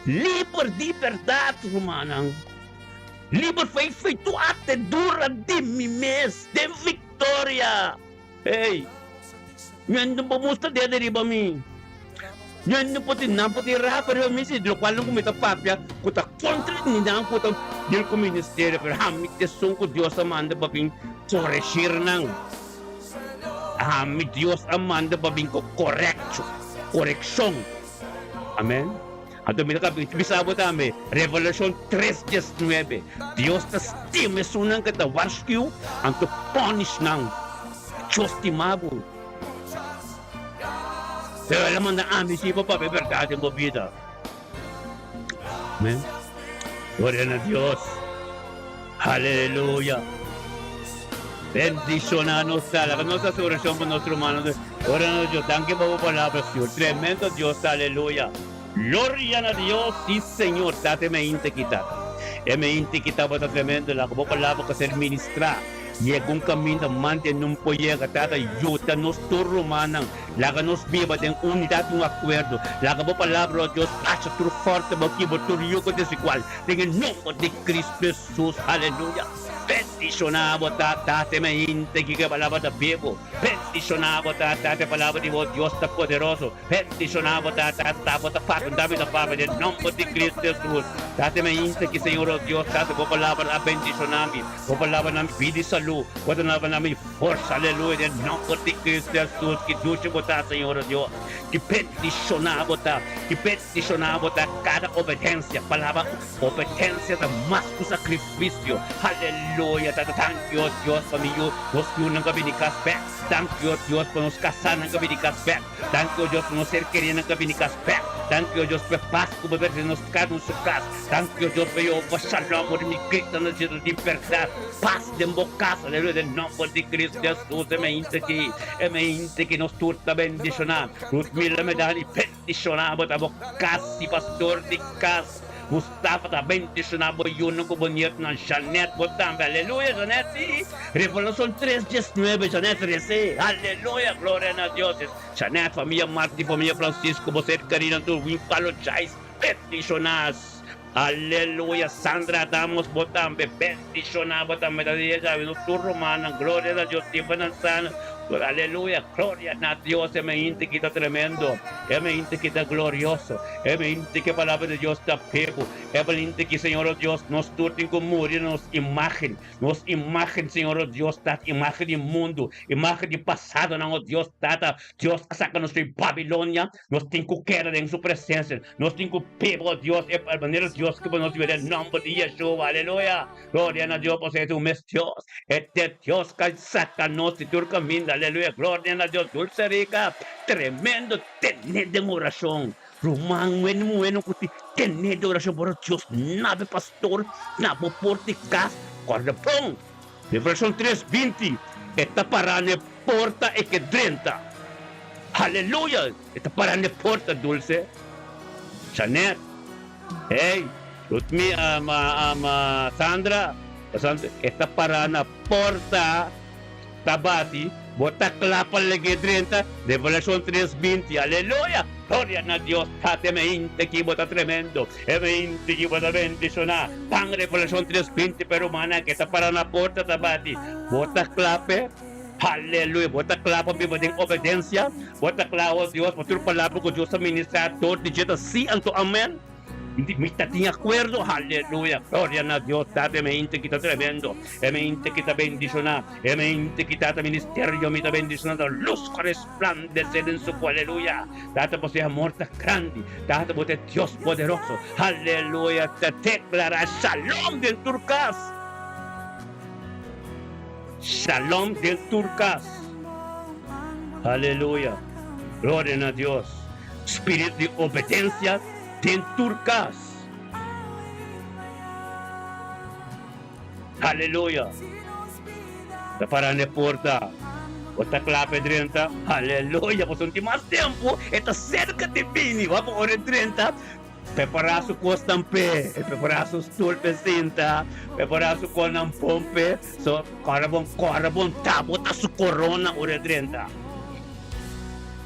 Liber di bèrdat, rumannan. Liber fei fei tur atedura di mi mes den viktoria. Hey, ñoen no por mustra dede riba mi. Ñoen no por tin, nan por tin rapa riba mi si, lokual nan ku mi ta papia ku ta kontra di nan ku ta dil ku ministerio, pero ami ta esun ku Dios a manda pa bin korregir nan. Ami Dios a manda pa bin ku korekcho, korekshon. Amen. Anto mi ta bisa bo tambe, Revelashon tres diesnuebe, Dios ta stima esunnan ku ta warskiu, anto punish nan. Dios stima bo. Pero el a manda ami si pa papia bèrdat den bo bida. Amen. Gloria na Dios. Aleluya. Bendiciona nos ta. Laga nos haci oracion pa nos rumannan. Ora na Dios. Danki pa bo palabra, Señor. Tremendo Dios ta. Aleluya. Gloria na Dios. Si, Señor. Tata e mainta aki, Tata. E mainta aki tabata tremendo. Laga bo palabra cu a ser ministra. Yega un caminda mante nun por yega. Tata, yuda nos tur rumannan. Laga nos biba den unidat i un akuerdo. Laga bo palabra, o Dios, basha tur forte bo kibra tur yugo desigual. Den e nomber di Cristo Jesus. Aleluya. Bendishoná bo ta, Tata, e mainta ki ku e palabra ta bibu. Bendishoná bo ta, Tata, e palabra di bo Dios ta poderoso. Bendishoná bo ta, Tata, bo ta papia, un ta mi ta papia den nomber di Cristo Jesus. Tata, e mainta ki, Señor, o Dios, Tata, bo palabra a bendishoná mi. Bo palabra na mi bida i salú. Bo palabra na mi Forsa, aleluya, den nomber di Cristo Jesus, ki dushi bo ta, Señor Dios, ki bendiciona bo ta, ki bendiciona bo ta cada obedencia, palabra obedencia ta mas cu sacrificio, aleluya, tata, danki oh Dios pa mi yu, nos yunan cu a bini cas bek, danki oh Dios pa nos casanan cu a bini cas bek, danki oh Dios pa nos ser kerinan cu a bini cas bek, danki oh Dios pa e paz cu bo trece nos cada un su cas, danki oh Dios pa Jehovah Shalom, ora mi grita na cielo di berdad, paz. Den bo kas, aleluya, den nomber di Cristo Jesus, e mente ki, e mente ki nos tur ta bendishoná. Ruth Miller Medani bendishoná bo ta bo kas i pastor di kas. Mustafa ta bendishoná bo yunan ku bo nietonan. Jeanette bo tambe, aleluya, Jeanette si. Revelacion tres diesnuebe, Jeanette rese, aleluya, gloria na Dios. Jeanette, famia Marti, famia Francisco, bo ser kerinan tur, Win Palo Jais, bendishoná. Aleluya Sandra damos bo tambe bendiciona bo tambe ta di esaki nos tur rumannan gloria na Dios tiempo nan sana aleluya gloria na Dios e mente ki ta tremendo e mente ki ta glorioso e mente ki e palabra di Dios ta bibu e mente ki Señor o Dios nos tur tin ku muri na nos imagen nos imagen Señor o Dios ta imagen di mundu imagen di pasadonan o Dios tata Dios a saka nos di Babilonia Nos tin ku keda den su presensia. Nos tin ku biba, oh Dios, e manera Dios ke pa nos biba den nomber di Yeshua. Aleluya! Gloria na Dios, pasobra e ta un mes Dios. E ta e Dios ku a saka nos di tur kaminda. Aleluya! Gloria na Dios. Dulce Rica, tremendo tene den orashon. Ruman muhé ni muhé no ku tin tene den orashon, pero Dios na bo pastor, na bo por di kas. Kòrda bon! Revelashon tres, binti, E ta pará na e porta e ke drenta. Haleluya! E ta pará na e porta, Dulce. Janet. Hey, Ruth mi ama ama Sandra. E ta pará na porta ta bati. Bo ta kla pa lege drenta? Revelashon tres, binti, Aleluya! Gloria na Dios Tata, e mente ki bo ta tremendo, e mente ki bo ta bendishoná. Pan Revelashon tres, binti pa e rumannan ke ta pará na porta ta bati. Bo ta kla p'e? Aleluya! Bo ta kla pa biba den obedensia? Bo ta kla, o Dios, pa tur palabra ku Dios ta ministrá dor di dje ta sí anto amèn? Mi ta tin akuerdo, aleluya, gloria na Dios, Tata e mente ki ta tremendo, e mente ki ta bendishoná, e mente ki Tata ministerio mi ta bendishoná ta lus ku a resplandesé den su ku, aleluya, Tata bo se amor ta grandi, Tata bo ta e Dios poderoso, aleluya, ta deklará shalom den tur kas, shalom den tur kas, aleluya, gloria na Dios, spiritu di obedensia. Den tur kas. Aleluya. Ta para n'e porta. Bo ta kla p'e drenta? Aleluya. Pasobra tin mas tempu e ta serka di bini. Wak ora e drenta, prepará su kosnan p'e. E prepará su stul p'e sinta, prepará su konan bon p'e. So, kòrda bon, kòrda bon, ta bo ta su korona ora e drenta.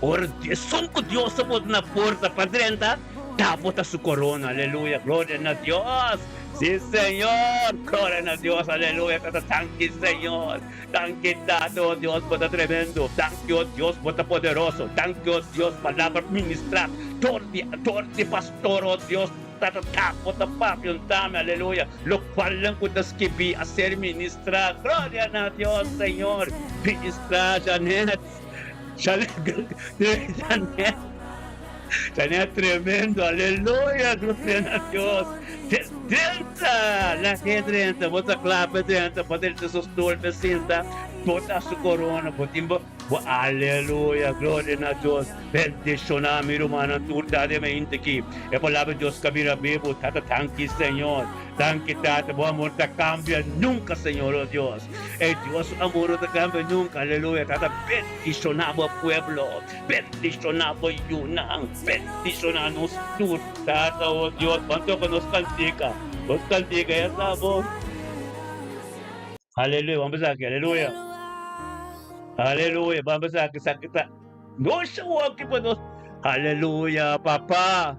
Ora esun ku Dios a bota na porta pa drenta, ta bota su korona. Aleluya! Gloria na Dios! Si, Señor! Gloria na Dios! Aleluya! Tata, danki, Señor! Danki, Tata, o Dios, bo ta tremendo! Danki, o Dios, bo ta poderoso! Danki, o Dios, palabra ministrá dor di, dor di pastor, o Dios, Tata, ta bo ta papia un tame, aleluya, lokualnan ku ta skibí a ser ministrá. Gloria na Dios, Señor! Ministrá, Janet. Janet, Janet tremendo, aleluya, gloria na Dios. Drenta, la ke drenta, bo ta kla pa drenta, bo drenta su stoel pa sinta, bo ta su corona, bo tin bo, bo aleluya, gloria na Dios. Bendiciona mi rumannan tur ta den mente aki. E palabra di Dios ka bira bibu, Tata, danki Señor. Danki Tata, bo amor ta cambia nunca Señor, oh Dios. E Dios su amor no ta cambia nunca, aleluya. Tata, bendiciona bo pueblo, bendiciona bo yunan, bendiciona nos tur, Tata, oh Dios. Ban toca nos cantica, nos cantica ya sa bo. Aleluya, ban bisa aki, aleluya. Aleluya, ban bisa aki, esaki ta. Nos a wòki pa nos. Aleluya, Papa.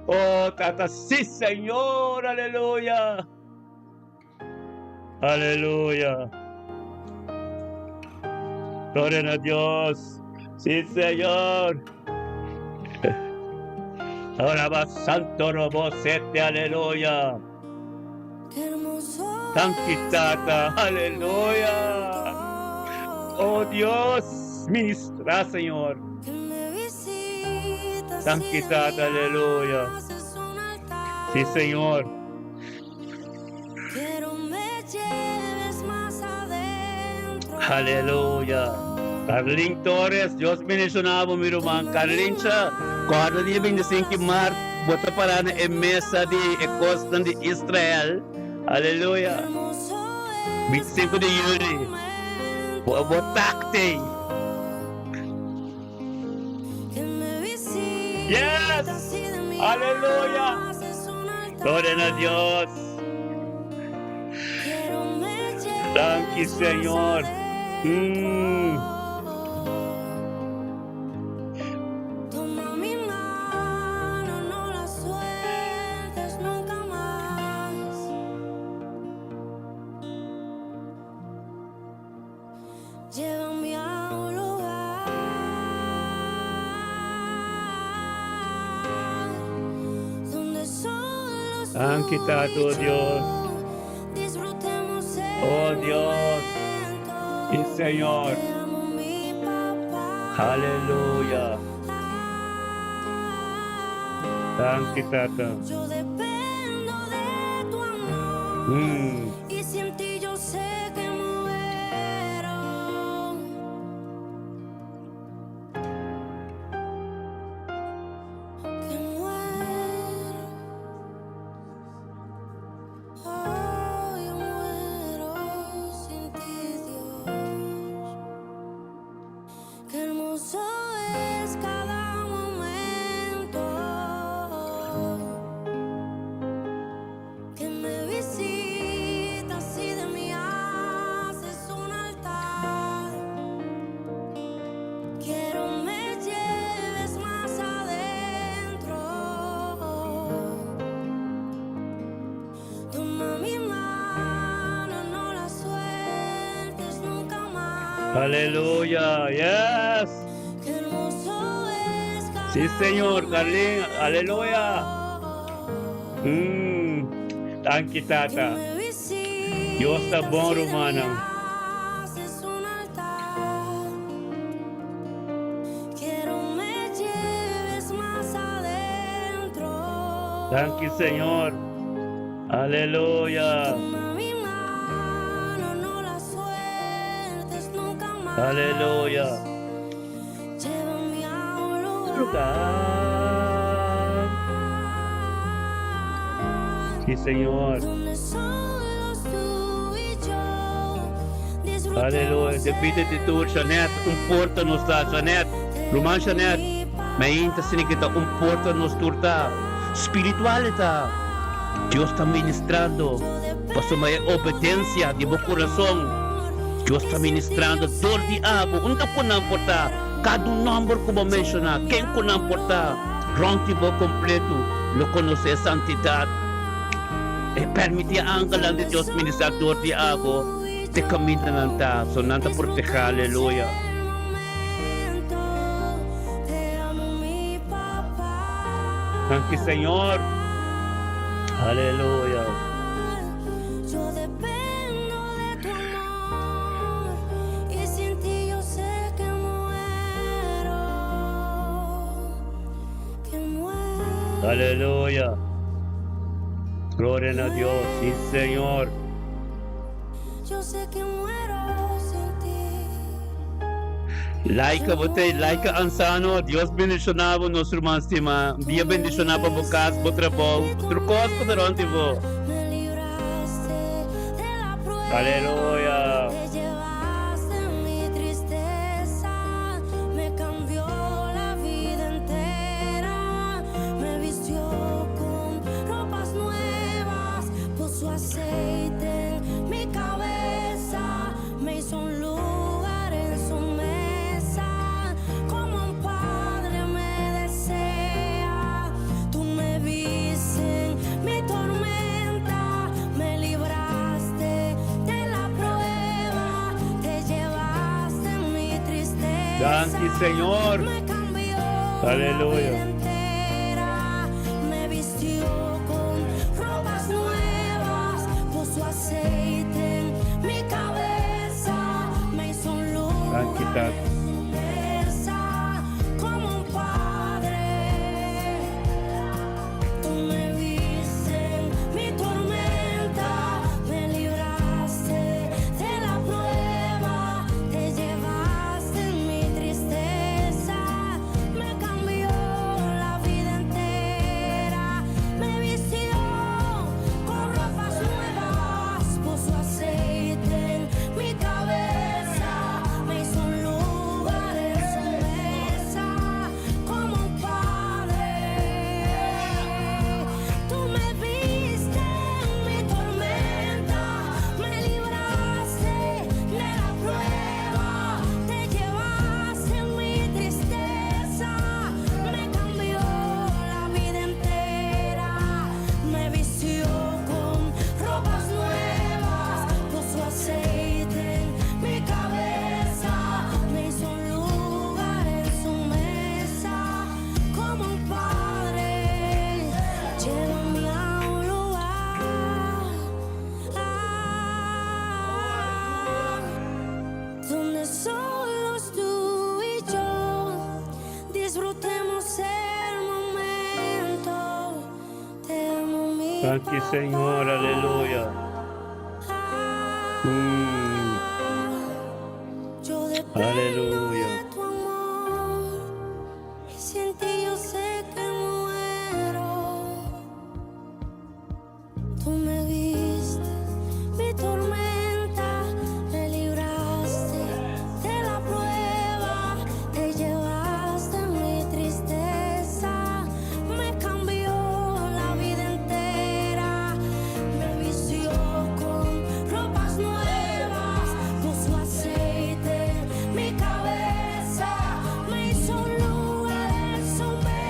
Oh, Tata, sí, Señor, aleluya. Aleluya. Gloria na Dios. Sí, Señor. Ahora va Santo Robosete, aleluya. Danki Tata, aleluya. Oh Dios, ministra Señor. Danki Tata, aleluya. Sí, Señor. Aleluya. Carlin Torres, Dios bendiciona bo mi ruman. Carlincha, corda dia 25 maart, bo ta para na e mesa di e cosnan di Israel. Aleluya. 25 di juli, bo bo takte. Yes! Aleluya! Gloria na Dios! Danki, Señor. Mm. Toma mi mano, no la sueltes nunca más. Llévame a un lugar donde solo Danki, tú Tata, y oh Dios. yo disfrutemos Oh el Dios. momento. Sí, Señor. Te amo, mi papá. Aleluya. Danki, Tata. Yo dependo de tu amor. Y sin ti yo sé que muero. Que muero. Oh, yo muero sin ti, Dios. Qué hermoso es cada momento. Que me visitas y de mí haces un altar. Quiero me lleves más adentro. Toma mi mano, no la sueltes nunca más. Aleluya, yes. Qué hermoso es Sí, cada Señor, Carlín, aleluya. momento. Mm, danki Tata. Dios ta bon, rumannan. Danki Señor. Aleluya. Aleluya. Lugar. Sí, Señor. Aleluya. De bida di tur, Jeanette, un porta nos ta. Jeanette, ruman Jeanette, mainta significa un porta nos tur ta. Spiritual e ta. Dios ta ministrando pasobra e obedencia di bo curason. Dios ta ministrando dor di abo, unda cu nan por ta, cada un nomber cu bo menciona, ken cu nan por ta, rond di bo completo lo conoce e santidad. E permiti e angelnan di Dios ministra dor di abo te caminda nan ta, so nan ta proteha. Aleluya. Danki Señor. Aleluya. Aleluya. Gloria na Dios. Sí, Señor. Like bo te, like ansano. Dios bendiciona bo, nos ruman stima. Un dia bendiciona pa bo cas, bo trabou, tur cos cu ta rond di bo. Aleluya. Danki Señor. Aleluya. Danki Tata. Danki Señor, aleluya. Mm. Aleluya.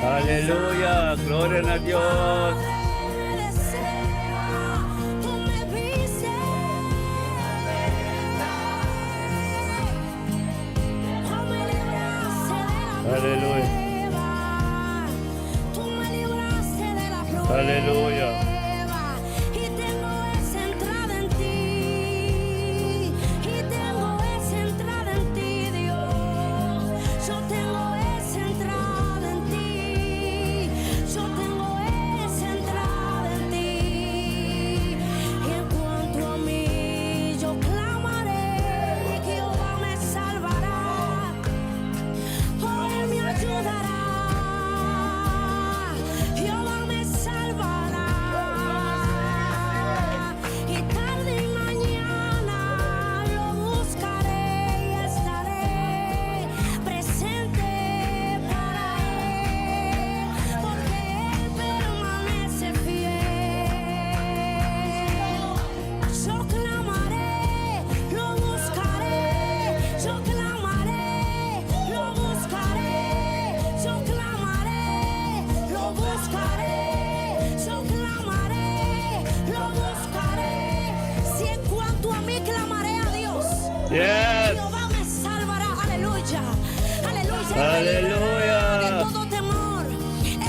Aleluya, gloria na Dios. Aleluya. Aleluya. Yes. Jehová me salvará. Aleluya. Aleluya. Aleluya. De todo temor.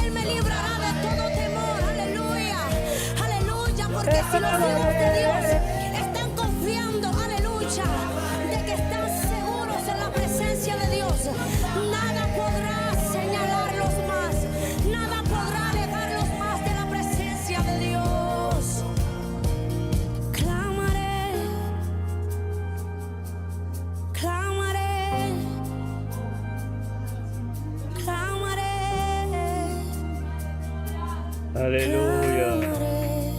Él me librará de todo temor. Aleluya. Aleluya. Porque si los hijos de Dios están confiando, aleluya, de que están seguros en la presencia de Dios, nada podrá señalarlos más. Nada podrá alejarlos más de la presencia de Dios. Clamaré, clamaré, clamaré. Aleluya. Clamaré.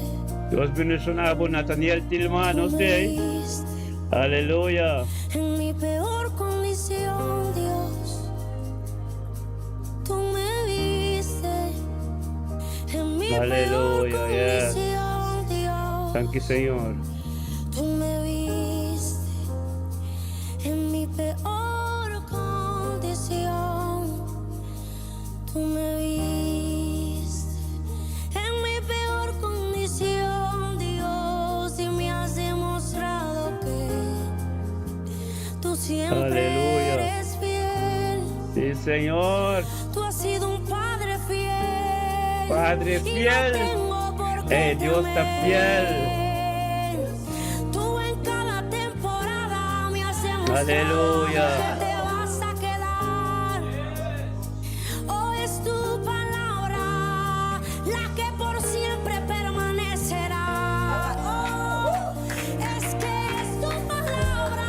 Dios bendishoná bo Nathaniel Tilman, Tú me sé. viste Aleluya. En mi peor condición, Dios, tú me viste. En mi peor Aleluya, yes. condición, Dios, Thank you, Señor. tú me viste. En mi peor condición, tú me viste. En mi peor condición, Dios, y me has demostrado que tú siempre Aleluya. eres fiel. Sí, Señor. Tú has sido un padre fiel. Padre Y no fiel. tengo por qué Eh, Dios está fiel. temer. Tú en cada temporada me has demostrado Aleluya. que te vas a quedar. Oh, es tu palabra la que por siempre permanecerá. Oh, es que es tu palabra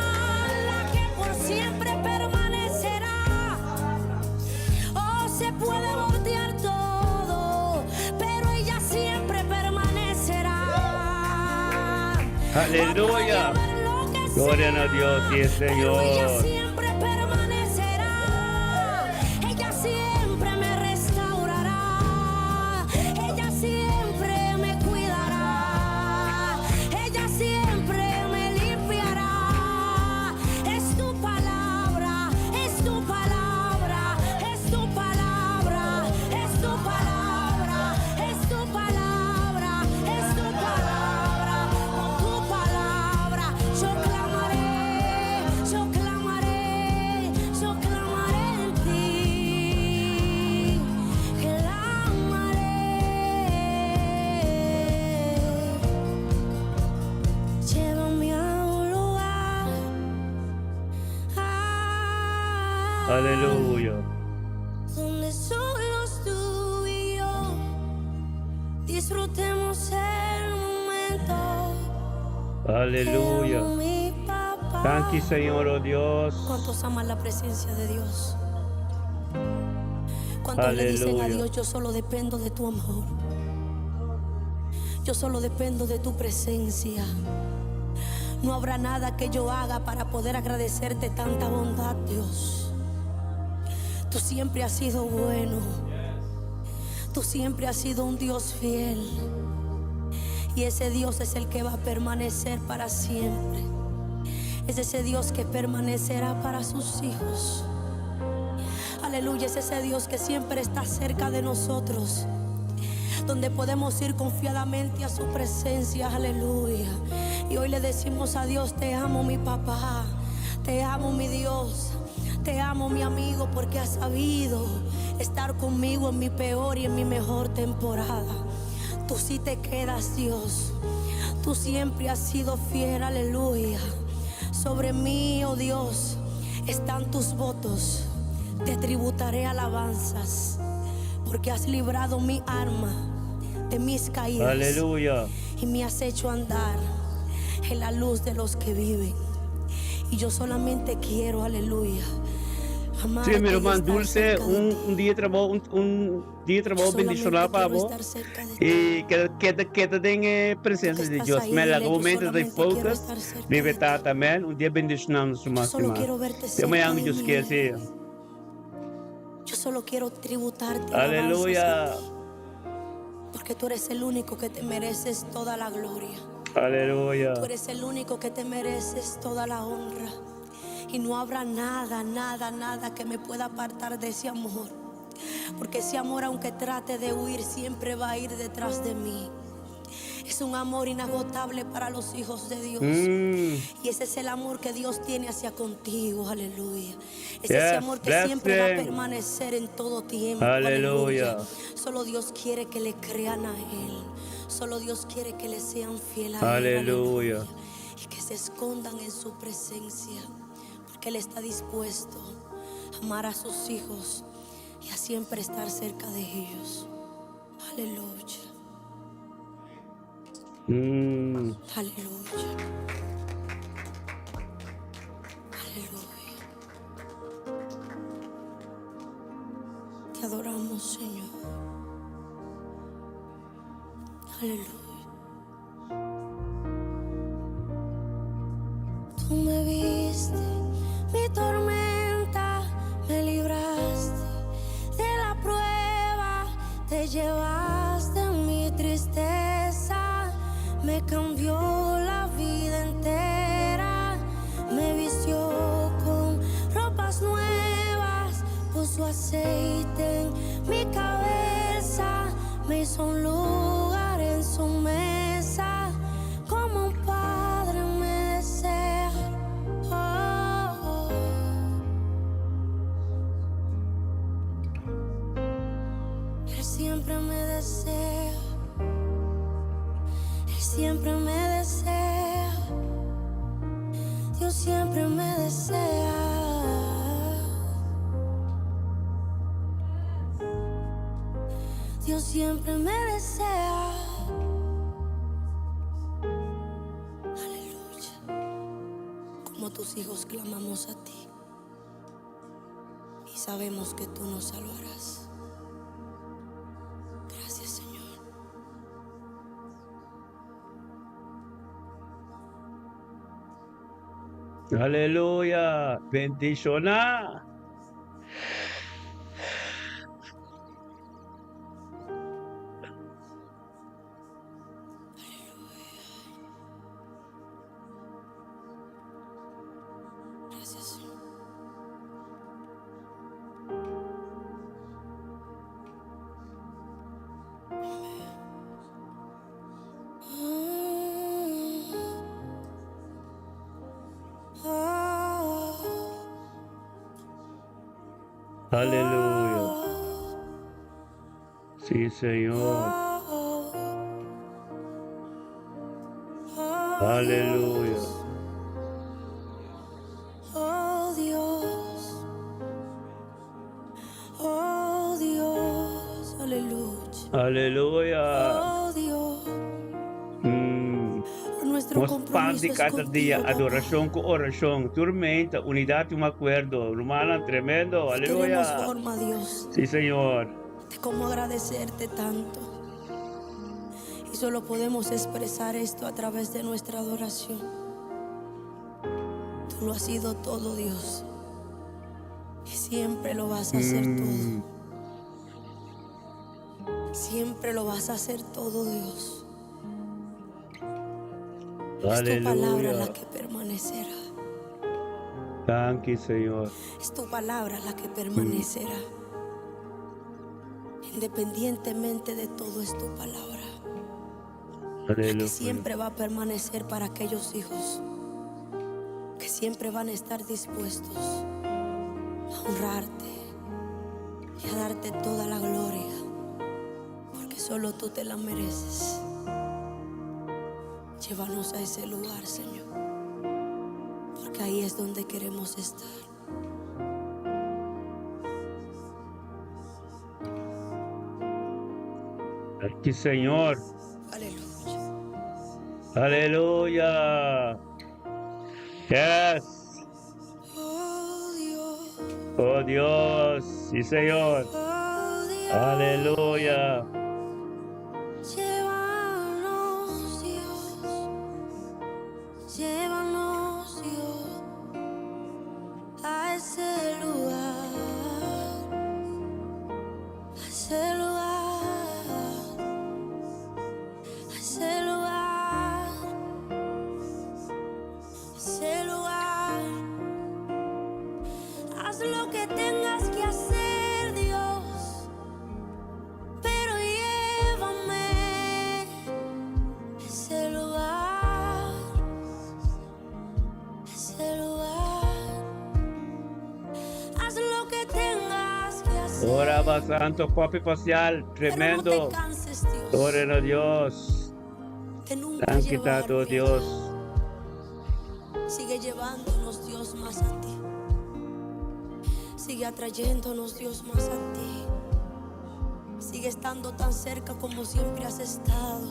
la que por siempre permanecerá. Oh, se puede voltear todo, pero ella siempre permanecerá. Aleluya. Oh, puede haber lo que Gloria sea, a Dios y el pero ella Señor. siempre permanecerá. Ella siempre me restaurará. Ella siempre me cuidará. Ella siempre me limpiará. Es tu palabra, es tu palabra, es tu palabra, es tu palabra, es tu palabra, es tu palabra. Con tu palabra yo clamaré, yo clamaré, yo clamaré en ti. Clamaré. Llévame a un lugar. ah, Aleluya. Donde solo tú y yo disfrutemos el momento. Aleluya. Te amo, mi papá. Thank you, Señor, oh Dios. ¿Cuántos aman la presencia de Dios? ¿Cuántos le dicen a Aleluya. Dios, yo solo dependo de tu amor? Yo solo dependo de tu presencia. No habrá nada que yo haga para poder agradecerte tanta bondad, Dios. Tú siempre has sido bueno. Tú siempre has sido un Dios fiel. Y ese Dios es el que va a permanecer para siempre. Es ese Dios que permanecerá para sus hijos. Aleluya, es ese Dios que siempre está cerca de nosotros. Donde podemos ir confiadamente a su presencia. Aleluya. Y hoy le decimos a Dios, te amo mi papá. Te amo mi Dios. Te amo mi amigo porque has sabido estar conmigo en mi peor y en mi mejor temporada. Tú sí te quedas, Dios. Tú siempre has sido fiel, aleluya. Sobre mí, oh Dios, están tus votos. Te tributaré alabanzas, porque has librado mi alma de mis caídas Aleluya. y me has hecho andar en la luz de los que viven. Y yo solamente quiero, aleluya, amarte Sí, mi y ruman estar Dulce, cerca de un, ti. un dia di trabou, un, un dia di trabou Yo solamente bendishoná pa quiero bo. estar cerca de ti. I keda, keda, keda den e presensia Tú que di estás Dios. ahí, Men, dile, laga yo momento di solamente quiero focus. estar cerca Vive de ti. tata, amen. Un dia bendishoná nos Yo mas solo mas. quiero verte Te cerca mañana de Dios mí. quiere, sí. Yo solo quiero tributarte alabanzas Aleluya. a ti, porque tú eres el único que te mereces toda la gloria. Aleluya. Tú eres el único que te mereces toda la honra. Y no habrá nada, nada, nada que me pueda apartar de ese amor. Porque ese amor, aunque trate de huir, siempre va a ir detrás de mí. Es un amor inagotable para los hijos de Dios. Y ese es el amor que Dios tiene hacia contigo, aleluya. Es ese Yes, amor que siempre va a blessing. permanecer en todo tiempo. Aleluya. Aleluya. Solo Dios quiere que le crean a Él. Solo Dios quiere que le sean fiel a Él. Aleluya. Aleluya. Y que se escondan en su presencia. Porque Él está dispuesto a amar a sus hijos y a siempre estar cerca de ellos. Aleluya. Aleluya. Aleluya. Te adoramos, Señor. Aleluya. Tú me viste, mi tormenta, me libraste de la prueba, te llevaste mi tristeza, me cambió la vida entera, me vistió con ropas nuevas, puso aceite en mi cabeza, me hizo un lugar en su mesa, como un padre me desea. Oh, oh. Él siempre me desea. Él siempre me desea. Dios siempre me desea. Dios siempre me desea. Aleluya. Como tus hijos clamamos a ti. Y sabemos que tú nos salvarás. Gracias, Señor. Aleluya. Bendishoná. Gracias, Señor. Oh, Aleluya. oh, Sí, Señor. oh, oh, Aleluya. Dios. Oh Dios. Oh Dios. Aleluya. Aleluya. Oh Dios. Nuestro Nos pan compromiso di es kada dia, contigo, papá. adorashon ku orashon, tormenta, unidat i un akuerdo. Rumannan, tremendo. No Aleluya. tenemos forma, Dios, Sí, Señor. de cómo agradecerte tanto. Y solo podemos expresar esto a través de nuestra adoración. Tú lo has sido todo, Dios. Y siempre lo vas a hacer todo. Siempre lo vas a hacer todo, Dios. Es tu palabra Aleluya. la que permanecerá. Danki, Señor. Es tu palabra la que permanecerá. Independientemente de todo, es tu palabra. La que Aleluya. siempre va a permanecer para aquellos hijos que siempre van a estar dispuestos a honrarte y a darte toda la gloria, porque solo tú te la mereces. Llévanos a ese lugar, Señor, porque ahí es donde queremos estar. Danki, Señor. Aleluya. Aleluya. Yes. Oh Dios, Oh Dios. Sí, Señor. oh Dios. Aleluya. Llévanos, Dios. Llévanos, Dios, a ese lugar, a ese lugar, a ese lugar, a ese lugar. Haz lo que tengas que hacer, Dios, pero llévame. Ora ba santo Poppy Pacial, tremendo. Gloria na Dios. Danki Tato Dios. Sigue llevándonos Dios más a ti. Sigue atrayéndonos Dios más a ti. Sigue estando tan cerca como siempre has estado.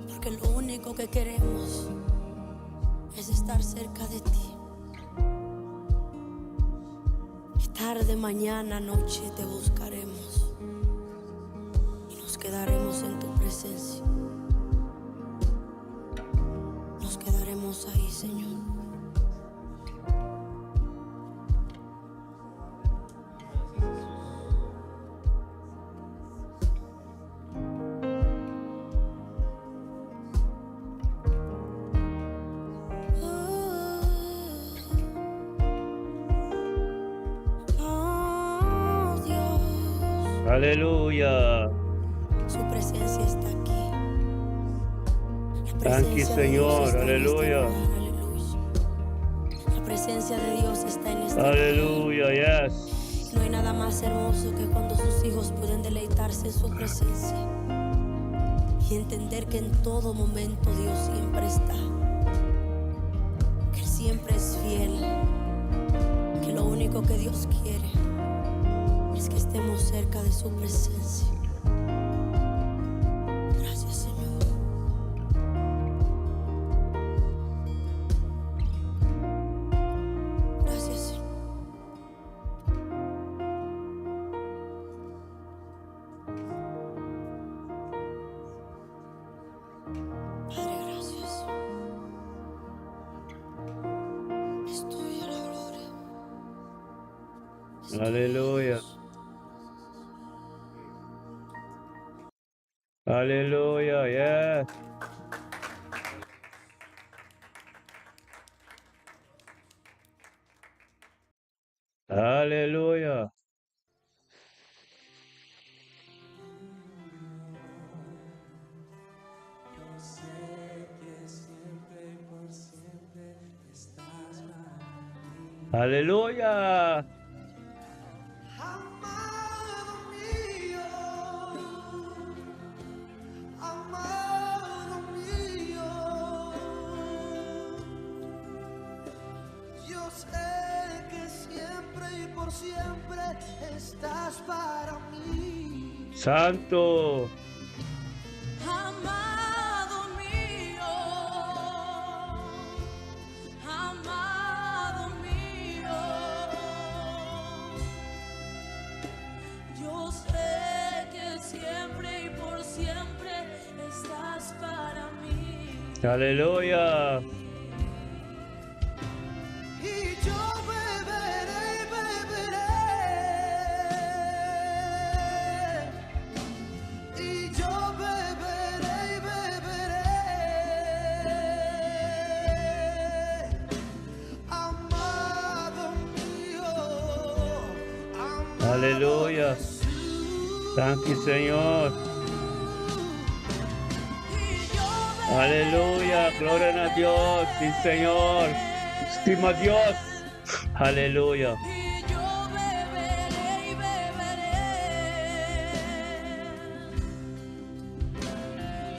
Porque lo único que queremos es estar cerca de ti. Y tarde, mañana, noche te buscaremos. Y nos quedaremos en tu presencia. Nos quedaremos ahí, Señor. Oh, Dios. Aleluya. Su presencia está aquí. La Thank you, presencia de Dios Señor. está en este Aleluya. lugar. Aleluya. La presencia de Dios está en este lugar. Aleluya, yes. No hay nada más hermoso que cuando sus hijos pueden deleitarse en su presencia y entender que en todo momento Dios siempre está, que Él siempre es fiel, que lo único que Dios quiere es que estemos cerca de su presencia. Gracias, Señor. Gracias, Señor. Padre, gracias. Es tuya la gloria. Es tuya, Aleluya. Dios. Aleluya, yes. Aleluya. Yo sé que siempre y por siempre estás para mí. Aleluya. Amado mío, amado mío, yo sé que siempre y por siempre estás para mí. Santo. Amado mío, amado mío, yo sé que siempre y por siempre estás para mí. Aleluya. Y yo beberé, beberé. Y yo beberé, beberé. Amado mío, amado Aleluya. Jesús. Thank you, Señor. Y yo Aleluya. Gloria a Dios. Sí, Señor. Stima Dios. Aleluya. Y yo beberé y beberé,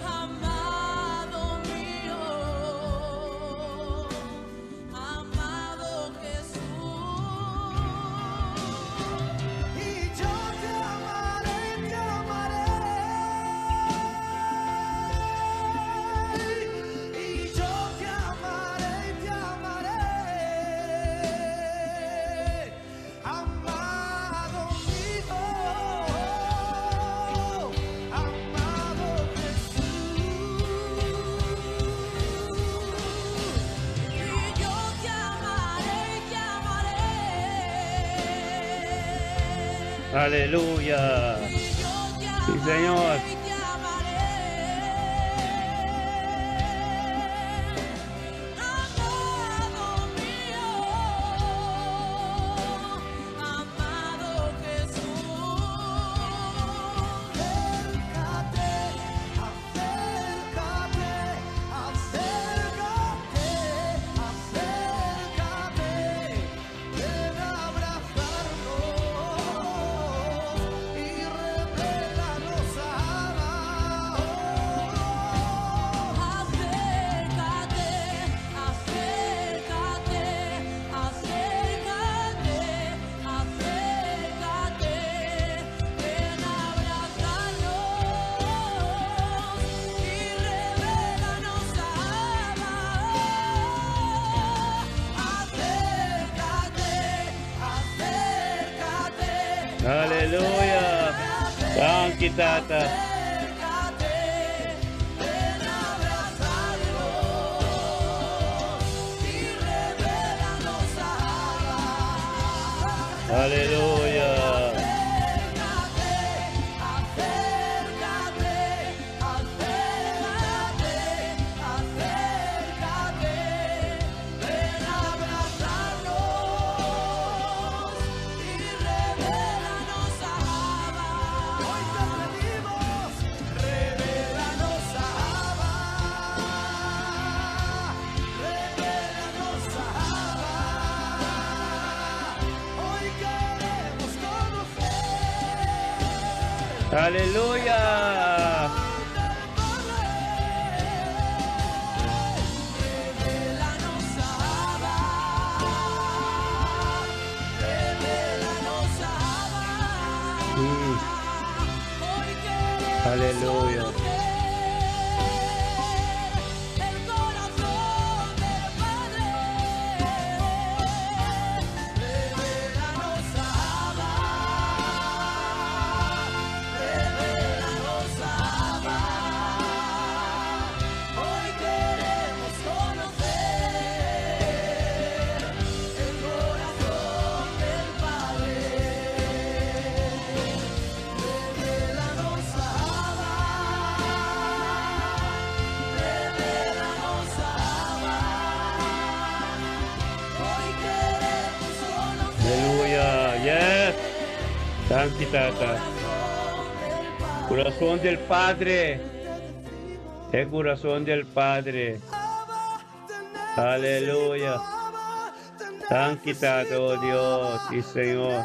amado mío, amado Jesús. Y yo te amaré, te amaré. Y yo te amaré, te amaré. Amado mío, amado Jesús. Y yo te amaré y te amaré. Aleluya. Y yo te Sí, Señor. amaré y te amaré. Amado mío, amado Jesús. Acércate, acércate, acércate, acércate, ven a abrazarnos. Danki Tata. Aleluya. Aleluya! Aleluya. Aleluya. Yes. Danki Tata. Corazón del Padre. E corazón del Padre. Aleluya. Danki Tata, oh Dios y Señor.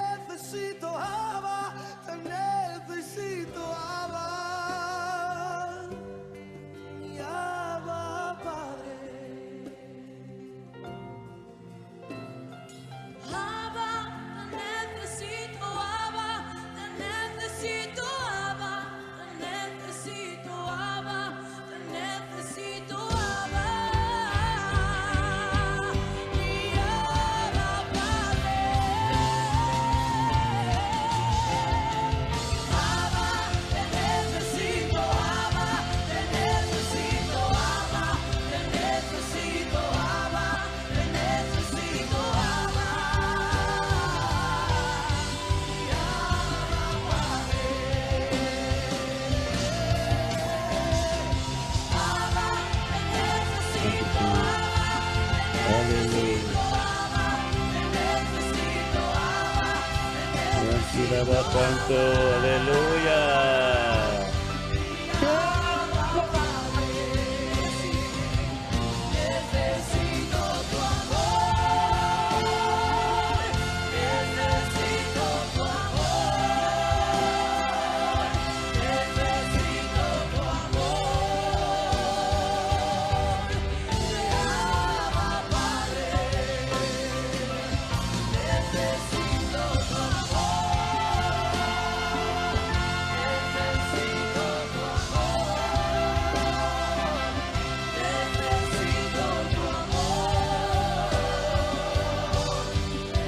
Santo, aleluya.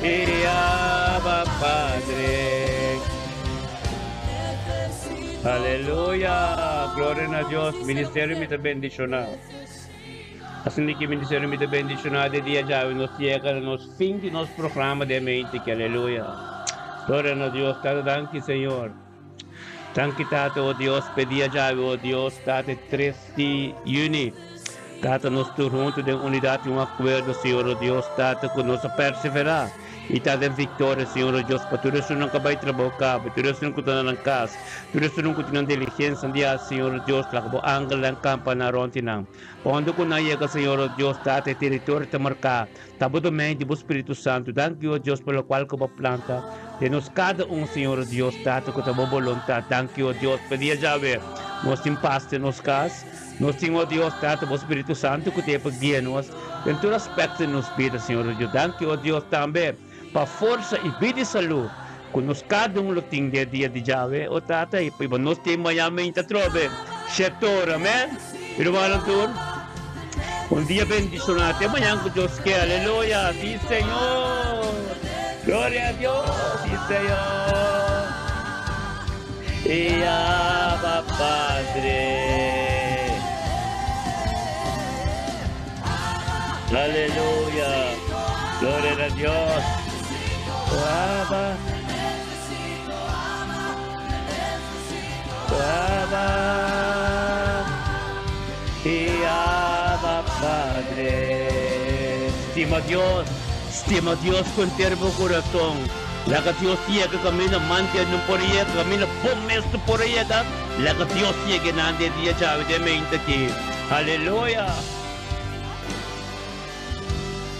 Y Abba Padre. Aleluya. Gloria na Dios. Ministerio mi ta bendiciona. Asina cu ministerio mi ta bendiciona di dia djawe nos yega na nos fin di nos programa di mente ki aleluya. Gloria na Dios. Tata danki Señor. Danki Tata o Dios p'e dia djawe o Dios Tata e tres di juni. Tata nos tur huntu den unidad y un acuerdo Señor o Dios Tata cu nos a persevera y ta den victoria Señor o Dios pa tur esunnan cu a bay trabao caba tur esunnan cu ta na nan cas tur esunnan cu tin nan diligencianan di haci Señor o Dios laga bo angelnan campa nan rond di nan pa unda cu nan yega Señor o Dios Tata e territorio ta marca ta bo domein di bo Spiritu Santo danki o Dios pa locual cu bo a planta den nos cada un Señor o Dios Tata cu ta bo boluntad danki o Dios pa dia djawe nos tin pas den nos cas. Nos tin, o Dios, Tata, bo Spiritu Santu ku ta e pa guia nos den tur aspekto di nos bida, Señor o Dios. Danki, o Dios, tambe pa forsa i bida i salú ku nos kada un lo tin den e dia di djawe, o Tata, i pa nos tin mañan meinta atrobe shetor. Amen. Mi rumannan tur, un dia bendishoná. Te mañan ku Dios ke. Aleluya! Si, Señor! Gloria a Dios! Si, Señor! I. Padre. Aleluya. Gloria na Dios. Abba. Abba. Y Abba Padre. Stima Dios. Stima Dios ku henter bo kurason. Laga Dios yega kaminda mante no por yega, kaminda bo mes no por yega. Laga Dios yega nan den dia djawe den mente aki. Aleluya.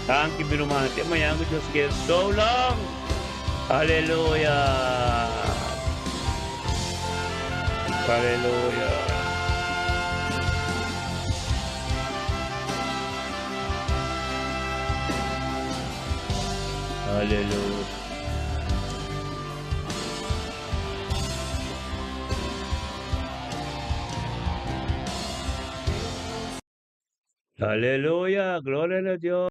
Danki mi ruman. Te mañan ku Dios kier. So long. Aleluya. Aleluya. Aleluya. Aleluya. Gloria na Dios.